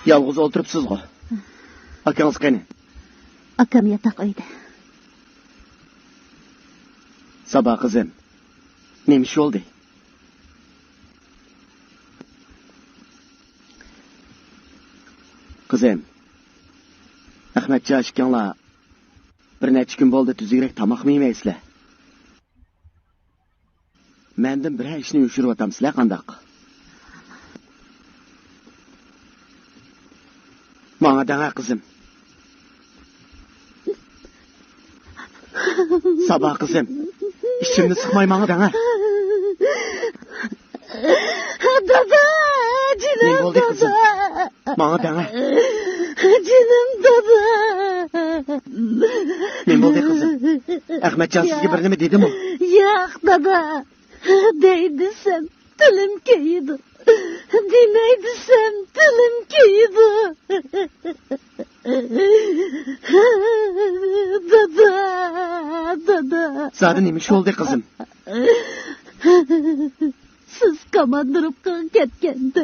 يالغۇز ئولتۇرۇپسىزغۇ؟ ئاكىڭىز قېنى؟ ئاكام ياتاق ئۆيدە. سابا قىزىم، نېمە ئىش بولدى؟ قىزىم، ئەخمەتجان ئىككىڭلار بىر نەچچە كۈن بولدى، تۈزۈكرەك تاماقمۇ يېمەيسىلەر. مەندىن بىرەر ئىشنى يوشۇرۇۋاتامسىلەر قانداق؟ ماڭا دەڭە، قىزىم. سابا قىزىم، ئىچىمنى سىقماي ماڭا دەڭە. دادا، جېنىم، نېمە بولدى، قىزىم؟ دادا. ماڭا دەڭە. جېنىم دادا. نېمە بولدى، قىزىم؟ ئەخمەتجان سىزگە بىر نېمە دېدىمۇ؟ ياق، دادا. دەي دېسەم، تىلىم كۆيىدۇ. دېمەي دېسەم، تىلىم كۆيىدۇ. دادا، دادا. زادى نېمە ئىش بولدى، قىزىم؟ سىز كاماندىروپكىغا كەتكەندە،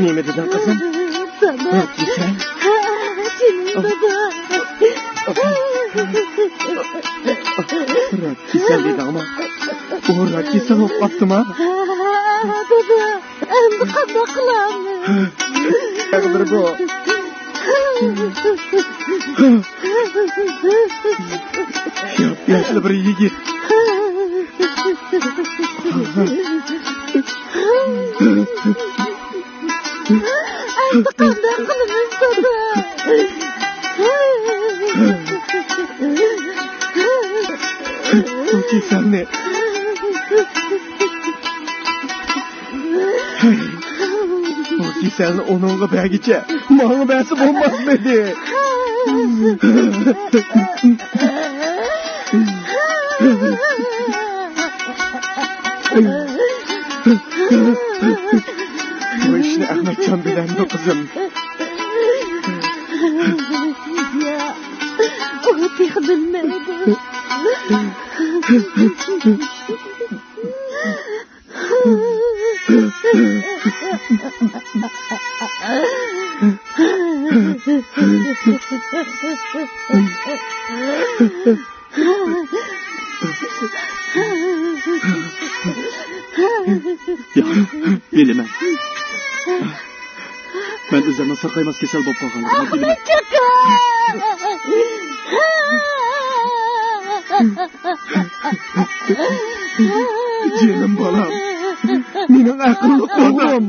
نېمە دېدىڭ، قىزىم؟ دادا. ھە، كېسەل؟ ھە، جېنىم دادا. راك كېسەل دېدىڭمۇ؟ ئۇ راك كېسەل بولۇپ قاپتىما؟ ھە، دادا. ئەمدى قانداق قىلامىز؟ تەقدىر بۇ. ياپياشلا بىر يىگىت. ئەمدى قانداق قىلىمىز، دادا؟ بۇ كېسەلنى بۇ كېسەلنى ئۇنىڭغا بەرگىچە ماڭا بەرسە بولماسمىدى؟ بۇ ئىشنى ئەخمەتجان بىلەمدۇ، قىزىم؟ ياق، ئۇ تېخى بىلمەيدۇ. ياق، بىلىمەن. مەن ئۆزۈمنىڭ ساقايماس كېسەل بولۇپ قالغانلىقىنى بىلىمەن. جېنىم بالام، مېنىڭ ئەقىللىق ئوغلۇم.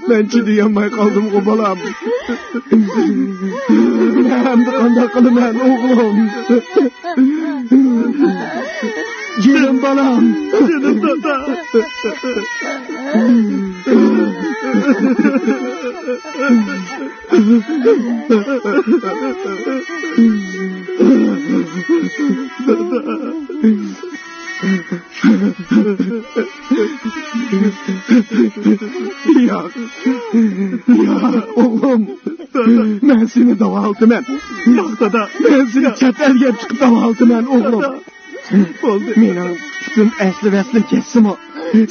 مەن چىدىيالماي قالدىمغۇ، بالام. ئەمدى قانداق قىلىمەن، ئوغلۇم؟ جېنىم بالام. جېنىم دادا. ياق، ياق، ئوغلۇم. مەن سېنى داۋالىتىمەن. ياق، دادا. مەن سېنى چەت ئەلگە ئېلىپ چىقىپ داۋالىتىمەن، ئوغلۇم. دادا. بولدى. مېنىڭ پۈتۈن ئەسلى ۋەسلىم كەتسىمۇ،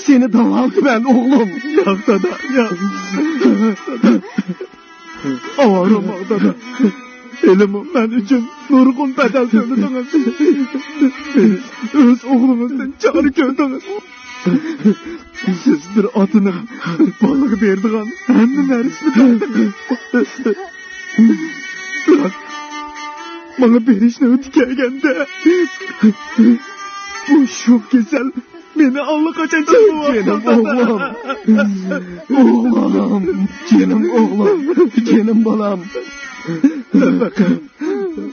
سېنى داۋالىتىمەن، ئوغلۇم. ياق، دادا، ياق. ئاۋارە ماڭ، دادا. ھېلىمۇ مەن ئۈچۈن نۇرغۇن بەدەل تۆلىدىڭىز. ئۆز ئوغلىڭىزدىن چارە كۆردىڭىز. سىز بىر ئاتىنىڭ، بىر بالىغا بېرىدىغان ھەممە نەرسىنى بەردىڭىز. بىراق، ماڭا بېرىش نۆۋىتى كەلگەندە، بۇ شوخ كېسەل مېنى ئاللىقاچان چاقىۋاپتۇ. جېنىم ئوغلۇم. ئوغلۇم. جېنىم ئوغلۇم. جېنىم بالام.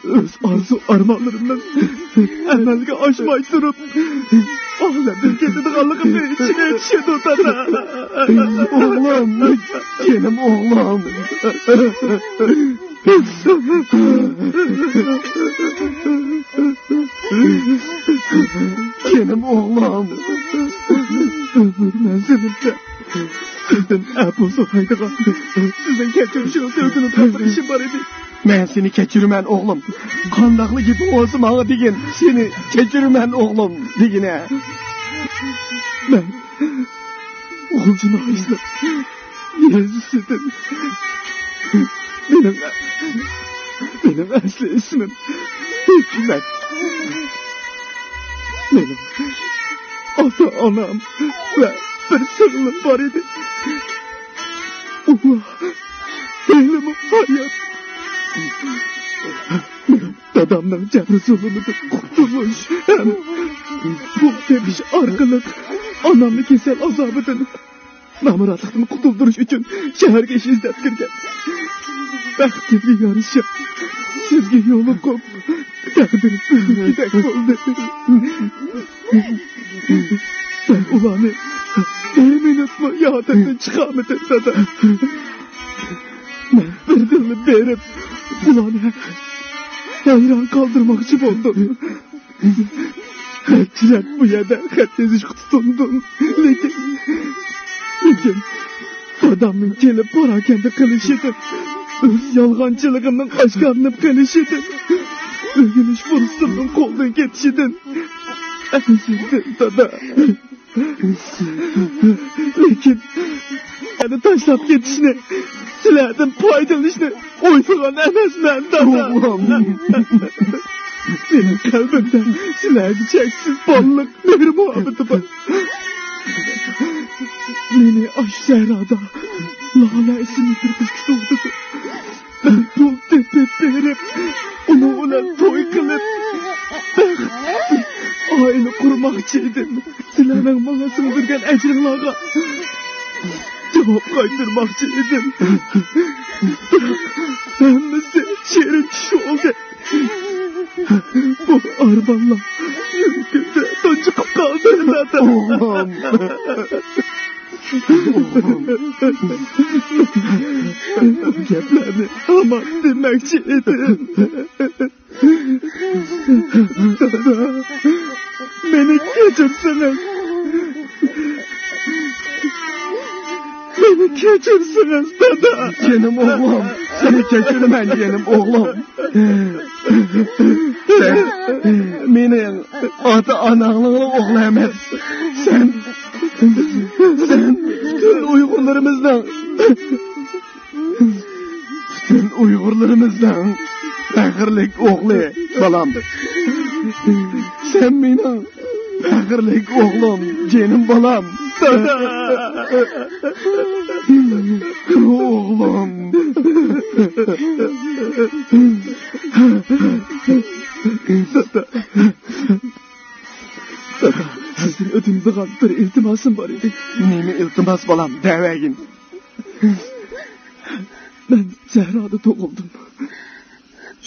ئۆز ئارزۇ ئارمانلىرىمنىڭ ئەمەلگە ئاشماي تۇرۇپ، ئالەمدىن كېتىدىغانلىقىمنى ئىچىگە چۈشىدۇ، دادا. ئوغلۇم، جېنىم ئوغلۇم. جېنىم ئوغلۇم. ئۆمۈر مەنزىلىمدە سىزدىن ئەپۇ سورايدىغان، سىزنىڭ كەچۈرۈشىڭىزنى ئۆتۈنۈپ بىر ئىشىم بار ئىدى. مەن سېنى كەچۈرىمەن، ئوغلۇم. قانداقلا گېپىڭ بولسا ماڭا دېگىن، سېنى كەچۈرىمەن، ئوغلۇم، دېگىنە. مەن غۇلجا ناھىيەسىنىڭ يېزىسىدىن. مېنىڭ، مېنىڭ ئەسلى ئىسمىم ھېكمەت. مېنىڭ ئاتا-ئانام ۋە بىر سىڭلىم بار ئىدى. ئۇلار ھېلىمۇ ھايات. دادامنىڭ جەبرى-زۇلۇمىدىن قۇتۇلۇش ھەم پۇل تېپىش ئارقىلىق ئانامنى كېسەل ئازابىدىن، نامراتلىقتىن قۇتۇلدۇرۇش ئۈچۈن شەھەرگە ئىش ئىزدەپ كىرگەن. بەختىمگە يارىشا، سىزگە يولۇقۇپ، تەقدىر بۈگۈنكىدەك بولدى. سەن ئۇلارنى بىر مىنۇتمۇ يادىمدىن چىقارمىدىڭ، دادا. مەن بىردىنلا بېرىپ، ئۇلارنى ھەيران قالدۇرماقچى بولدۇم. نەچچە رەت بۇ يەردە خەت يېزىشقا تۇتۇندۇم. لېكىن، لېكىن دادامنىڭ كېلىپ پاراكەندە قىلىشىدىن، ئۆز يالغانچىلىقىمنىڭ ئاشكارىلىنىپ قېلىشىدىن، ئۆگىنىش پۇرسىتىمنىڭ قولدىن كېتىشىدىن، ئەنسىزدىم، دادا. لېكىن يەنە تاشلاپ كېتىشنى، سىلەردىن پايدىلىنىشنى ئويلىغان ئەمەسمەن، دادا. ئوغلۇم. مېنىڭ قەلبىمدە سىلەرگە چەكسىز بالىلىق مېھرى-مۇھەببىتى بار. مېنى ئاشۇ سەھرادا لالە ئىسىملىك بىر قىز كۈتۈۋاتىدۇ. مەن پۇل تېپىپ بېرىپ، ئۇنىڭ بىلەن توي قىلىپ، بەختلىك ئائىلە قۇرماقچى ئىدىم. سىلەرنىڭ ماڭا سىڭدۈرگەن ئەجرىڭلارغا جاۋاب قايتۇرماقچى ئىدىم. بىراق، ھەممىسى شېرىن چۈش بولدى. بۇ ئارمانلار يۈرىكىمدە تۇنجۇقۇپ قالدى، دادا. ئوغلۇم. ئوغلۇم. بۇ گەپلەرنى ھامان دېمەكچى ئىدىم. دادا، مېنى كەچۈرسىڭىز. مېنى كەچۈرسىڭىز، دادا. جېنىم ئوغلۇم، سېنى كەچۈرىمەن، جېنىم ئوغلۇم. سەن مېنىڭ ئاتا-ئاناڭنىڭ ئوغلى ئەمەس. سەن، سەن پۈتۈن ئۇيغۇرلىرىمىزنىڭ، پۈتۈن ئۇيغۇرلىرىمىزنىڭ پەخىرلىك ئوغلى، بالام. سەن مېنىڭ پەخىرلىك ئوغلۇم، جېنىم بالام. دادا! ئوغلۇم. دادا. دادا، سىزدىن ئۆتۈنىدىغان بىر ئىلتىماسىم بار ئىدى. نېمە ئىلتىماس، بالام؟ دەۋەرگىن. مەن سەھرادا تۇغۇلدۇم.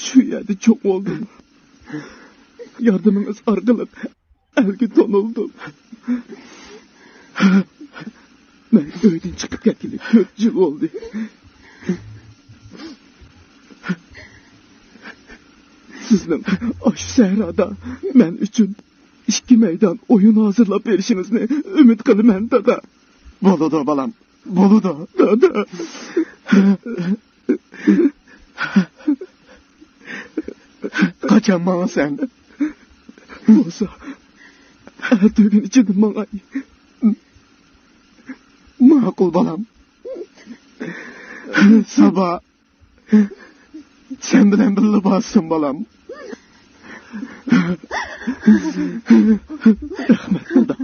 شۇ يەردە چوڭ بولدۇم. ياردىمىڭىز ئارقىلىق ئەلگە تونۇلدۇم. مەن ئۆيدىن چىقىپ كەتكىلى تۆت يىل بولدى. سىزنىڭ ئاشۇ سەھرادا مەن ئۈچۈن ئىككى مەيدان ئويۇن ھازىرلاپ بېرىشىڭىزنى ئۈمىد قىلىمەن، دادا. بولىدۇ، بالام. بولىدۇ. دادا. قاچان ماڭىسەن؟ بولسا، ئەتىگۈن ئىچىدە ماڭاي. ماقۇل، بالام. سابا سەن بىلەن بىللە بارسۇن، بالام. رەھمەت، دادا.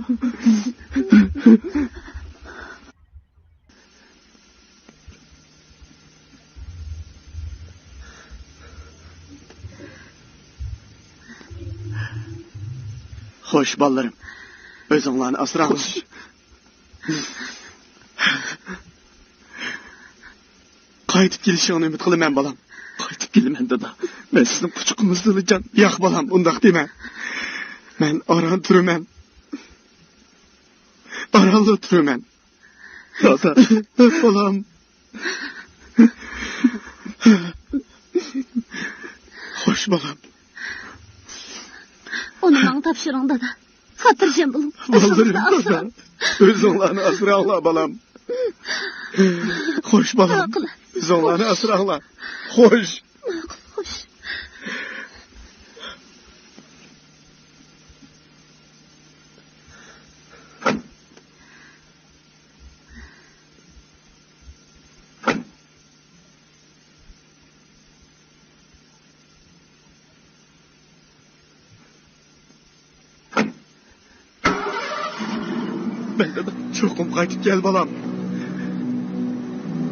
خوش، بالىلىرىم. ئۆزۈڭلارنى ئاسراڭلار. خوش. قايتىپ كېلىشىڭنى ئۈمىد قىلىمەن، بالام. قايتىپ كېلىمەن، دادا. مەن سىزنىڭ قۇچىقىڭىزدا ئۆلىمەن. ياق، بالام، ئۇنداق دېمە. مەن ئاران تۇرىمەن. ئارانلا تۇرىمەن. دادا. بالام. خوش، بالام. ئۇنى ماڭا تاپشۇرۇڭ، دادا. خاتىرجەم بولۇڭ. بالىلىرىم، ئۆزىڭىزنى دادا. ئاسراڭ. ئۆزۈڭلارنى ئاسراڭلار، بالام. خوش، بالام. ماقۇل. ئۆزۈڭلارنى ئاسراڭلار. خوش. ماقۇل، خوش. مەن دادا، چوقۇم قايتىپ كەل، بالام.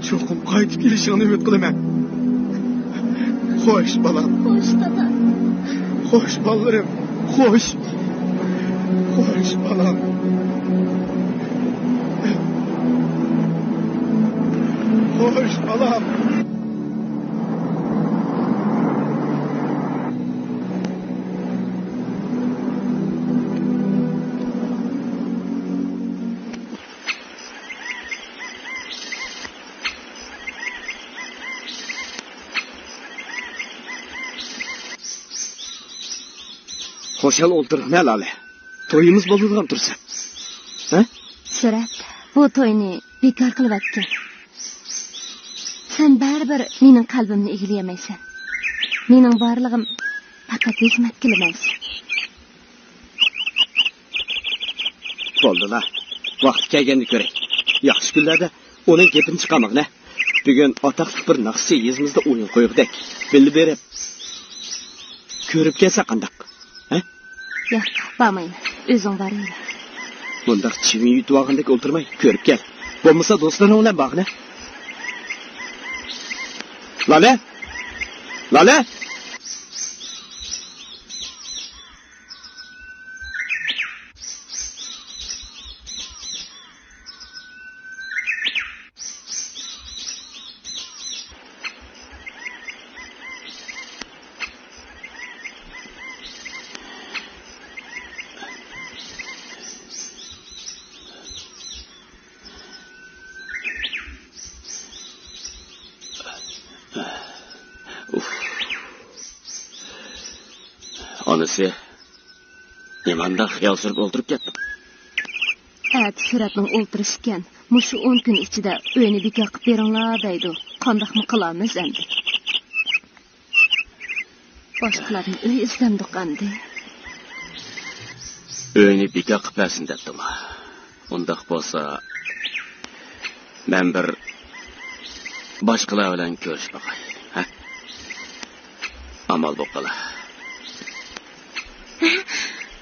چوقۇم قايتىپ كېلىشىڭنى ئۈمىد قىلىمەن. خوش، بالام. خوش، دادا. خوش، بالىلىرىم. خوش. خوش، بالام. خوش، بالام. خۇشال ئولتۇرۇپ نە لالە؟ تويىمىز بولىدىغان تۇرسا. ھە؟ سۈرەت، بۇ توينى بىكار قىلىۋەتكىن. سەن بەرىبىر مېنىڭ قەلبىمنى ئىگىلىيەلمەيسەن. مېنىڭ بارلىقىم پەقەت ھۆكۈمەتكىلا مەنسۇپ. بولدىلا. ۋاقتى كەلگەندە كۆرەي. ياخشى كۈنلەردە ئۇنىڭ گېپىنى چىقارمىغىن ھە. بۈگۈن ئاتاقلىق بىر ناخشىچى يېزىمىزدا ئويۇن قويغۇدەك. بىللە بېرىپ كۆرۈپ كەلسە قانداق؟ ھە؟ ياق، بارمايمەن. ئۆزۈڭ بارىۋەر. بۇنداق چىۋىن يۇتۇۋالغاندەك ئولتۇرماي، كۆرۈپ كەل. بولمىسا دوستلىرىڭ بىلەن بارغىنە. لالە! لالە! ئۇف. ئانىسى نېمانداق خىيال سۈرۈپ ئولتۇرۇپ كەتتىڭ؟ ئەتە سۈرەتنىڭ ئولتۇرۇشى ئىكەن. مۇشۇ ئون كۈن ئىچىدە ئۆينى بىكار قىلىپ بېرىڭلار دەيدۇ. قانداقمۇ قىلارمىز ئەمدى؟ باشقىلاردىن ئۆي ئىزدەمدۇق ئەمدى. ئۆينى بىكار قىلىپ بەرسۇن دەپتىما؟ ئۇنداق بولسا، مەن بىر باشقىلار بىلەن كۆرۈشۈپ باقاي. ھە؟ ئامال بولۇپ قالا.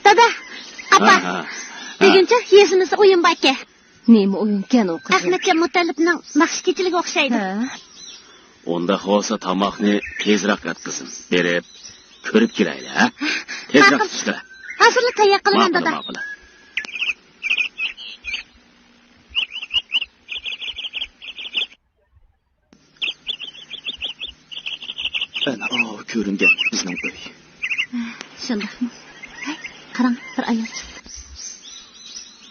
دادا، ئاپا، ھە، ھە، ھە. بۈگۈنچە يېزىمىزدا ئويۇن باركەن. نېمە ئويۇنكەن ئۇ قىزىم؟ ئەخمەتجان مۇتەللىپنىڭ ناخشا كېچىلىكى ئوخشايدۇ. ھە؟ ئۇنداق بولسا تاماقنى تېزرەك ئەت قىزىم. بېرىپ كۆرۈپ كېلەيلى، ھە؟ تېزرەك ماقۇل. چىقىڭ. ھازىرلا تەييار قىلىمەن، ماقۇل، دادا. ماقۇل. ئەنە ئاۋۇ كۆرۈنگەن بىزنىڭ ئۆي. شۇنداقمۇ؟ ھەي، قاراڭ، بىر ئايال چىقتى.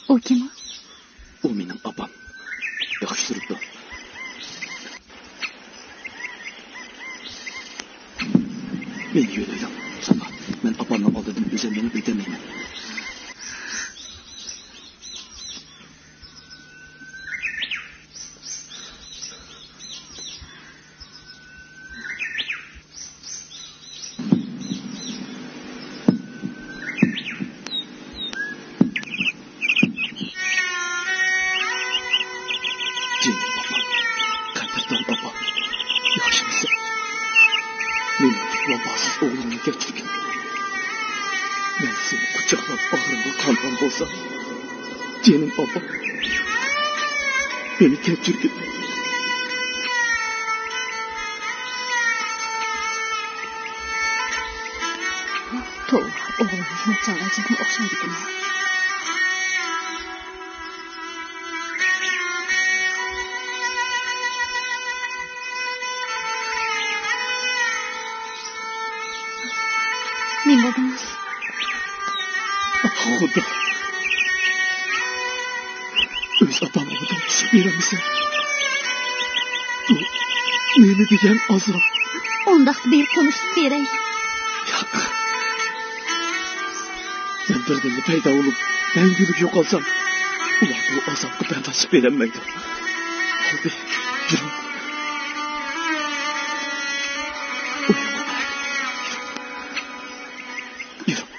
ئۇ كىم ئۇ؟ ئۇ مېنىڭ ئاپام. ياخشى تۇرۇپتۇ. مېنى يۆلەيلىڭ، ساپا. مەن ئاپامنىڭ ئالدىدىن ئۆزۈمنى ئۆتەلمەيمەن. جېنىم ئاپام، قەدىردان ئاپام، ياخشىمۇسەن؟ مېنىڭدەك ۋاپاسىز ئوغلۇمنى كەچۈرگىن. مەن سېنى قۇچاقلاپ باغرىمغا قانغان بولسام، جېنىم ئاپام، مېنى كەچۈرگىن. توۋا، ئوغلۇم ئەخمەتجانغا ئەجەبمۇ ئوخشايدىكىن. نېمە بولدىڭىز؟ خۇدا. ئۆز ئاپامغا تونۇشۇپ بېرەمسەن؟ بۇ نېمە دېگەن ئازاب؟ ئۇنداقتا بېرىپ تونۇشۇپ بېرەي. ياق. مەن بىردىنلا پەيدا بولۇپ، مەڭگۈلۈك يوقالسام، ئۇلار بۇ ئازابقا بەرداشلىق بېرەلمەيدۇ. بولدى، يۈرۈڭ. ئۇيقۇ. يۈرۈڭ.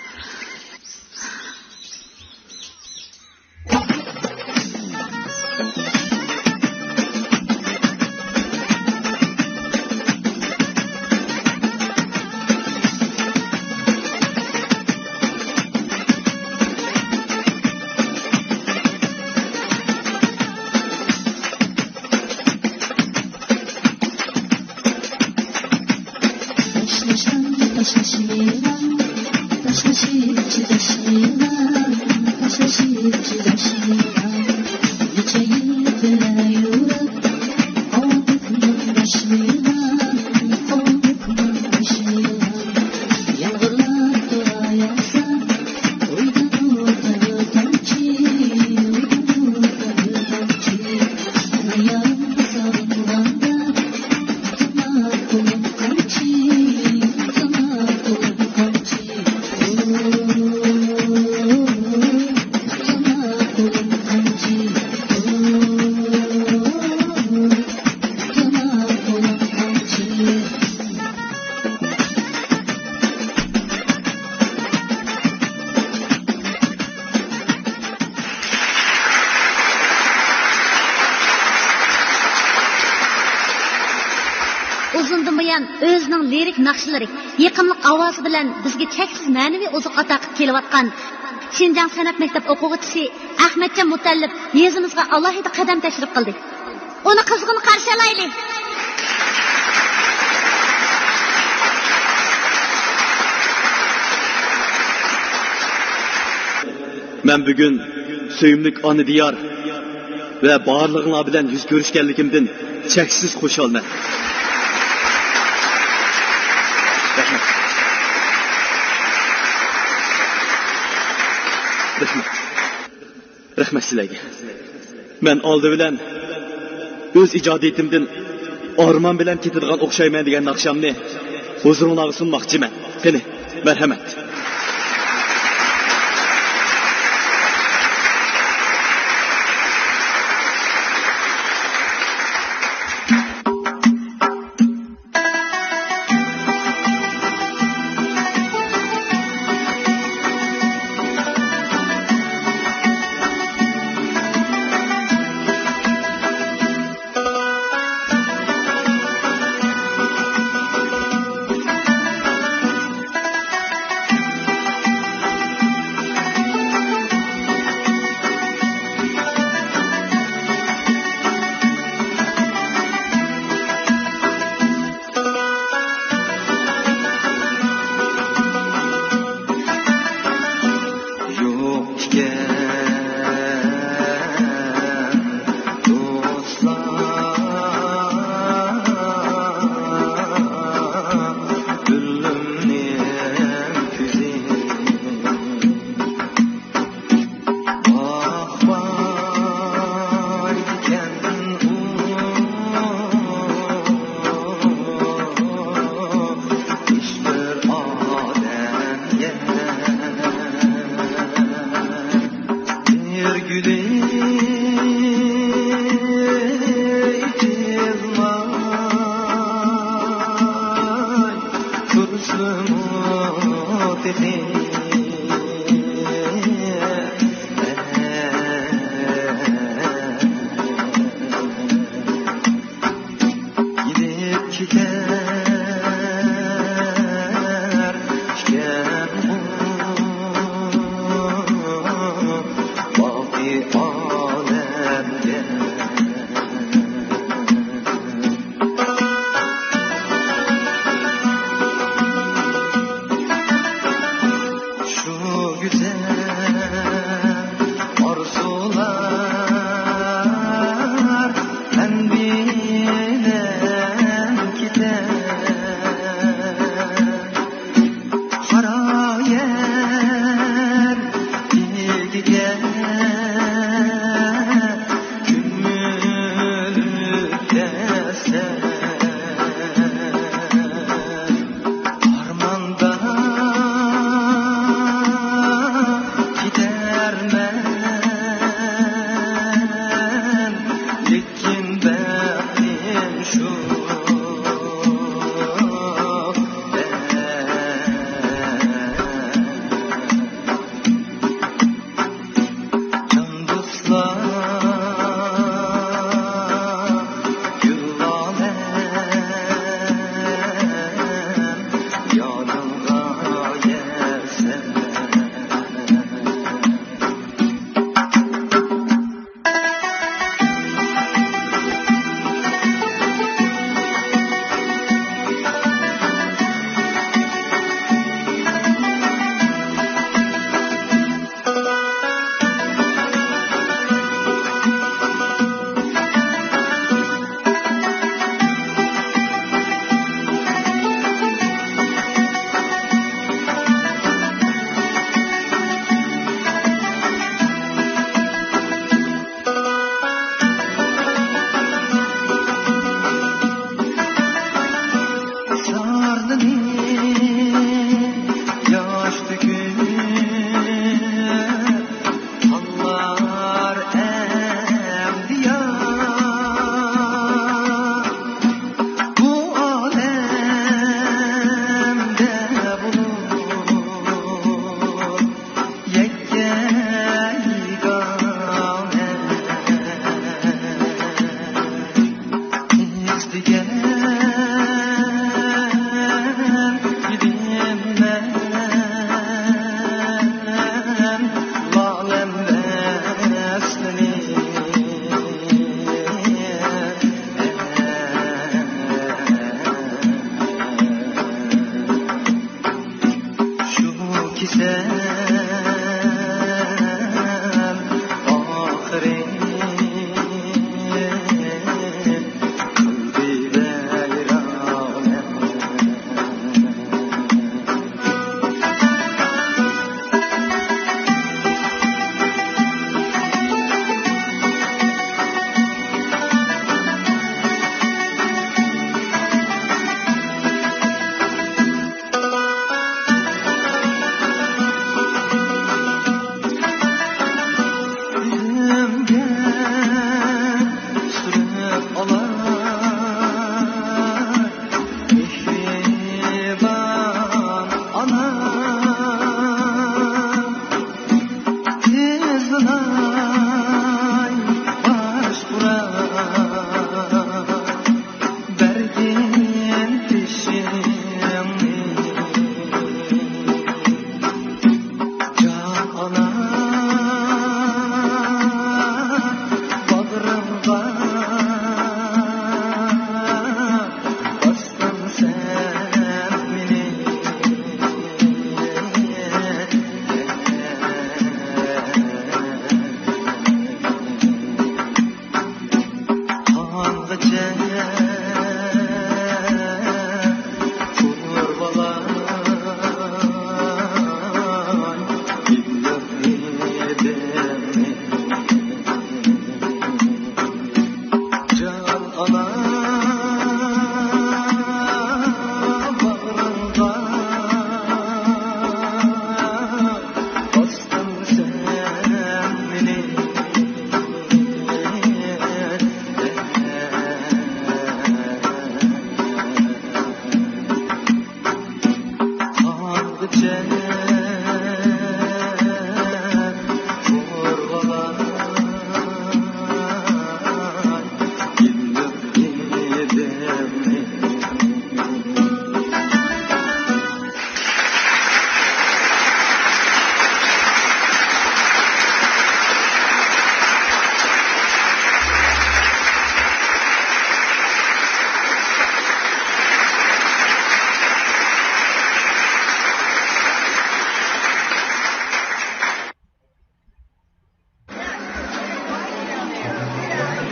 بۇيان ئۆزىنىڭ لىرىك ناخشىلىرى، يېقىملىق ئاۋازى بىلەن بىزگە چەكسىز مەنىۋى ئوزۇق ئاتا قىلىپ كېلىۋاتقان شىنجاڭ سەنئەت مەكتەپ ئوقۇغۇچىسى ئەخمەتجان مۇتەللىپ يېزىمىزغا ئالاھىدە قەدەم تەشرىپ قىلدى. ئۇنى قىزغىن قارشى ئالايلى! مەن بۈگۈن سۆيۈملۈك ئانا دىيار ۋە بارلىقىڭلار بىلەن يۈز كۆرۈشكەنلىكىمدىن چەكسىز خۇشالمەن. رەھمەت. رەھمەت. رەھمەت سىلەرگە. مەن ئالدى بىلەن ئۆز ئىجادىيىتىمدىن ئارمان بىلەن كېتىدىغان ئوخشايمەن دېگەن ناخشامنى ھۇزۇرۇڭلارغا سۇنماقچىمەن. قېنى، مەرھەمەت.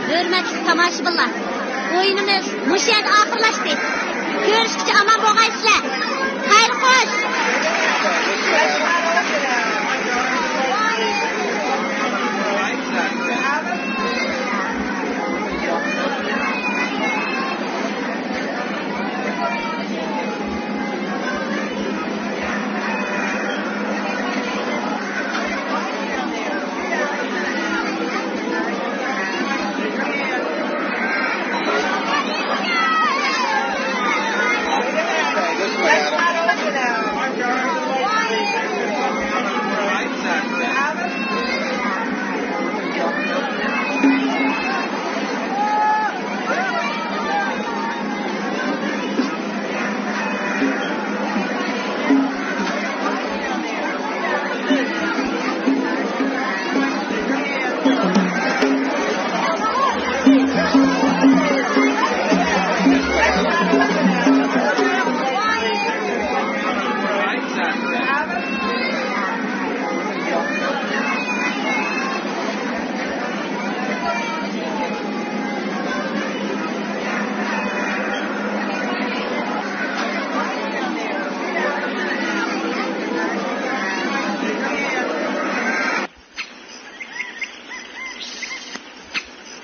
ھۆرمەتلىك تاماشىبىنلار، ئويۇنىمىز مۇشۇ يەردە ئاخىرلاشتى. كۆرۈشكىچە ئامان بولغايسىلەر. خەير خوش.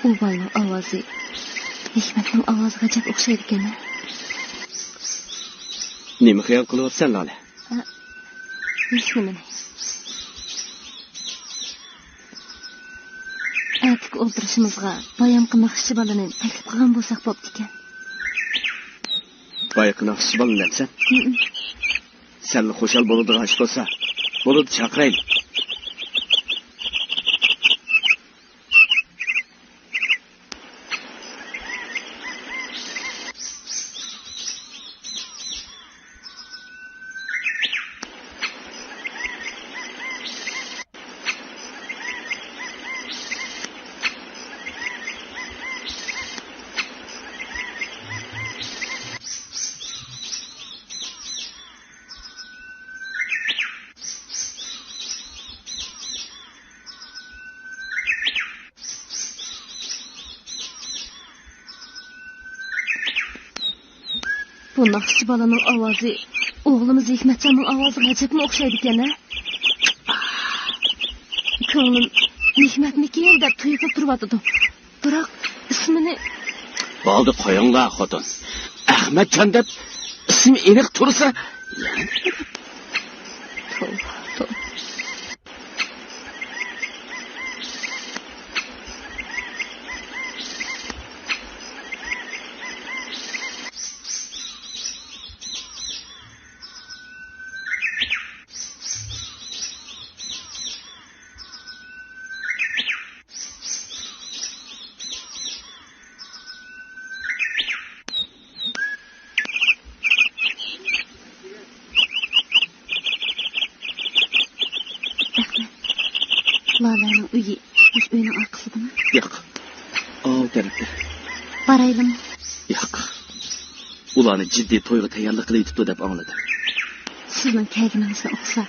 ئۇ بالىنىڭ ئاۋازى ھېكمەتنىڭ ئاۋازىغا ئەجەب ئوخشايدىكەن-ھە. نېمە خىيال قىلىۋاتىسەن، لالە؟ ھېچنېمىنى. ئەتىكى ئولتۇرۇشىمىزغا بايامقى ناخشىچى بالىنى تەكلىپ قىلغان بولساق بوپتىكەن. بايىقى ناخشىچى بالىنى دەمسەن؟ ھىم. سەنلا خۇشال بولىدىغان ئىش بولسا، بولىدۇ، چاقىرايلى. بۇ ناخشىچى بالىنىڭ ئاۋازى ئوغلىمىز ھېكمەتجاننىڭ ئاۋازىغا ئەجەبمۇ ئوخشايدىكەن-ھە؟ كۆڭلۈم ھېكمەتمىكىن دەپ تۇيۇقلۇق تۇرۇۋاتىدۇ. بىراق ئىسمىنى... بولدى، قويۇڭلار، خوتۇن. ئەخمەتجان دەپ ئىسمى ئېنىق تۇرسا، يەنە نېمە دەپ؟ توۋا، توۋا. لالەنىڭ ئۆيى مۇشۇ ئۆينىڭ ئارقىسىدىمۇ؟ ياق. ئاۋۇ تەرەپتە. بارايلىمۇ؟ ياق. ئۇلارنى جىددىي تويغا تەييارلىق قىلىۋېتىپتۇ دەپ ئاڭلىدىم. سىزنىڭ كەلگىنىڭىزنى ئۇقسا،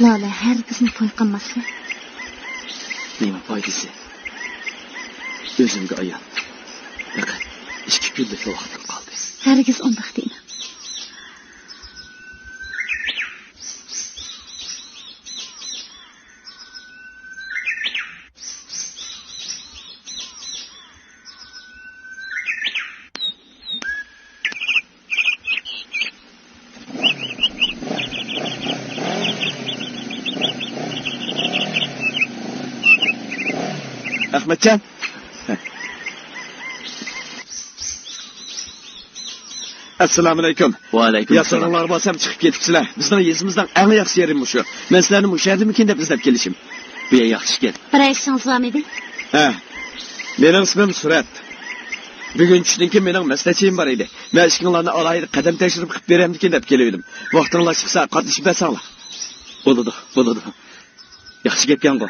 لالە ھەرگىزمۇ توي قىلماستى. نېمە پايدىسى؟ ئۆزۈمگە ئايان. پەقەت ئىككى كۈنلۈكلا ۋاقتىم قالدى. ھەرگىز ئۇنداق دېمە. ئەخمەتجان. ئەسسالامۇئەلەيكۇم. ۋەئەلەيكۇم ئەسسالام. ياتىقىڭلارغا بارسام چىقىپ كېتىپسىلەر. بىزنىڭ يېزىمىزنىڭ ئەڭ ياخشى يېرى مۇشۇ. مەن سىلەرنى مۇشۇ يەردىمىكىن دەپ ئىزدەپ كېلىشىم. بۇ يەر ياخشىكەن. بىرەر ئىشىڭىز بارمىدى؟ ھە. مېنىڭ ئىسمىم سۈرەت. بۈگۈن چۈشتىن كېيىن مېنىڭ مەسلىھەتچىم بار ئىدى. مەن ئىككىڭلارنى ئالاھىدە قەدەم تەكشۈرۈپ قىلىپ بېرەمدىكىن دەپ كېلىۋىدىم. ۋاقتىڭلار چىقسا قاتنىشىپ بەرسەڭلار. بولىدۇ، بولىدۇ. ياخشى گەپكەنغۇ.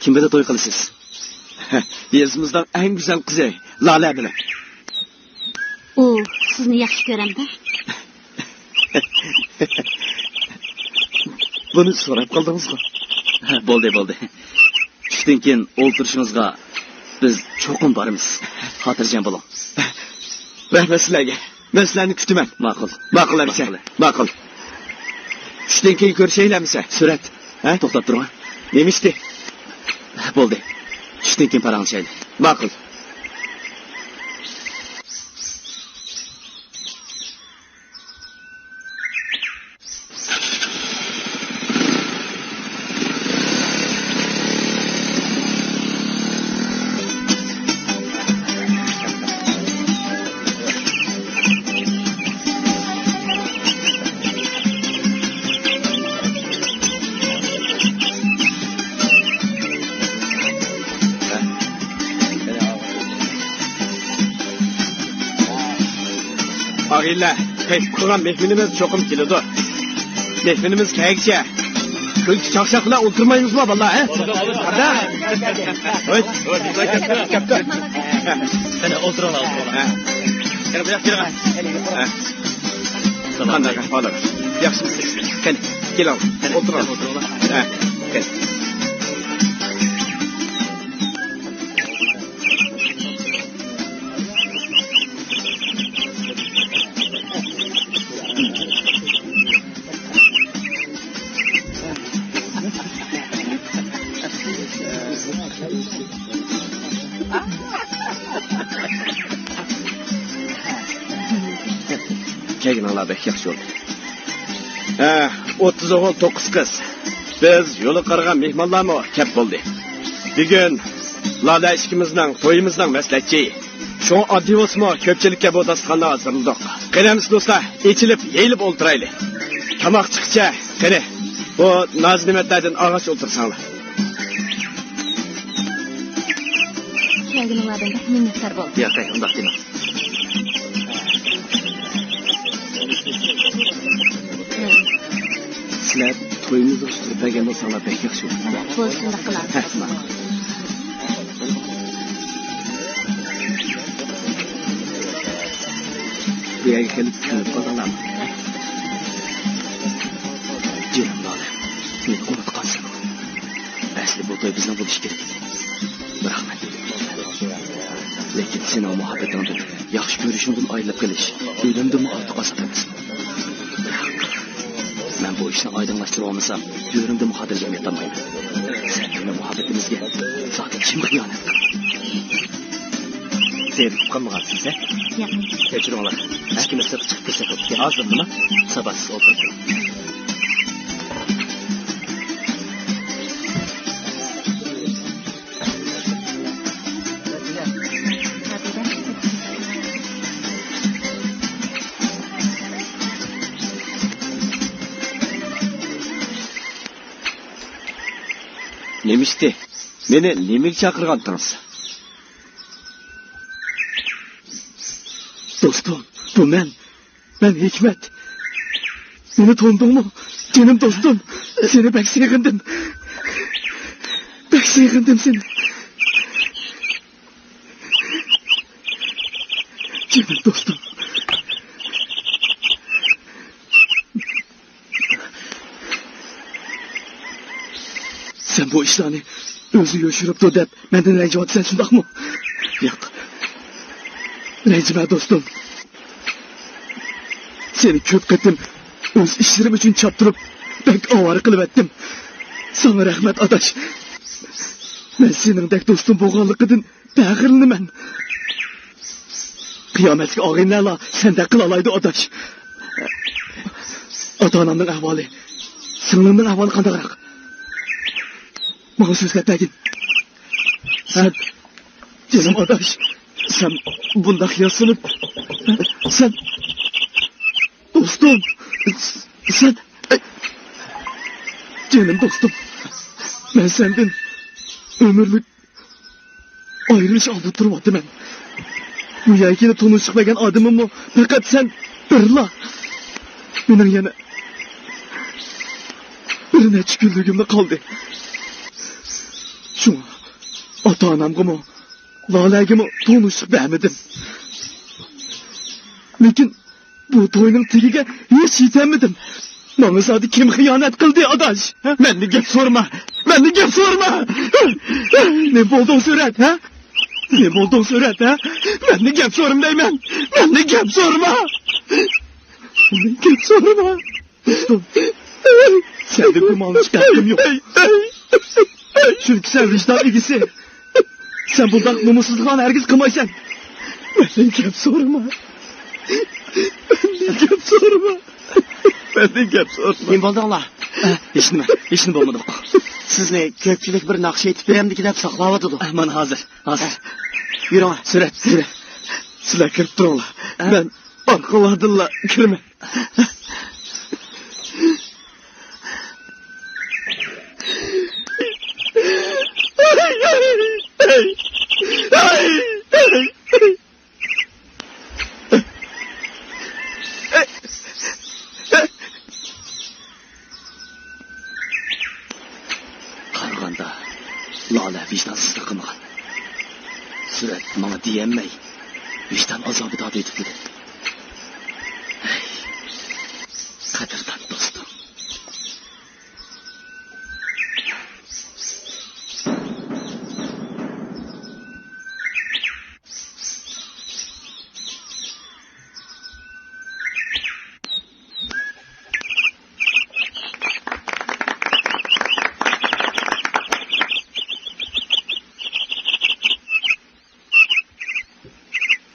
كىم بىلەن توي قىلىسىز؟ يېزىمىزنىڭ ئەڭ گۈزەل قىزى لالە بىلەن. ئۇ سىزنى ياخشى كۆرەمدۇ؟ بۇنى سوراپ قالدىڭىزغۇ؟ بولدى، بولدى. چۈشتىن كېيىن ئولتۇرۇشىڭىزغا بىز چوقۇم بارىمىز. خاتىرجەم بولۇڭ. رەھمەت سىلەرگە. مەن سىلەرنى كۈتىمەن. ماقۇل. ماقۇل ئەمىسە. ماقۇل. ماقۇل. چۈشتىن كېيىن كۆرۈشەيلى ئەمىسە. سۈرەت. ھە؟ توختاپ تۇرۇڭ. نېمە ئىشتى؟ بولدى. چۈشتىن كېيىن پاراڭلىشايلى. ماقۇل. ئاغىنىلەر، قېتىپ قالغان مېھمىنىمىز چوقۇم كېلىدۇ. مېھمىنىمىز كەلگىچە كۈلكە چاقچاق بىلەن ئولتۇرمايمىزما، بالىلار، ھە؟ قانداق؟ ھوي. قېنى، ئولتۇرۇڭلار، ئولتۇرۇڭلار. ھە. قېنى، بۇياققا كېلىڭ. ھە. قانداق ئەھۋالىڭىز؟ ياخشىمۇسىز؟ قېنى، كېلىڭ. قېنى، ئولتۇرۇڭ. ئولتۇرۇڭلار. ھە. قېنى. كەلگىنىڭلار بەك ياخشى بولدى. ھە، ئوتتۇز ئوغۇل، توققۇز قىز. بىز يولغا قارىغان مېھمانلارمۇ كەپ بولدى. بۈگۈن لالە ئىككىمىزنىڭ تويىمىزنىڭ مەسلىھەتچى. شۇڭا ئاددىي بولسىمۇ كۆپچىلىككە بۇ داستىخاننى ھازىرلىدۇق. قېنى ئەمىسە دوستلار، ئېچىلىپ، يېيىلىپ ئولتۇرايلى. تاماق چىقىشىچە، قېنى، بۇ نازۇنېمەتلەردىن ئالغاچ ئولتۇرساڭلار. كەلگىنىڭلاردىن بەك مىننەتدار بولدۇم. ياقەي، ئۇنداق دېمەڭ. سىلەر تويىمىزنى ئۇستۇرۇپ بەرگەن بولساڭلار بەك ياخشى بولىدۇ. بولسا شۇنداق قىلارمىز. ھە، ماقۇل. بۇ يەرگە كېلىپ كۆنۈپ قالدىڭلارمۇ؟ جېنىم لالە، مېنى ئۇنتۇپ قالسىمۇ؟ ئەسلى بۇ توي بىزنىڭ بولۇشى كېرەك ئىدى. بىراق مەن ئۆلۈپ كېتىمەن. لېكىن سېنىڭ مۇھەببىتىڭدىن، ياخشى كۆرۈشۈڭدىن ئايرىلىپ قېلىش ئۆلۈمدىنمۇ ئارتۇق ئازاب ئەمەسمۇ؟ بىراق مەن بۇ ئىشنى ئايدىڭلاشتۇرۇۋالمىسام، تۆرىمدىمۇ خاتىرجەم ياتالمايمەن. سەن مېنىڭ مۇھەببىتىمىزگە تاكى كىم خىيانەت قىلدى؟ زېرىكىپ قالمىغانسىز، ھە؟ ياق. كەچۈرۈڭلار. ئىككىمىز سىرتقا چىقىپ كىرسەك بوپتىكەن. ھازىرمۇ؟ ساپاسىز ئولتۇرۇپ. نېمە ئىشتى؟ مېنى نېمىگە چاقىرغانتىڭىز؟ دوستۇم، بۇ مەن. مەن ھېكمەت. مېنى تونۇدۇڭمۇ؟ جېنىم دوستۇم، سېنى بەك سېغىندىم. بەك سېغىندىم سېنى. جېنىم دوستۇم. سەن بۇ ئىشلارنى ئۆزى يوشۇرۇپتۇ دەپ مەندىن رەنجىۋاتىسەن، شۇنداقمۇ؟ ياق. رەنجىمە دوستۇم. سېنى كۆپ قېتىم ئۆز ئىشلىرىم ئۈچۈن چاپتۇرۇپ، بەك ئاۋارە قىلىۋەتتىم. ساڭا رەھمەت ئاداش. مەن سېنىڭدەك دوستۇم بولغانلىقىدىن پەخىرلىنىمەن. قىيامەتلىك ئاغىنىلەرلا سەندەك قىلالايدۇ ئاداش. ئاتا-ئانامنىڭ ئەھۋالى، سىڭلىمنىڭ ئەھۋالى قانداقراق؟ ماڭا سۆزلەپ بەرگىن. سەن، جېنىم ئاداش، سەن بۇنداق ياسىنىپ، سەن، دوستۇم، سەن، جېنىم دوستۇم، مەن سەندىن ئۆمۈرلۈك ئايرىلىش ئالدىدا تۇرۇۋاتىمەن. بۇ يەرگىلا تونۇشلۇق بەرگەن ئادىمىممۇ پەقەت سەن بىرلا. مېنىڭ يەنە بىر نەچچە كۈنلۈكۈملا قالدى. شۇڭا ئاتا-ئانامغىمۇ، لالەگىمۇ تونۇشلۇق بەرمىدىم. لېكىن بۇ توينىڭ تېگىگە ھېچ يېتەلمىدىم. ماڭا زادى كىم خىيانەت قىلدى، ئاداش؟ ھە؟ مەندىن گەپ سورىما! مەندىن گەپ سورىما! نېمە بولدۇڭ سۈرەت، ھە؟ نېمە بولدۇڭ سۈرەت، ھە؟ مەندىن گەپ سورىما دەيمەن! مەندىن گەپ سورىما! مەندىن گەپ سورىما! دوستۇم، سەندىن گۇمانلىنىشقا ھەققىم يوق. چۈنكى سەن ۋىجدان ئىگىسى. سەن بۇنداق نومۇسسىزلىقلارنى ھەرگىز قىلمايسەن. مەندىن گەپ سورىما. مەندىن گەپ سورىما. مەندىن گەپ سورىما. نېمە بولدۇڭلار؟ ھېچنېمە، ھېچنېمە بولمىدۇق. سىزنى كۆپچىلىك بىر ناخشا ئېيتىپ بېرەمدىكىن دەپ ساقلاۋاتىدۇ. مانا ھازىر، ھازىر. يۈرۈڭلار. سۈرەت، يۈرە. سىلەر كىرىپ تۇرۇڭلار. مەن ئارقىلاردىنلا كىرىمەن. قارىغاندا، لالە ۋىجدانسىزلىق قىلمىغان. سۈرەت ماڭا دېيەلمەي، ۋىجدان ئازابىدا ئۆتۈپتۇ. ھەي، قەدىردان دوستۇم.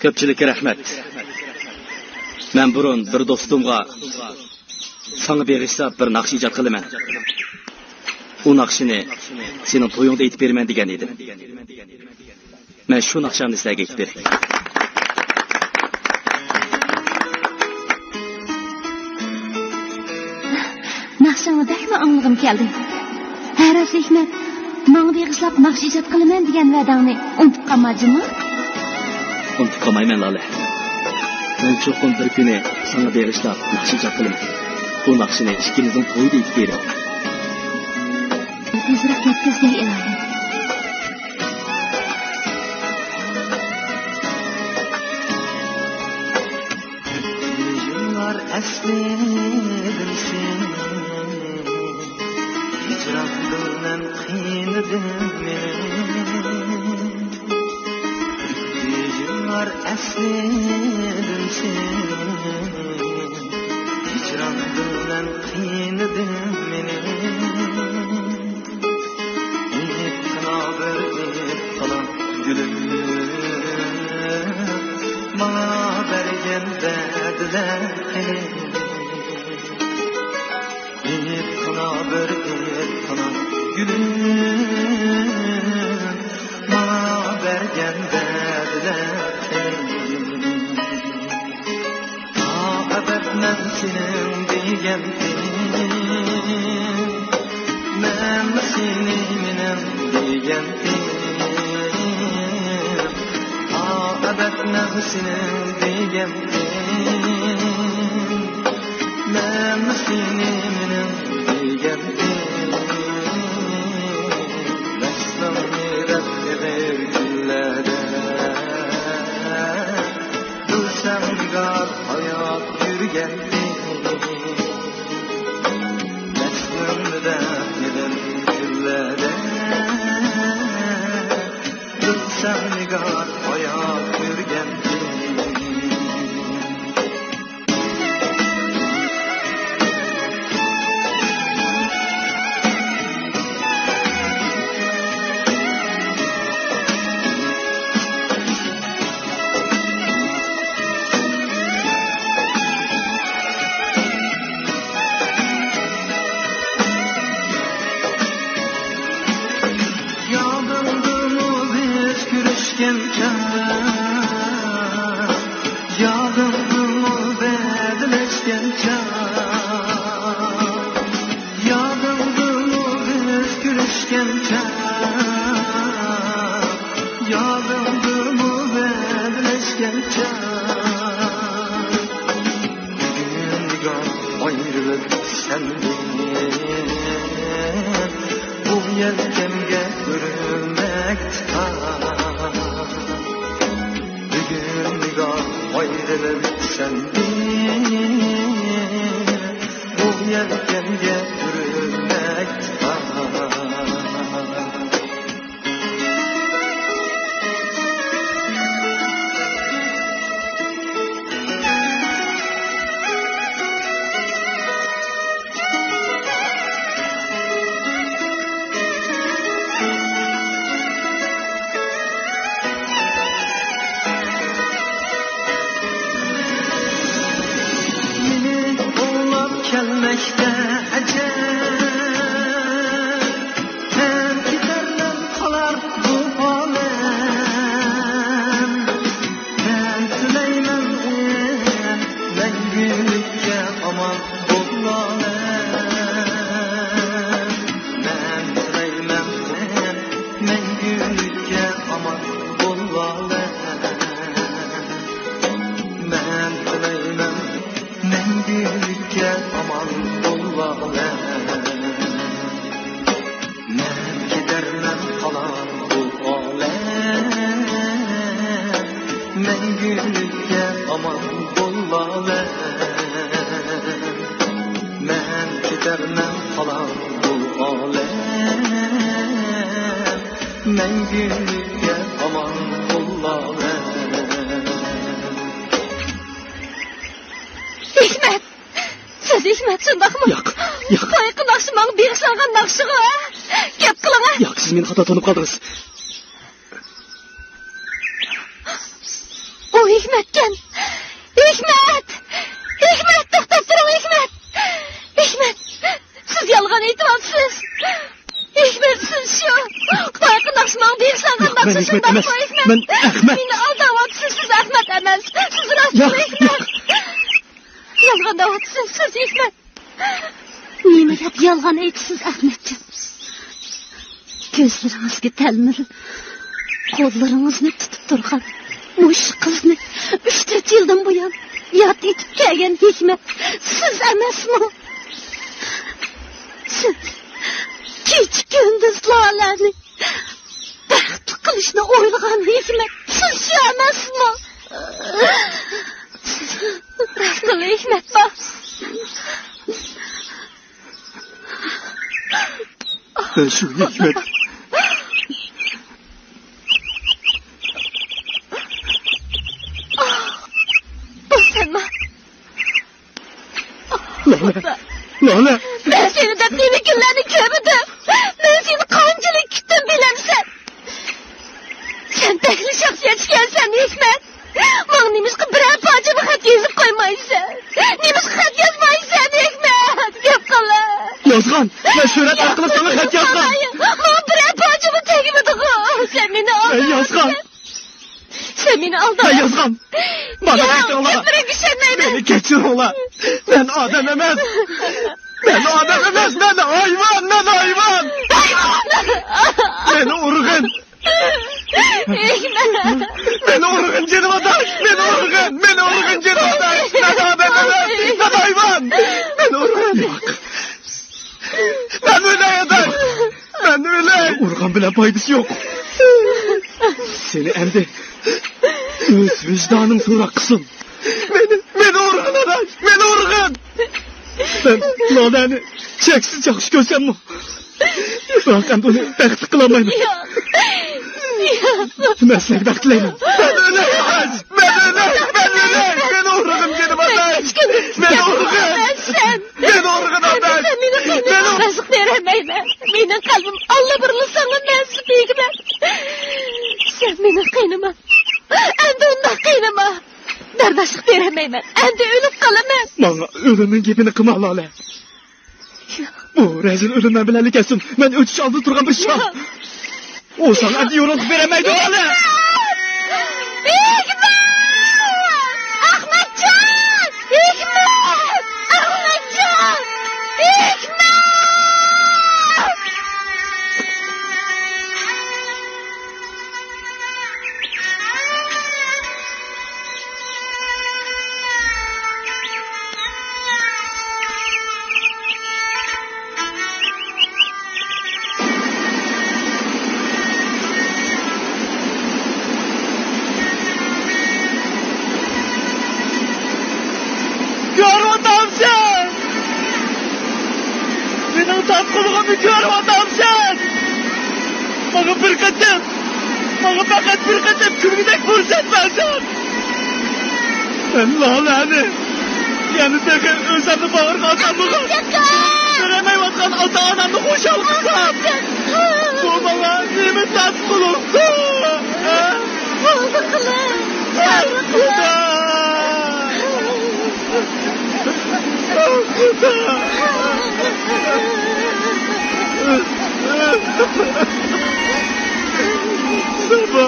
كۆپچىلىككە رەھمەت. مەن بۇرۇن بىر دوستۇمغا ساڭا بېغىشلاپ بىر ناخشا ئىجاد قىلىمەن. ئۇ ناخشىنى سېنىڭ تويۇڭدا ئېيتىپ بېرىمەن دېگەن ئىدىم. مەن شۇ ناخشامنى سىلەرگە ئېيتىپ بېرەي. ناخشاڭنى بەكمۇ ئاڭلىغۇم كەلدى. ھە راست ھېكمەت، ماڭا بېغىشلاپ ناخشا ئىجاد قىلىمەن دېگەن ۋەدەڭنى ئۇنتۇپ قالما جۇمۇ. ئۇنتۇپ قالمايمەن لالە. مەن چوقۇم بىر كۈنى ساڭا بېغىشلاپ ناخشا ئىجاد قىلىمەن. بۇ ناخشىنى ئىككىمىزنىڭ تويىدا ئېيتىپ بېرەي. تېزرەك يەتكۈزگەي ئىلاھىم. يىللار ئەسلىدىم سېنى، ھىجران بىلەن قىينىدىم مېنى. يىللار ئەسلىدىم سېنى، ھىجران بىلەن قىينىدىم مېنى. ئېيتقىنا بىر ئېيتقىنا گۈلۈم، ماڭا بەرگەن دەردلەر قېنى؟ ئېيتقىنا بىر ئېيتقىنا گۈلۈم، ماڭا بەرگەن دەردلەر قېنى؟ ئابەت مەن سېنىڭ دېگەنتىم، مەن سېنى مېنىڭ دېگەنتىم. ئابەت مەن سېنىڭ دېگەنتىم، مەن سېنى مېنىڭ دېگەنتىم. ۋەسلىڭنى دەپ ئېغىر كۈنلەردە، بىلسەڭ نىگار ھايات يۈرگەننى، مەجنۇندا يېلىن كۈنلەردە، بىلسەڭ نىگار ھايات يۈرگەننى. بۈگۈن نىگار ئايرىلىپ سەندىن، بۇ يەلكەمگە ئۆرۈلمەكتە. بۈگۈن نىگار ئايرىلىپ سەندىن، بۇ يەلكەمگە ئۆرۈلمەكتە. مېنى قوغلاپ كەلمەكتە ئەجەل، مەن كېتەرمەن، قالار بۇ ئالەم. مەن تىلەيمەن مەڭگۈلۈككە ئامان بول ئالەم. مەن تىلەيمەن مەڭگۈلۈككە ئامان بول ئالەم. مەن تىلەيمەن مەڭگۈلۈككە ئامان بول ئالەم. مەن كېتەرمەن، قالار بۇ ئالەم. مەڭگۈلۈككە ئامان بول ئالەم. مەن كېتەرمەن، قالار بۇ ئالەم. مەڭگۈلۈككە ئامان بول ئالەم. ھېكمەت! سىز ھېكمەت، شۇنداقمۇ؟ ياق، ياق. بايىقى ناخشا ماڭا بېغىشلانغان ناخشىغۇ، ھە؟ گەپ قىلىڭ، ھە؟ ياق، سىز مېنى خاتا تونۇپ قالدىڭىز. ئۇ ھېكمەتكەن. ھېكمەت! ھېكمەت، توختاپ تۇرۇڭ، ھېكمەت! ھېكمەت، سىز يالغان ئېيتىۋاتىسىز. ھېكمەت، سىز شۇ بايىقى ناخشا ماڭا بېغىشلانغان ناخشا، شۇنداقمۇ، ھېكمەت؟ مەن ئەخمەت. مېنى ئالداۋاتىسىز، سىز ئەخمەت ئەمەس. سىز راست، ياق، ھېكمەت. ياق. يالغان دەۋاتىسىز، سىز ھېكمەت. نېمە دەپ يالغان ئېيتىسىز، ئەخمەتجان؟ كۆزلىرىڭىزگە تەلمۈرۈپ، قوللىرىڭىزنى تۇتۇپ تۇرغان مۇشۇ قىزنى ئۈچ تۆت يىلدىن بۇيان ياد ئېتىپ كەلگەن ھېكمەت سىز ئەمەسمۇ؟ سىز كېچە-كۈندۈز لالەنى بەختلىك قىلىشنى ئويلىغان ھېكمەت سىز شۇ ئەمەسمۇ؟ راست، ھېكمەت بار. مەن شۇ ھېكمەت. بۇ سەنما؟ لالە! لالە! مەن سېنى دەپ نېمە كۈنلەرنى كۆرمىدىم. مەن سېنى قانچىلىك كۈتتۈم بىلەمسەن؟ سەن بەكلا شەخسىيەت ئىكەنسەن، ھېكمەت. ماڭا نېمىشقا بىرەر پارچىمۇ خەت يېزىپ قويمايسەن؟ نېمىشقا خەت يازمايسەن، ھېكمەت؟ گەپ قىل. يازغان! مەن سۈرەت ئارقىلىق ساڭا خەت يازغان! ماڭا بىرەر پارچىمۇ تەگمىدىغۇ؟ سەن مېنى ئالداۋاتىسەن. مەن يازغان! سەن مېنى ئالداۋاتىسەن. مەن يازغان! مانا، ياق، ئېيتىڭلار! گەپلىرىڭگە ئىشەنمەيمەن. مېنى كەچۈرۈڭلار! مەن ئادەم ئەمەس! مەن ئادەم ئەمەس! مەن ھايۋان! مەن ھايۋان! ھايۋان! مېنى ئۇرغىن! ھېكمەت! مېنى ئۇرغىن، جېنىم ئاداش! مېنى ئۇرغىن! مېنى ئۇرغىن، جېنىم ئاداش! مەن ئادەم ئەمەس! مەن ھايۋان! مېنى ئۇرغىن! ياق! مەن ئۆلەي، ئاداش! مەن ئۆلەي! ئۇرغان بىلەن پايدىسى يوق. سېنى ئەمدى ئۆز ۋىجدانىڭ سوراق قىلسۇن. مېنى، مېنى ئۇرغىن، ئاداش! مېنى ئۇرغىن! مەن لالەنى چەكسىز ياخشى كۆرسەممۇ، بىراق ئەمدى ئۇنى بەختلىك قىلالمايمەن. ياق. ياق. مەن سىلەرگە بەخت تىلەيمەن. مەن ئۆلەي، ئاداش! مەن ئۆلەي! مەن ئۆلەي! مېنى ئۇرغىن، جېنىم ئاداش! مېنى ئۇرغىن! مېنى ئۇرغىن، ئاداش! سەن مېنى قىينىما، مېنى ئۇر- بەختلىك بېرەلمەيمەن. مېنىڭ قەلبىم ئاللىبۇرۇنلا ساڭا مەنسۇپ، ھېكمەت. سەن مېنى قىينىما. ئەمدى ئۇنداق قىينىما. بەرداشلىق بېرەلمەيمەن. ئەمدى ئۆلۈپ قالىمەن. ماڭا ئۆلۈمنىڭ گېپىنى قىلما، لالە. ياق. بۇ رەزىل ئۆلۈم مەن بىلەنلا كەتسۇن. مەن ئۆتۈش ئالدىدا تۇرغان بىر شاھ. ياق. ئۇ ساڭا ئەمدى يورۇقلۇق بېرەلمەيدۇ، لالە. ھېكمەت! ئەخمەتجان! ھېكمەت! ئەخمەتجان! ھېكمەت! تارتقۇلىغىمنى كۆرۈۋاتامسەن؟ ماڭا بىر قېتىم، ماڭا پەقەت بىر قېتىم كۈلگۈدەك پۇرسەت بەرسەڭ، مەن لالەنى يەنە تېخى ئۆزۈمنى باغرىغا ئالساممىغا، كۆرەلمەيۋاتقان ئاتا-ئانامنى خۇشال قىلسام، بۇ ماڭا نېمە تارتقۇلۇقتۇ؟ ھە؟ بولدى قىلىم، سەۋر قىلىڭ. خۇدا! خۇدا! ساپا!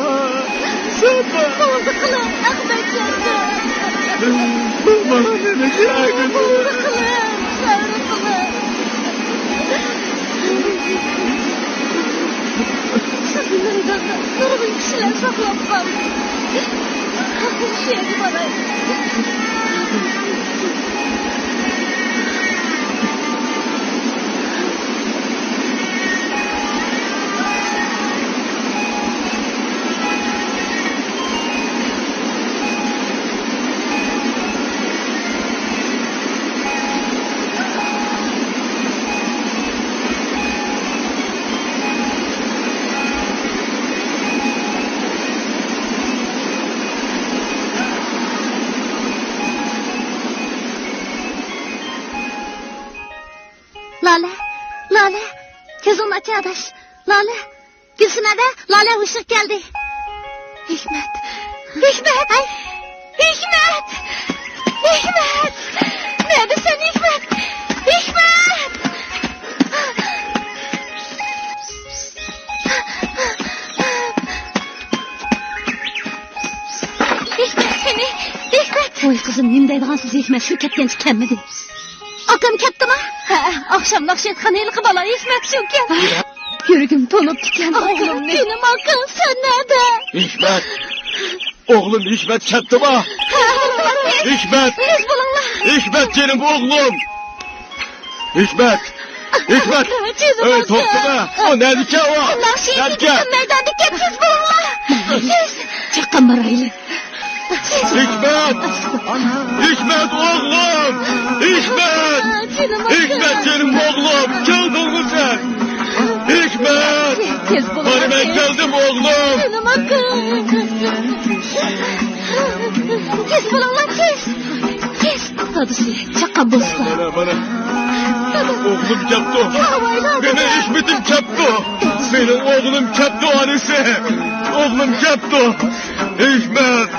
ساپا! بولدى قىلىڭ، ئەخمەتجان. مانا مېنى كەلگۈزدى. بولدى قىلىڭ، سەۋر قىلىڭ. سىزنى مەيداندا نۇرغۇن كىشىلەر ساقلاپ قالدى. شېرىن بالاي. لالە، لالە، كۆزۈڭنى ئاچ ئاداش. لالە، گۈلسۈمە ۋە لالە ھوشىغا كەلدى. ھېكمەت، ھېكمەت، ھېكمەت، ھېكمەت، نەدىسەن ھېكمەت؟ ھېكمەت! ھېكمەت سېنى، ھېكمەت! ۋاي قىزىم، نېمە دەيدىغانسىز، ھېكمەت شۇ كەتكەنچە كەلمىدى. ئاكام كەپتىما؟ ھە، ئاخشام ناخشا ئېيتقان ھېلىقى بالا ھېكمەت شۇكەن. يۈرىكىم تونۇپ كېتىكەن ئوغلۇمنى. جېنىم ئاكا، سەن نەدە؟ ھېكمەت! ئوغلۇم ھېكمەت كەپتىما؟ ھە، ئوغلۇم. ھېكمەت! تېز بولۇڭلار. ھېكمەت جېنىم ئوغلۇم! ھېكمەت! ھېكمەت! جېنىم ئاكا. ئەي، توختىما! ئۇ نەدىكەن ئۇ؟ نەدىكەن؟ مەيداندىكەن، تېز بولۇڭلار! تېز! چاققان بارايلى. ھېكمەت! ھېكمەت ئوغلۇم! ھېكمەت! ھېكمەت جېنىم ئوغلۇم! كەلدىڭمۇ سەن؟ ھېكمەت! تېز بولۇڭلار، مانا مەن كەلدىم ئوغلۇم! جېنىم ئاكا! تېز بولۇڭلار، تېز! تېز! دادىسى، چاققان بولسىلا. مانا، مانا. ئوغلۇم كەپتۇ. مېنىڭ ھېكمىتىم كەپتۇ. مېنىڭ ئوغلۇم كەپتۇ، ئانىسى. ئوغلۇم كەپتۇ. ھېكمەت!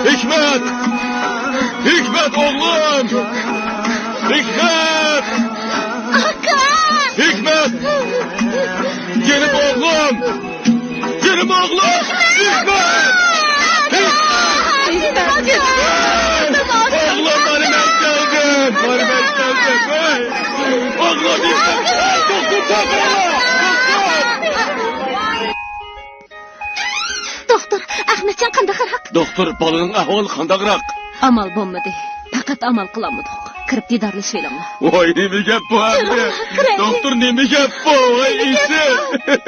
ھېكمەت! ھېكمەت ئوغلۇم! ھېكمەت! ئاكا! ھېكمەت! جېنىم ئوغلۇم! جېنىم ئوغلۇم! ھېكمەت! ھېكمەت! ئوغلۇم، مانا مەن كەلدىم! مانا مەن كەلدىم! ۋاي! ئوغلۇم، ھېكمەت! دوختۇر، دوختۇر! دوختۇر، ئەخمەتجان قانداقراق؟ دوختۇر، بالىنىڭ ئەھۋالى قانداقراق؟ ئامال بولمىدى. پەقەت ئامال قىلالمىدۇق. كىرىپ دىدارلىشىۋېلىڭلار. ۋاي، نېمە گەپ بۇ ئەمدى؟ يۈرۈڭلار، كىرەيلى. دوختۇر، نېمە گەپ بۇ؟ ۋاي، نېمە گەپ ئىسىم! بۇ؟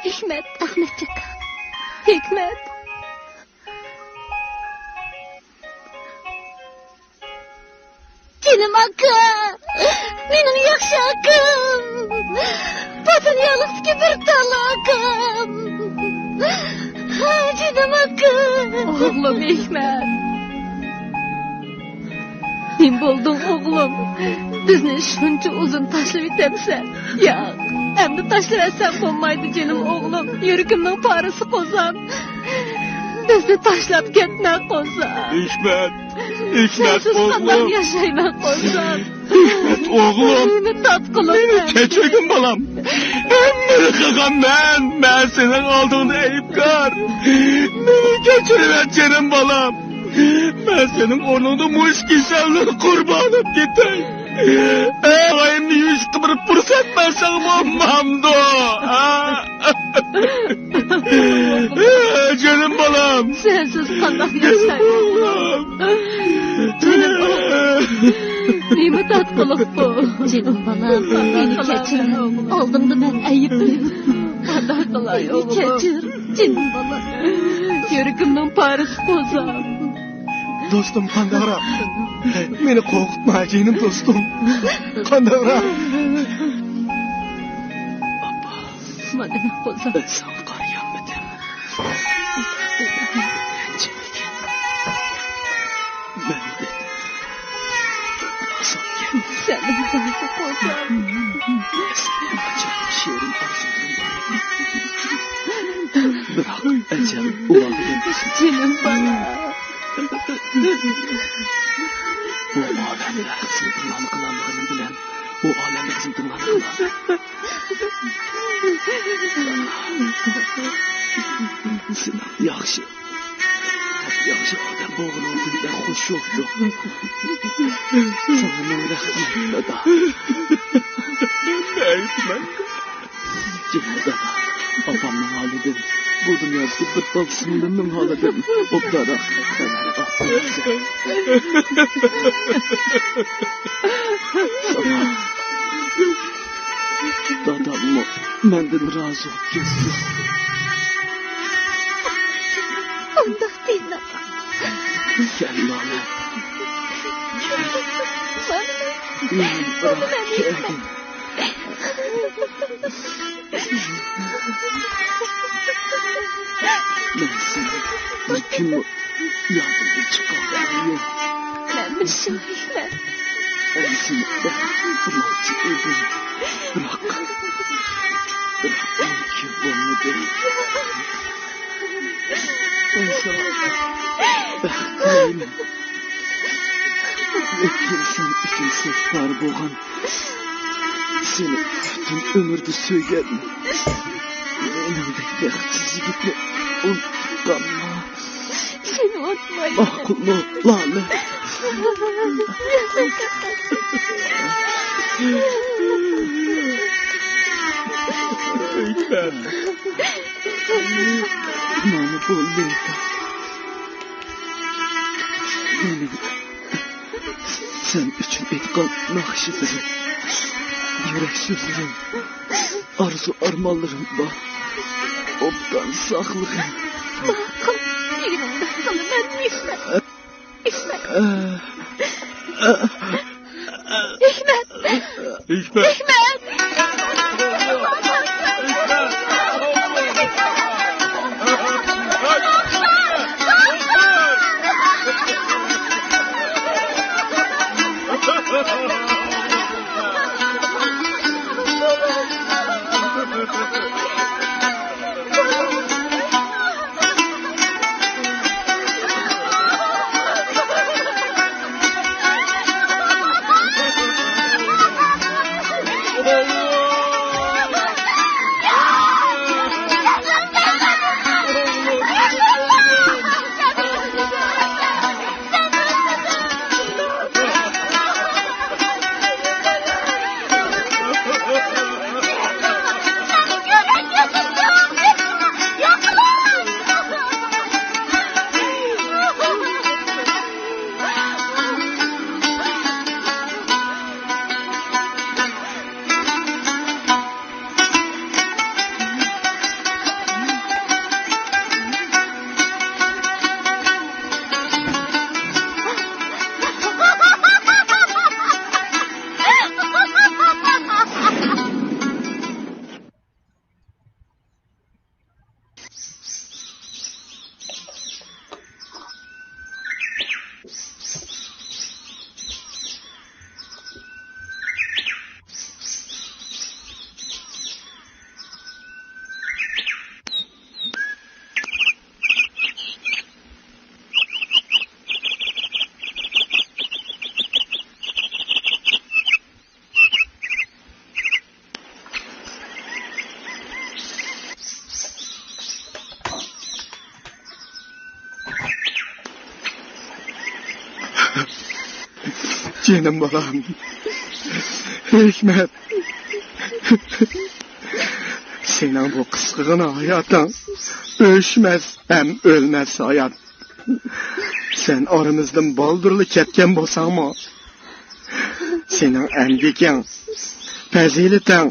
ھېكمەت، ئەخمەتجان. ھېكمەت. جېنىم ئاكا، مېنىڭ ياخشى ئاكام، بۇ دۇنيالىقتىكى بىر تاللا ئاكام. ھا، جېنىم ئاكا. ئوغلۇم ھېكمەت. نېمە بولدۇڭ ئوغلۇم؟ بىزنى شۇنچە ئۇزۇن تاشلىۋېتەمسەن؟ ياق، ئەمدى تاشلىۋەتسەم بولمايدۇ جېنىم ئوغلۇم. يۈرىكىمنىڭ پارىسى قوزام. بىزنى تاشلاپ كەتمە قوزام. ھېكمەت. ھېكمەت ئوغلۇم. سەنسىز قانداق ياشايمەن قوزام؟ ھېكمەت ئوغلۇم. نېمە تارتقۇلۇق مېنى ئەمدى؟ كەچۈرگىن بالام. ھەممىنى قىلغان مەن. مەن سېنىڭ ئالدىڭدا ئەيىبكار. مېنى كەچۈرۈۋەت جېنىم بالام. مەن سېنىڭ ئورنۇڭدا مۇشۇ كېسەلدىن قۇربانلاپ كېتەي. ئەي، بالايىمنى يۇيۇشقا بىر پۇرسەت بەرسەڭ بولمامدۇ؟ ھە؟ جېنىم بالام. سەنسىز قانداق ياشايمەن؟ جېنىم ئوغلۇم. نېمە تارتقۇلۇق بۇ؟ جېنىم بالام، مېنى كەچۈر. ئالدىڭدا مەن ئەيىبلىك. قانداق قىلاي ئوغلۇم؟ كەچۈر، جېنىم بالام. يۈرىكىمنىڭ پارىسى قوزام. دوستۇم، قانداقراق؟ مېنى قورقۇتما، جېنىم دوستۇم. قانداقراق؟ ئاپا، مانا مەن قۇللۇق. مەن ساڭا قارىيالمىدىم. مەن مەندىن سەن قانداق قويساڭ. شېرىن ئارزۇلىرىم بار ئىدى. بىراق ئەجەل ئۇلارنى جېنىم بالا. بۇ ئالەمدە خىزمىتىڭلارنى قىلالىغىنىم بىلەن، ئۇ ئالەمدە خىزمىتىڭلارنى قىلالىغىنىم. سېنىڭ ياخشى، ياخشى ئادەم بولغىنىڭدىن بەك خۇش بولدۇم. ساڭا مىڭ رەھمەت، دادا. جېنىم دادا، ئاپامنىڭ ھالىدىن، بۇ دۇنيادىكى بىر بالىسىنىڭدىن مىڭ ھالىدىن ئوبدانراق خەۋەر ئاپىرىپسەن. داداممۇ مەندىن رازى بولۇپ كەتسۇن. ئۇنداق دېمە. سەن مانا. مانا. مېنى بىراق كەلگىن. مەن سېنى بىر كۈنمۇ يادىمدىن چىقارغۇم يوق. مەنمۇ شۇ ھېكمەت. مەن سېنى بەك ئۈمىدۋار ئىدىم. بىراق، بىراق مۇمكىن بولمىدى. مەن ساڭا بەخت تىلەيمەن. لېكىن سەن ئۈچۈن سەپپارى بولغان، سېنى پۈتۈن ئۆمۈردە سۆيگەن مېنىڭدەك بەختسىز يىگىتنى ئۇنتۇپ قالما. سېنى ئۇنتۇمايمەن. ماقۇلمۇ، لالە؟ مانا بۇ لېنتا. مېنىڭ سەن ئۈچۈن ئېيتقان ناخشىلىرىم، يۈرەك سۆزلىرىم، ئارزۇ-ئارمانلىرىم بار. ئوبدان ساقلىغىن. ماقۇل، دېگىنىڭنى قىلىمەن، ھېكمەت. ھېكمەت. ھېكمەت. ھېكمەت. جېنىم بالام، ھېكمەت، سېنىڭ بۇ قىسقىغىنا ھاياتىڭ ئۆچمەس ھەم ئۆلمەس ھايات. سەن ئارىمىزدىن بالدۇرلا كەتكەن بولساڭمۇ، سېنىڭ ئەمگىكىڭ، پەزىلىتىڭ،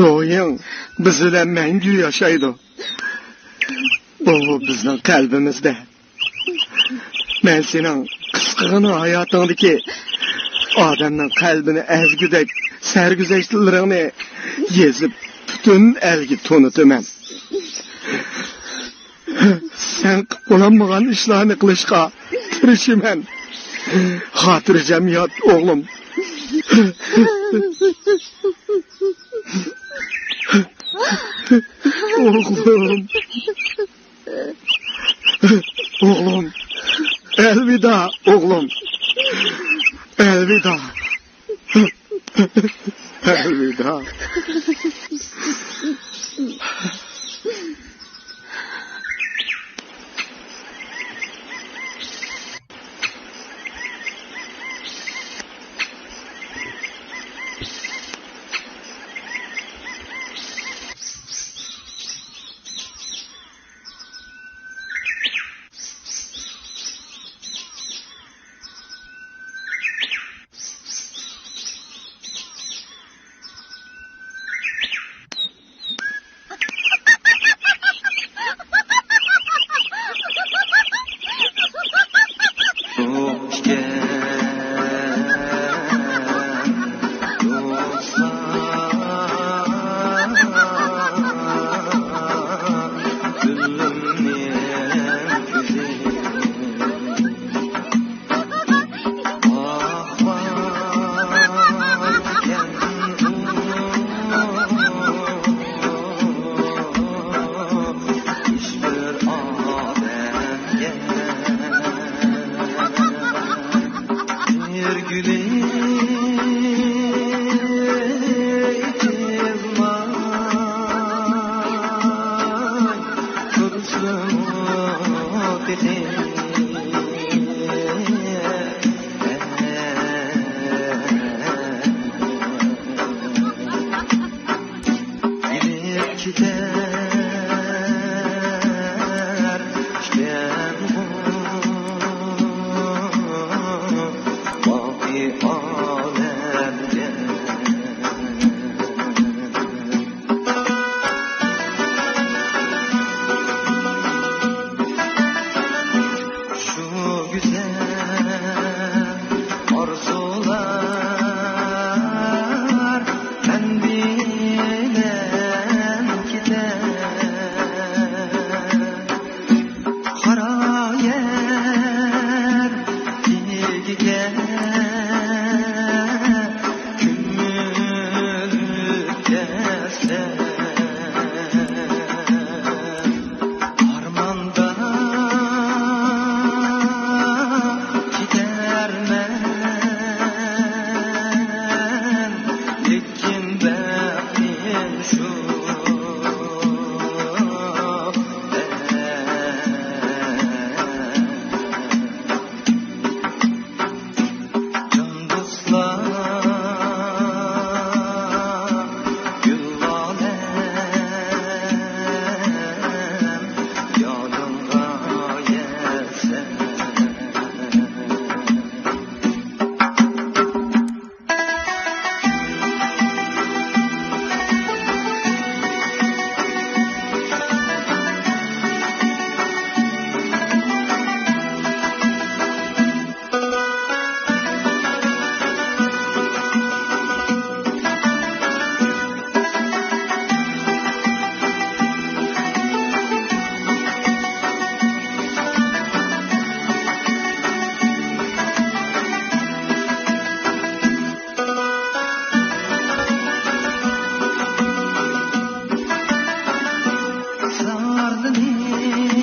روھىڭ بىز بىلەن مەڭگۈ ياشايدۇ. ئۇ بىزنىڭ قەلبىمىزدە. مەن سېنىڭ قىسقىغىنە ھاياتىڭدىكى ئادەمنىڭ قەلبىنى ئەزگۈدەك سەرگۈزەشتلىرىڭنى يېزىپ، پۈتۈن ئەلگە تونۇتىمەن. سەن قىلىپ بولالمىغان ئىشلارنى قىلىشقا تىرىشىمەن. خاتىرجەم يات، ئوغلۇم. ئوغلۇم. ئوغلۇم. ئەلۋىدا، ئوغلۇم. ئەلۋىدا. ئەلۋىدا. شۇ گۈزەل ئارزۇلار مەن بىلەن كېتەر. قارا يەر تېگىگە كۆمۈلۈپ كەتسەم، ئارماندا كېتەرمەن، لېكىن بەختىم شۇ. جان دوستلار، گۈل ئالەم يادىڭغا يەتسە.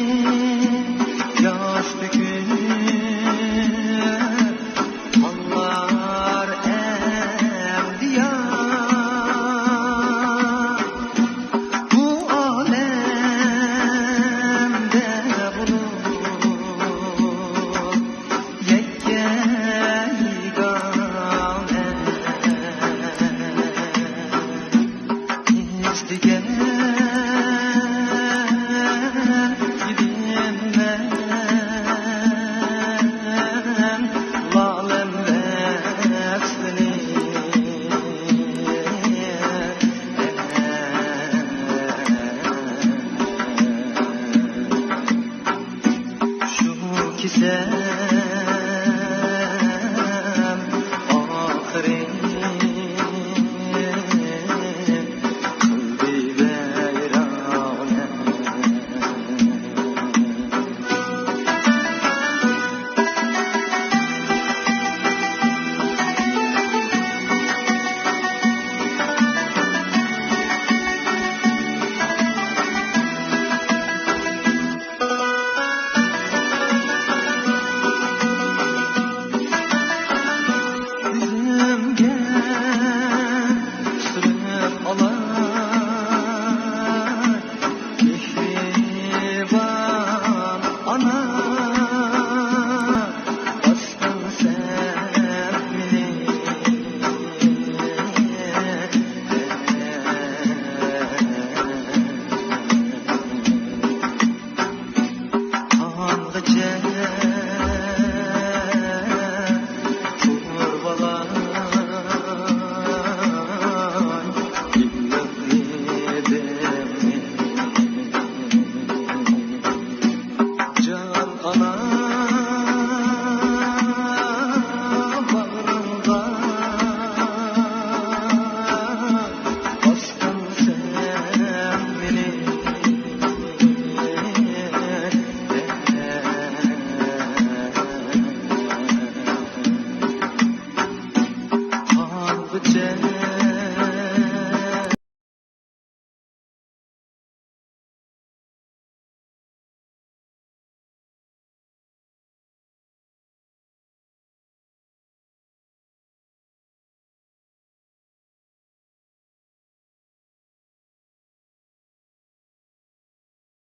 زارلىنىپ ياش تۆكۈپ، بالىلار ئەمدى يا بۇ ئالەمدە بولۇپ. يەككە يېگانە ئىزدىگەن ئىدىم مەن لالەم ۋەسلىنى. شۇ كېسەل